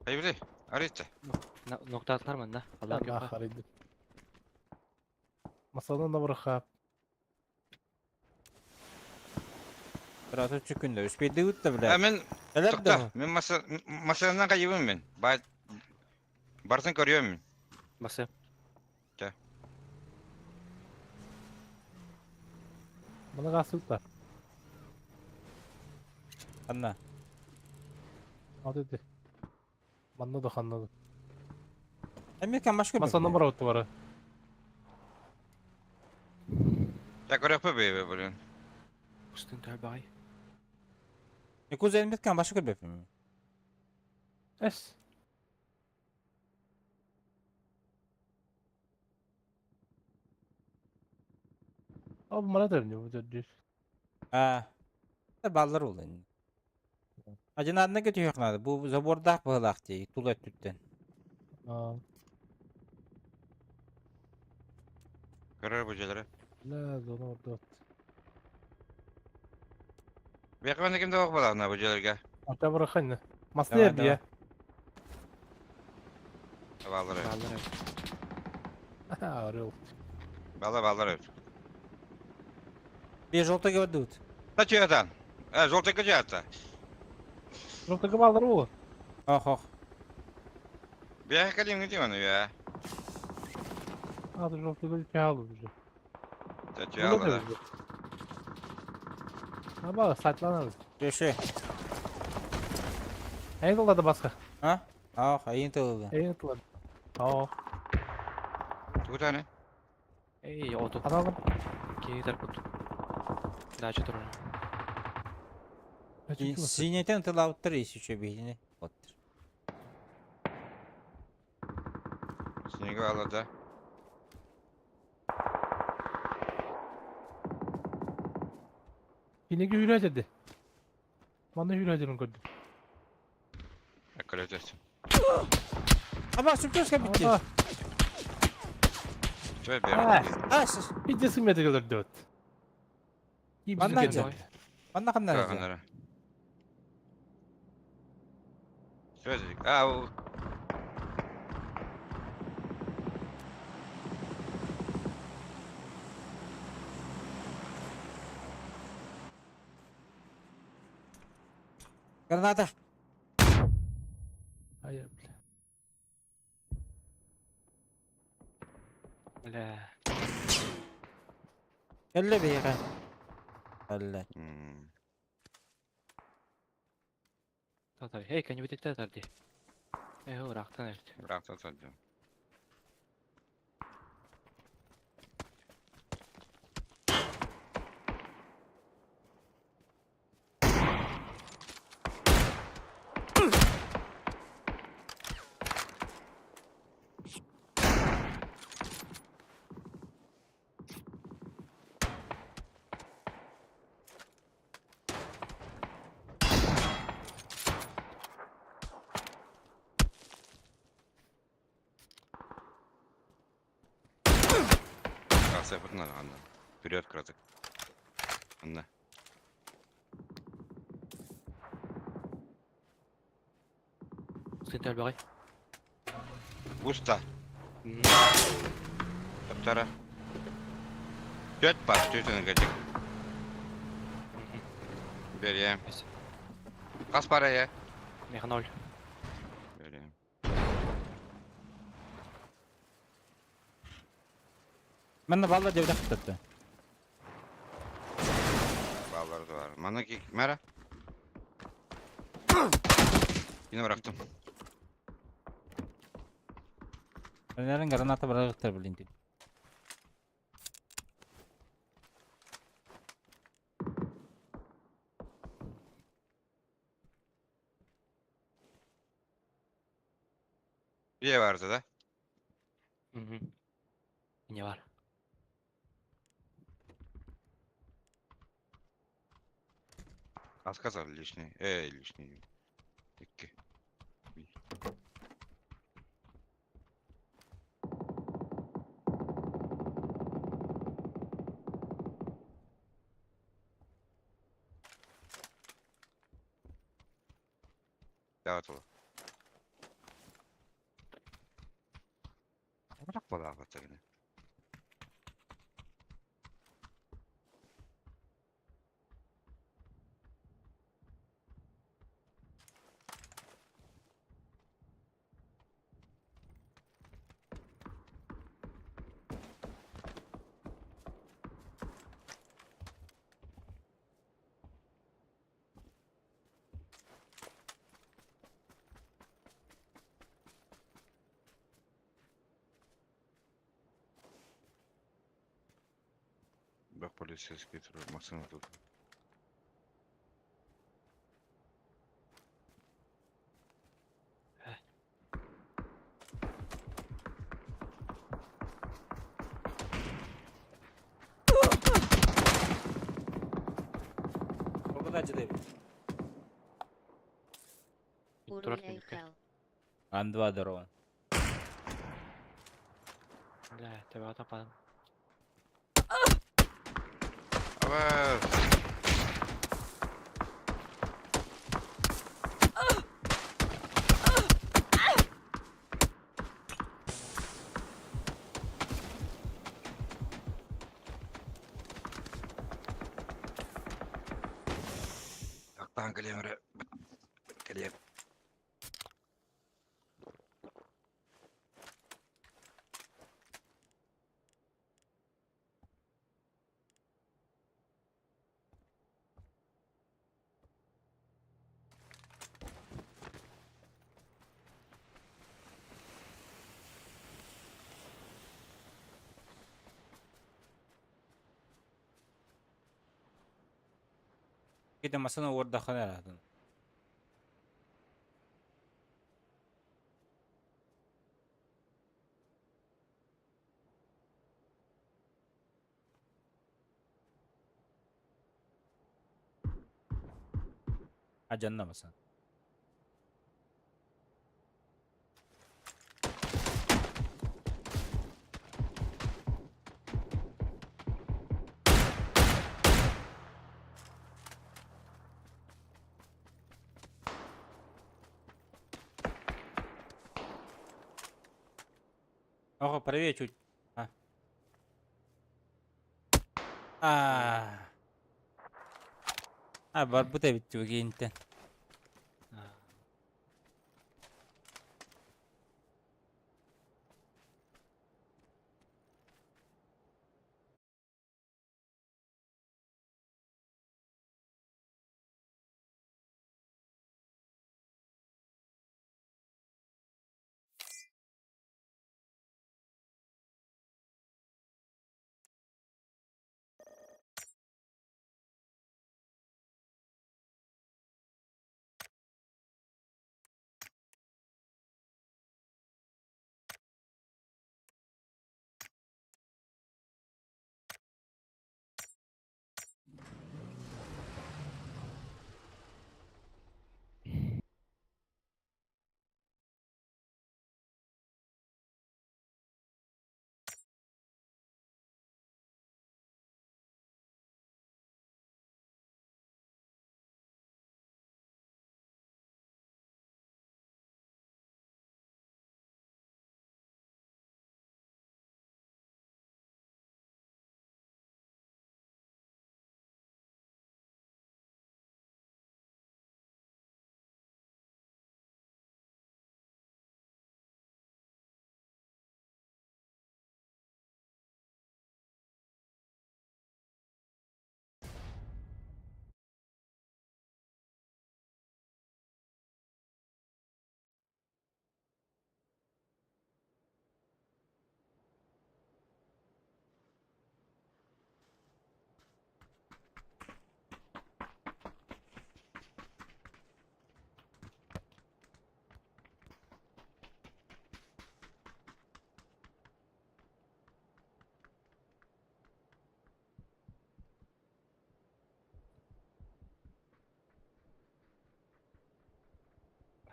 Айбри, арыйты. Нокта атлар манда. Аллах Аллах yok. арайды. Масалдан да барха. Бират үч күндө үспейди үттө бля. А мен Элер токта, да. мен маса масанан кайыбым мен. Ба Барсын көрüyorum мен. Басы. Мына касылта. Анна. Ал деди. Манна да ханна. Американ башка Масалдан бар оту бары. Я көрөкпө бейбе блин. Устун тәбай. Якуза Американ башка көрбөпүм. Эс. Abi bana da bu düz. А. Баллар ол енді. Ажын адына көтө надо. Бу забордах быһылаах дии, тула өттүттэн. А, Көрөр бу желери. la zona orada. Бэйэҕэ ким да балаҕана бу дьиэлэргэ. Ата бырахын. Масны Давай, эрдиэ. Баллар. Баллар. Орел. Балла баллар. Bir желтый говорит. Да че там? Э, желтый качается. Желтый баллар ол. Ох, ох. Бэйэҕэ кэлин где он я? А, желтый говорит, пиалу уже. Да че да. Аба, сатланабыз. Реши. Эйн тыллады басқа. А? Ох, айын тылды. Эйн тыллады. Ох. Тугутаны? Эй, оту. Аналым. Киһи тарпыт. Дача турар. Синетен тылауттыр еще бейіне. Вот. Снега ала да. Кинеге хүрәҗәде. Маны хүрәҗәден көрдүм. Эколетес. Аба, сүртөс битти. Ата, Че А. бер? А, сіз. Пиздец метр көрдү. Манна жа. Манна қандай? Че А, у. Граната. Ай, бля. Бля. Әлле бейға. Әлле. М. Татар. Эй, кәне бит татар ди. Эй, урактан эрт. Бирок татар. Касай бутна анда. Вперед, краток. Анна. Син тәл багай. Густо. Таптара. Пять пар, что это на Берем. Кас пара я. Механоль. Берем. Манна балла деп дақтырды. Баллар да бар. Мана ки мара. Yine bıraktım. Нәрін граната барағықтыр білін. Bir vardı da. Не бар. Az kazar лишний. Эй, лишний. İki. Bir. Dağıt ola. Bırak bana afata yine. Bak полицейский машина тут. Уруй Айхал. Ан-2 дрон. Бля, тебя тападым. Ава. Таһан кэлиэм эрэ. Кэлиэм. Кити масына уордаххына эрэ атын. Адьанна масан. Ого, правее чуть. А. А. А, барбыт эбит түгиинтэн.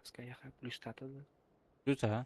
Баска плюс тата да. Плюс, ага.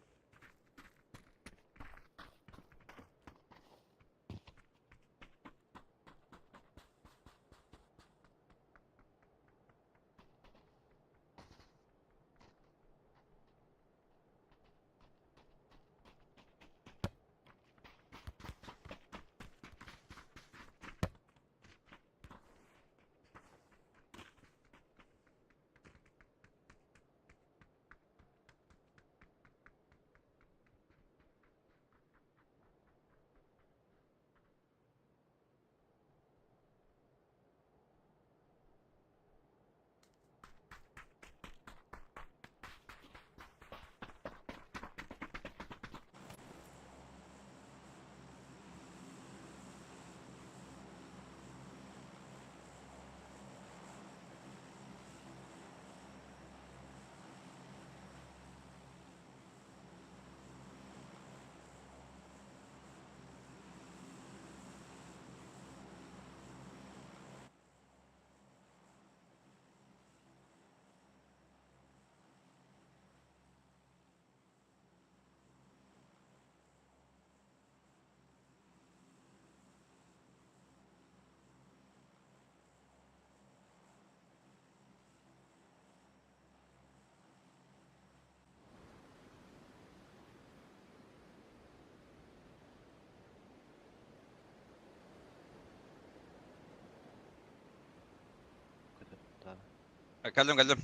Кэллим, кэллим.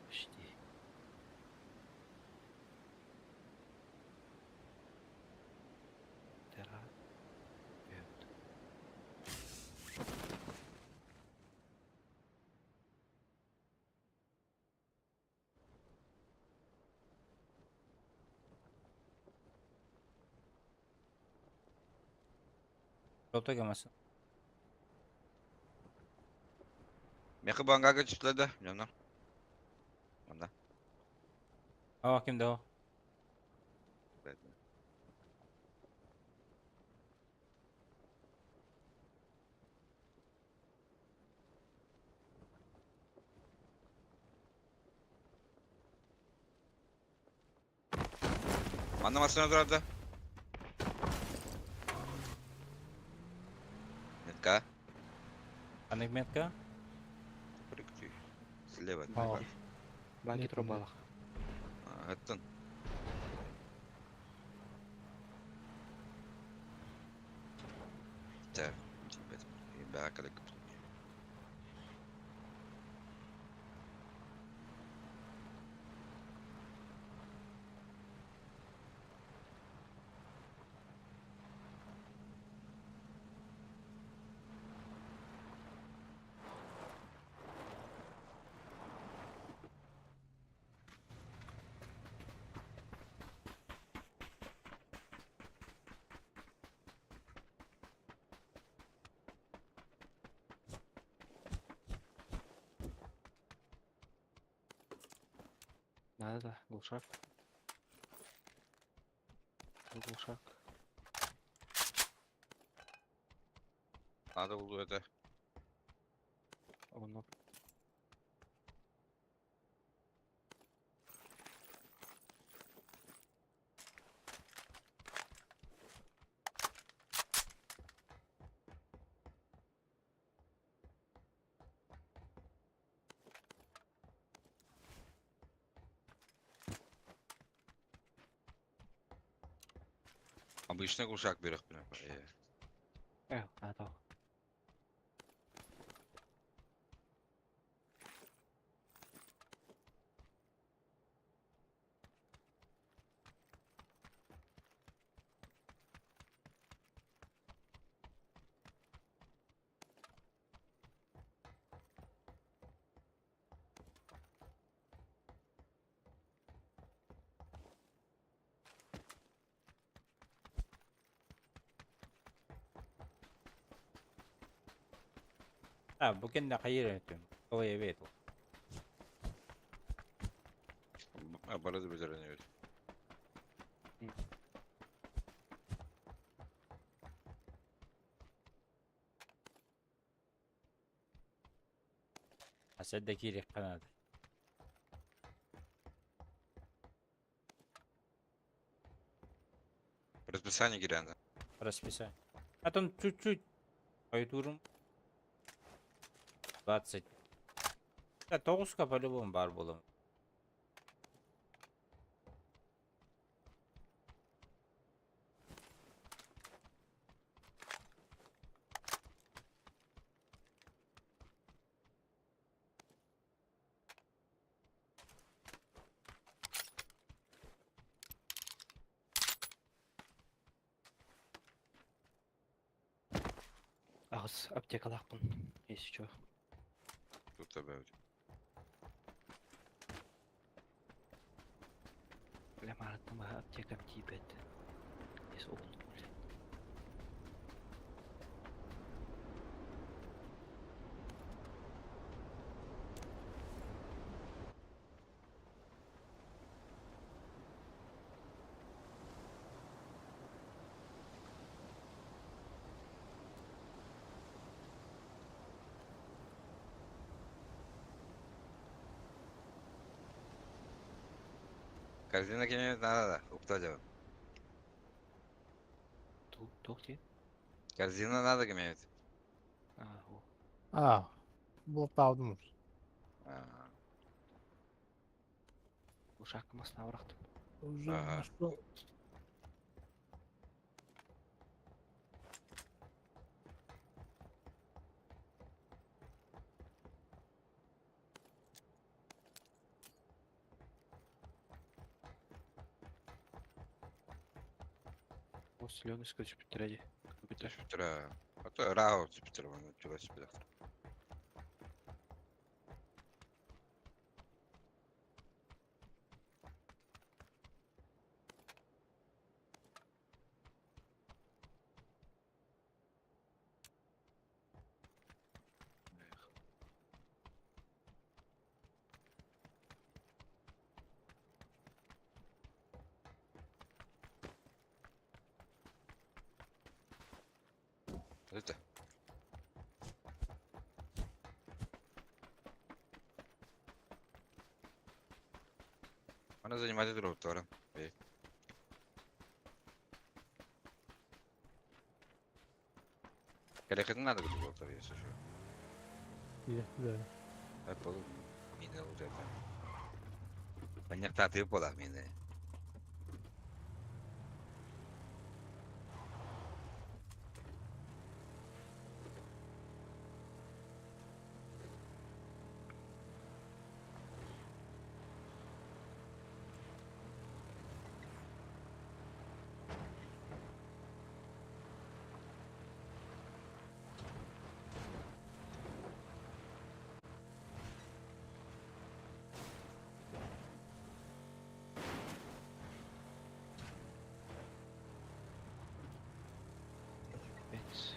Почти. Тера. Бют. Жолтой кемасы. Мехы бангага түстүлэр да, дьоннор. Онда. Aa kimde o? Манна массыына турар да? Метка. Ханнык метка? Прыгти. Слева. Aa. Баки трубалах. Аттан. Так, баакалык. Надо, да, глушак. Глушак. Надо было это. Оно. Обычный глушак берег. Надо. А, бу кэннэ хайыр өтүм. Тоҕо эбиэт ол. Бары бөтөрөнөбүт. Асадда киирик канада. Расписание Гирянда. Расписание. А там чуть-чуть. Айтурум. 20. Да, тоғызға по-любому бар болым. Ағыз аптекалақпын, если чё. Тут тебя. Бля, мараттан баха аптекам тиипет. Здесь оғын, блин. Корзина кеме надо, да. Укта делать. Тух ти? Корзина надо кеме. А, о. Аа. Бултаудым. Глушак масына бырақтым. Уже Ага. нашел. Ол Лены скачпыттара дии. Бүтэр. Түспүттэрэ. Ото ыраах түспүттэрэ манна чугас түспүттэр. Это. Она занимает другого. Кэлэхин надо будет если что. Диэхтилэр. Apple мина вот это. Понятно, ты пола мина. Пец.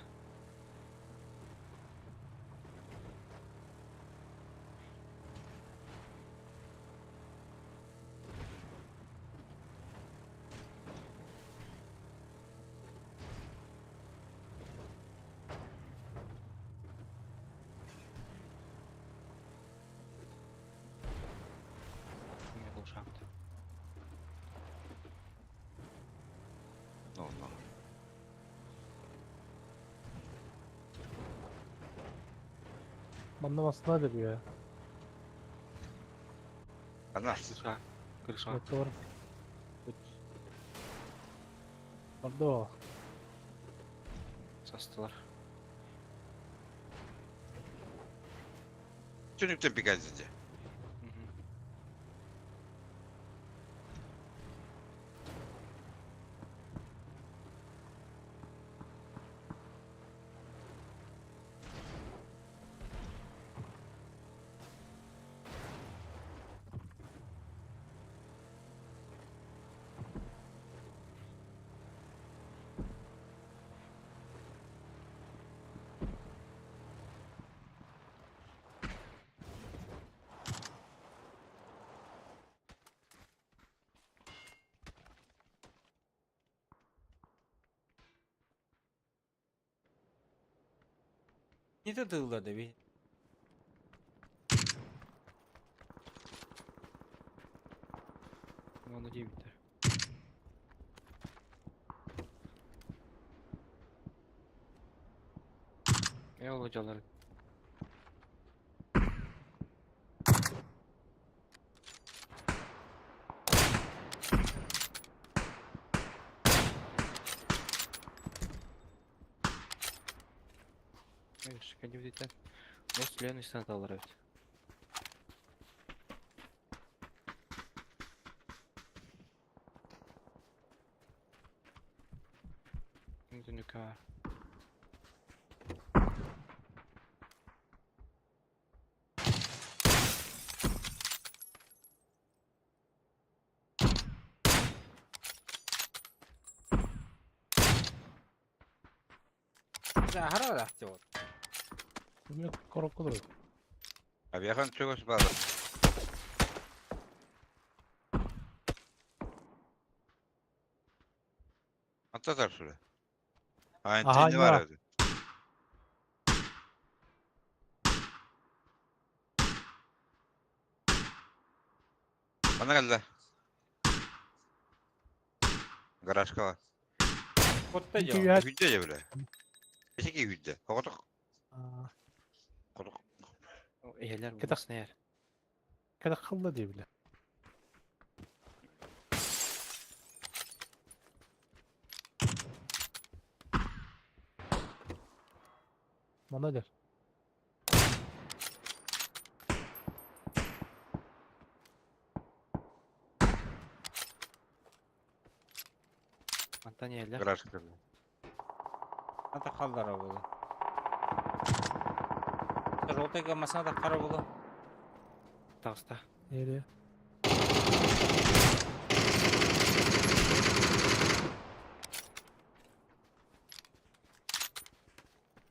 Не был шахта. Ну, ну. Манна массына деп я. Она. Крыша. Крыша. Мотор. Ордо. Састылар. Түнүктен пикать Мгм. Не тылла да би. Оны дейбиттер. Э ол жалар. Шикандибитен. Мос Лены санаталар эбит. Түнүккэ бар. Хара рахты вот. Мен коробка турат. Авиахан чугас баар. Аттатар сүрэ. А, Аха, антенна бар да. эбит. Ана кэллэ. Гаражка бар. Котта Ики жо. үһэ. Хүдде же биле. Эсеки хүдде. Хоготок. Хоток. Эһэлэр Кетах. булмас нээр. Кэтэх хылла диэбилэ. Мана дэр. Антон иһэллэр. Гараж кэллэ. Ата халлара буолу. Желтыйга масына таххара буолу. Таҕыста. Нерeye?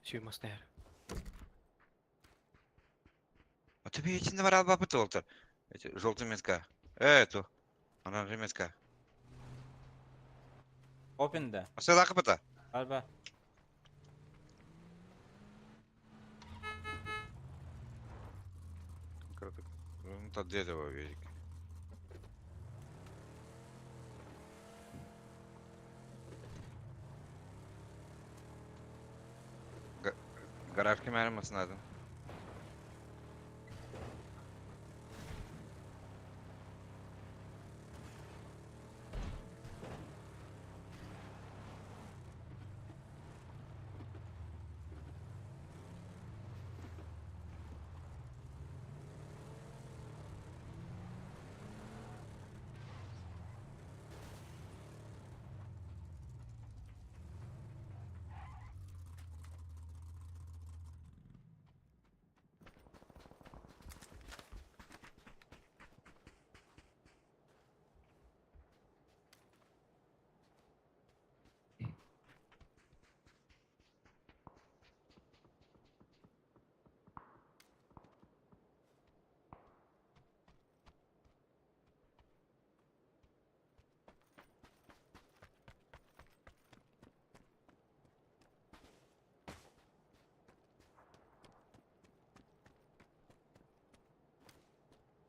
Сүүмас тэһэр. А тебе эти номера бабы толтер. Эти желтый метка. Эту. Оранжевый метка. Open да. А что так? Арба. Ну, то где его велик? Гараж кемәрі масынадым.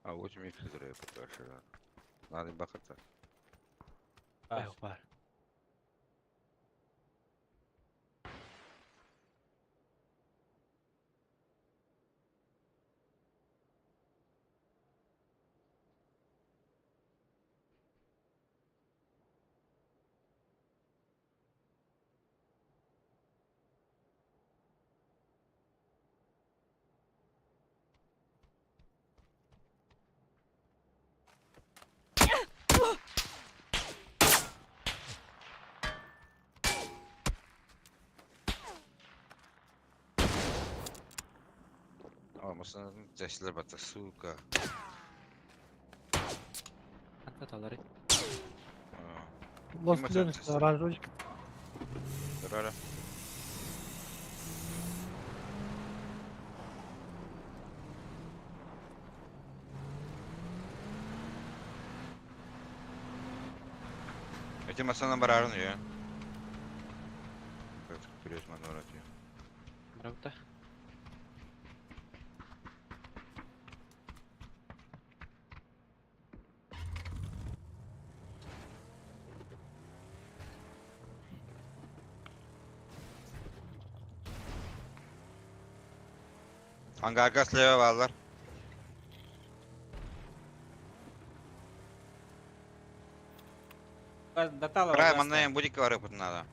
А вот мне физра покажи. Надо бахаться. Эх, бар. А, машина тяжело бата, сука. Антон талары. Лос Ким Анджелес açar? оранжевый. Рара. Эти машина барарны я. Вперед, манора, Правда? Ангарга слева баллар. Датала. Край манна будет говорю надо.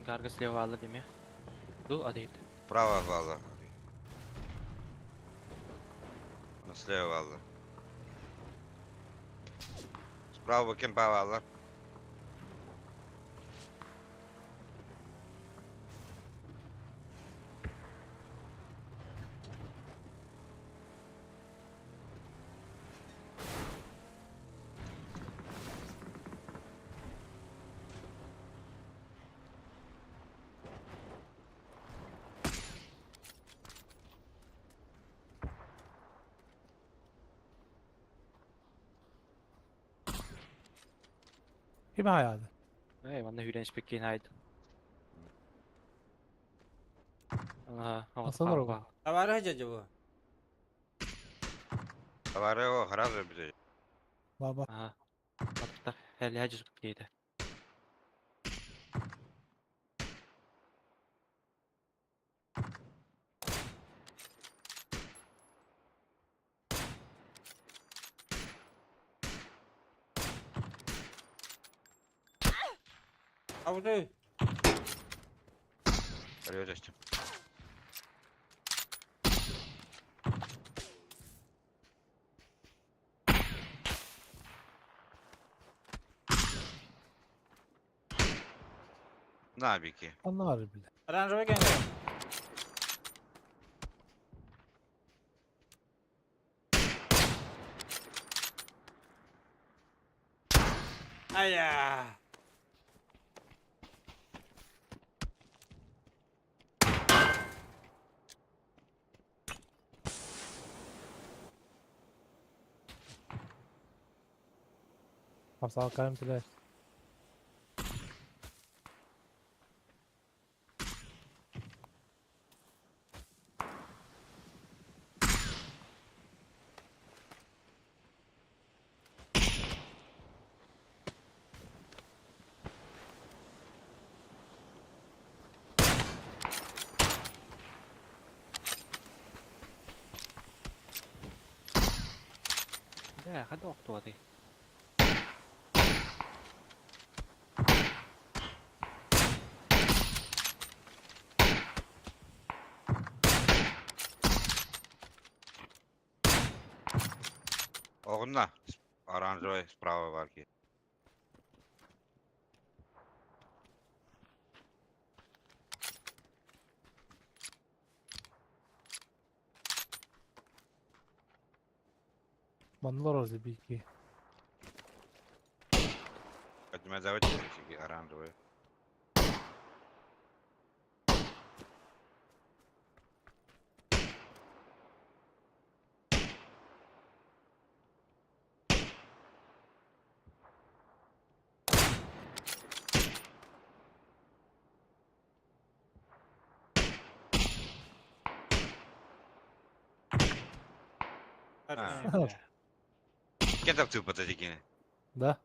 Гарга слева алла деме. Ду адейт. Право балла. Слева балла. Справа кем баллар. Kim hayaldi? Эй, манна хүрен спеккен айд. Ага, Асан орога. Табары жажы Товары его сразу бежит. Баба. Ага. Аттар, әлі әжіз дейді. Абы. Привет, На, бики. Аннары бile. Оранжевый генгер. Ая! Хамсаалкаем тилэр. Бля, ходок туотай. Оҕунна. Оранжевый справа варки. Манна олорор бики. Поднимай давайте оранжевый. А. Кем там ты Да.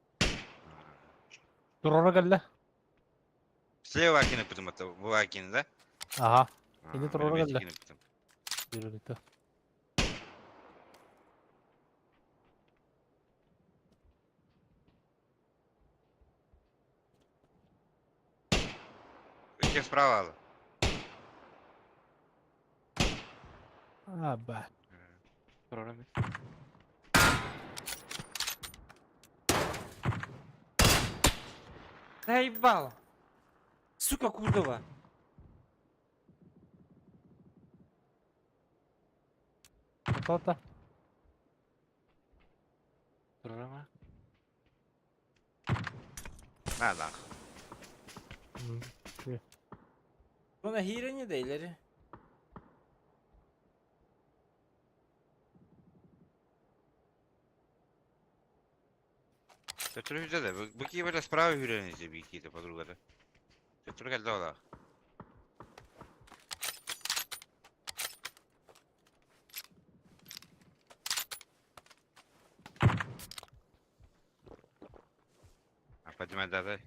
Турора кэллэ. Слева акины потом это вы акины, да? Ага. А, Ini турора мен кэллэ. акины потом. Yürüdü. Кем справа? Алла? А, ба. Турора Заебал! Сука кузова! Тота. Турора ма? На, на. Buna hile de ileri. Төттөрү да. Бу ки böyle справа хүренезе бики де подруга да. Төттөрү келди ола. А поднимай давай.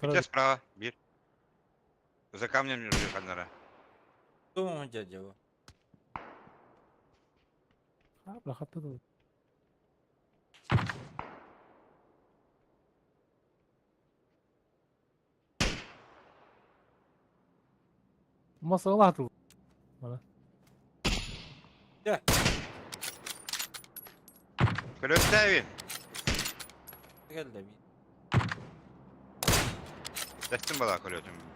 Где справа? Бир. За камнем не жив Ханара. Думаю, дядя. его. А, бля, тут. Масалату. Көлөттәбин. Gel de bir. Dəstin bala көлөтүм.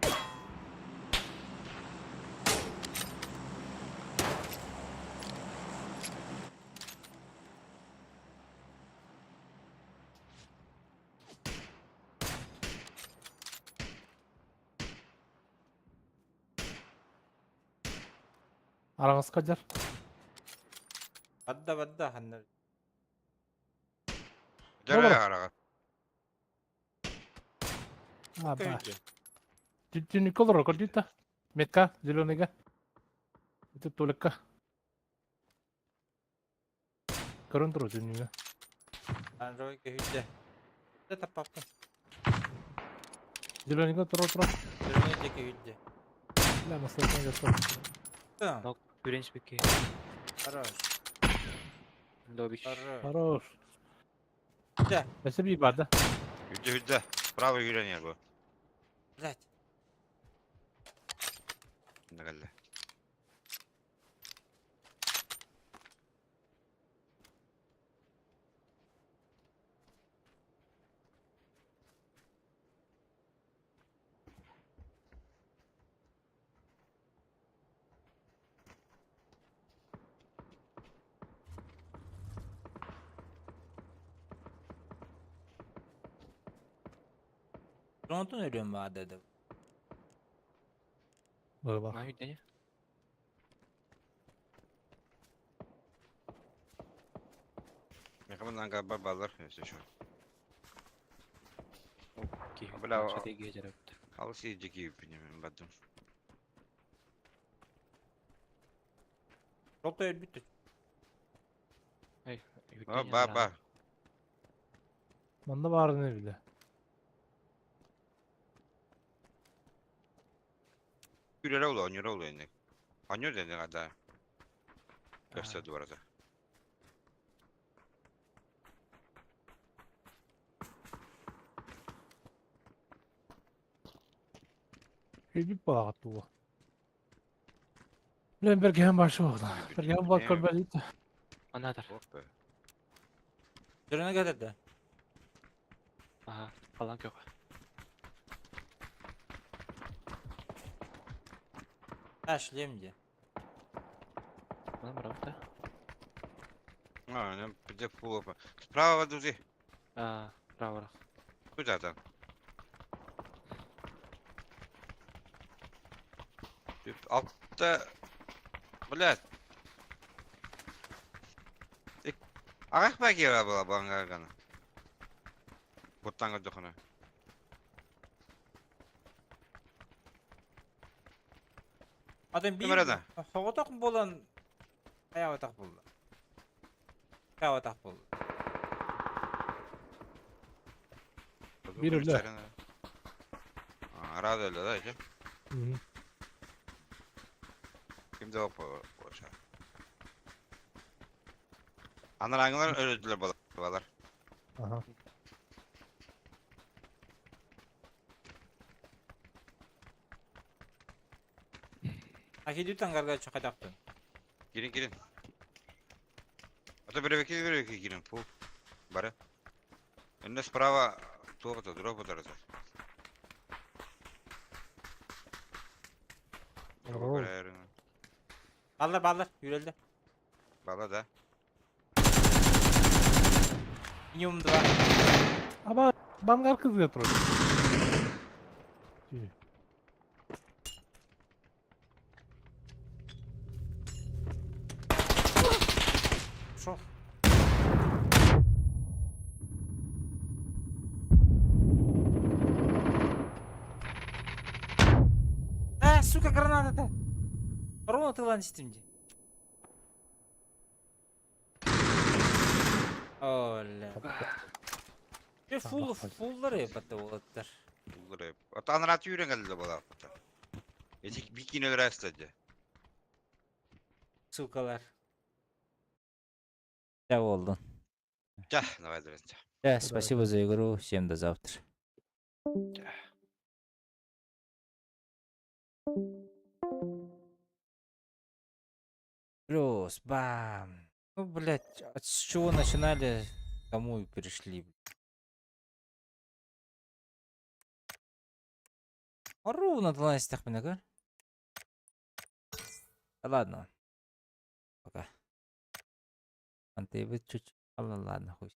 Араңыз кадер. Badda badda hanlar. Дөрө арага. А, ба. Түнү колор көрдүтэ. Метка, зеленыйга. Это толика. Көрөн туру түнүгө. Оранжевый hücre. De tapaptım. Зеленыйга туру туру. Зеленый hücre. Бля, масалатын жасап. Tamam. Хүренч бики. Хорош. Добич. Хорош. Хорош. Да. Эсе би бар да. Хүдэ хүдэ. Справа хүренер бу. Блять. Нагalla. Онтон өлүөм баада да. Быылах. Маа үйдене. Мехаман ангар балар, если что. Ки. Бля, Стратегия жарапты. Ал сидики пинем бадым. Çok da өлбүттү. Эй, Ба ба ба. Манна баарыны биле. Үреле oldu, onyure oldu yani. Anyor dedi hatta. Gösterdi bu arada. Өлбүт балаҕат туга. Билэн бэргэһэн башы оҕда. Бэргэһэн бар көрбөдүт. Анатар. Oh be. Dürüne getirdi. Aha, falan yok. Ha шлем diye. Мына барапты. А, ну, где фулопа. Справа друзі. А, право. Куда там? Altta... Блядь. Агах баки була бангаргана. Буттанга дохана. Адам Ким арада? bir соҕотох буолан хайаабатах буолла. Хайаабатах буолла. Bir öyle. Arada öyle da işte. Мгм. Kimde o boşa. Anlar öldüler balar. Аха. Акидүт ангарга чакадактын. Girin girin. Ата bir iki bir iki girin. Фу. Бары. Önde справа туғыта дроп отырады. Ого. Баллар баллар yürüldü. Бала да. Минимум два. Аба бангар кызы турат. Шо? А, сука, граната-то! Ровно тылан истим ди. Оля. Фул, фуллар ебатты олаттар. Фуллар Ата анрат үйрен келді бала. Этик бикин өлөр Сукалар. Я болдун. Да, давай, давай. Да, спасибо за игру. Всем до завтра. Плюс, бам. Ну, блядь, а с чего начинали, к тому и перешли. Ровно 12 минут, Да ладно. Пока. Антей, вы чуть... Ладно, ладно, хуй.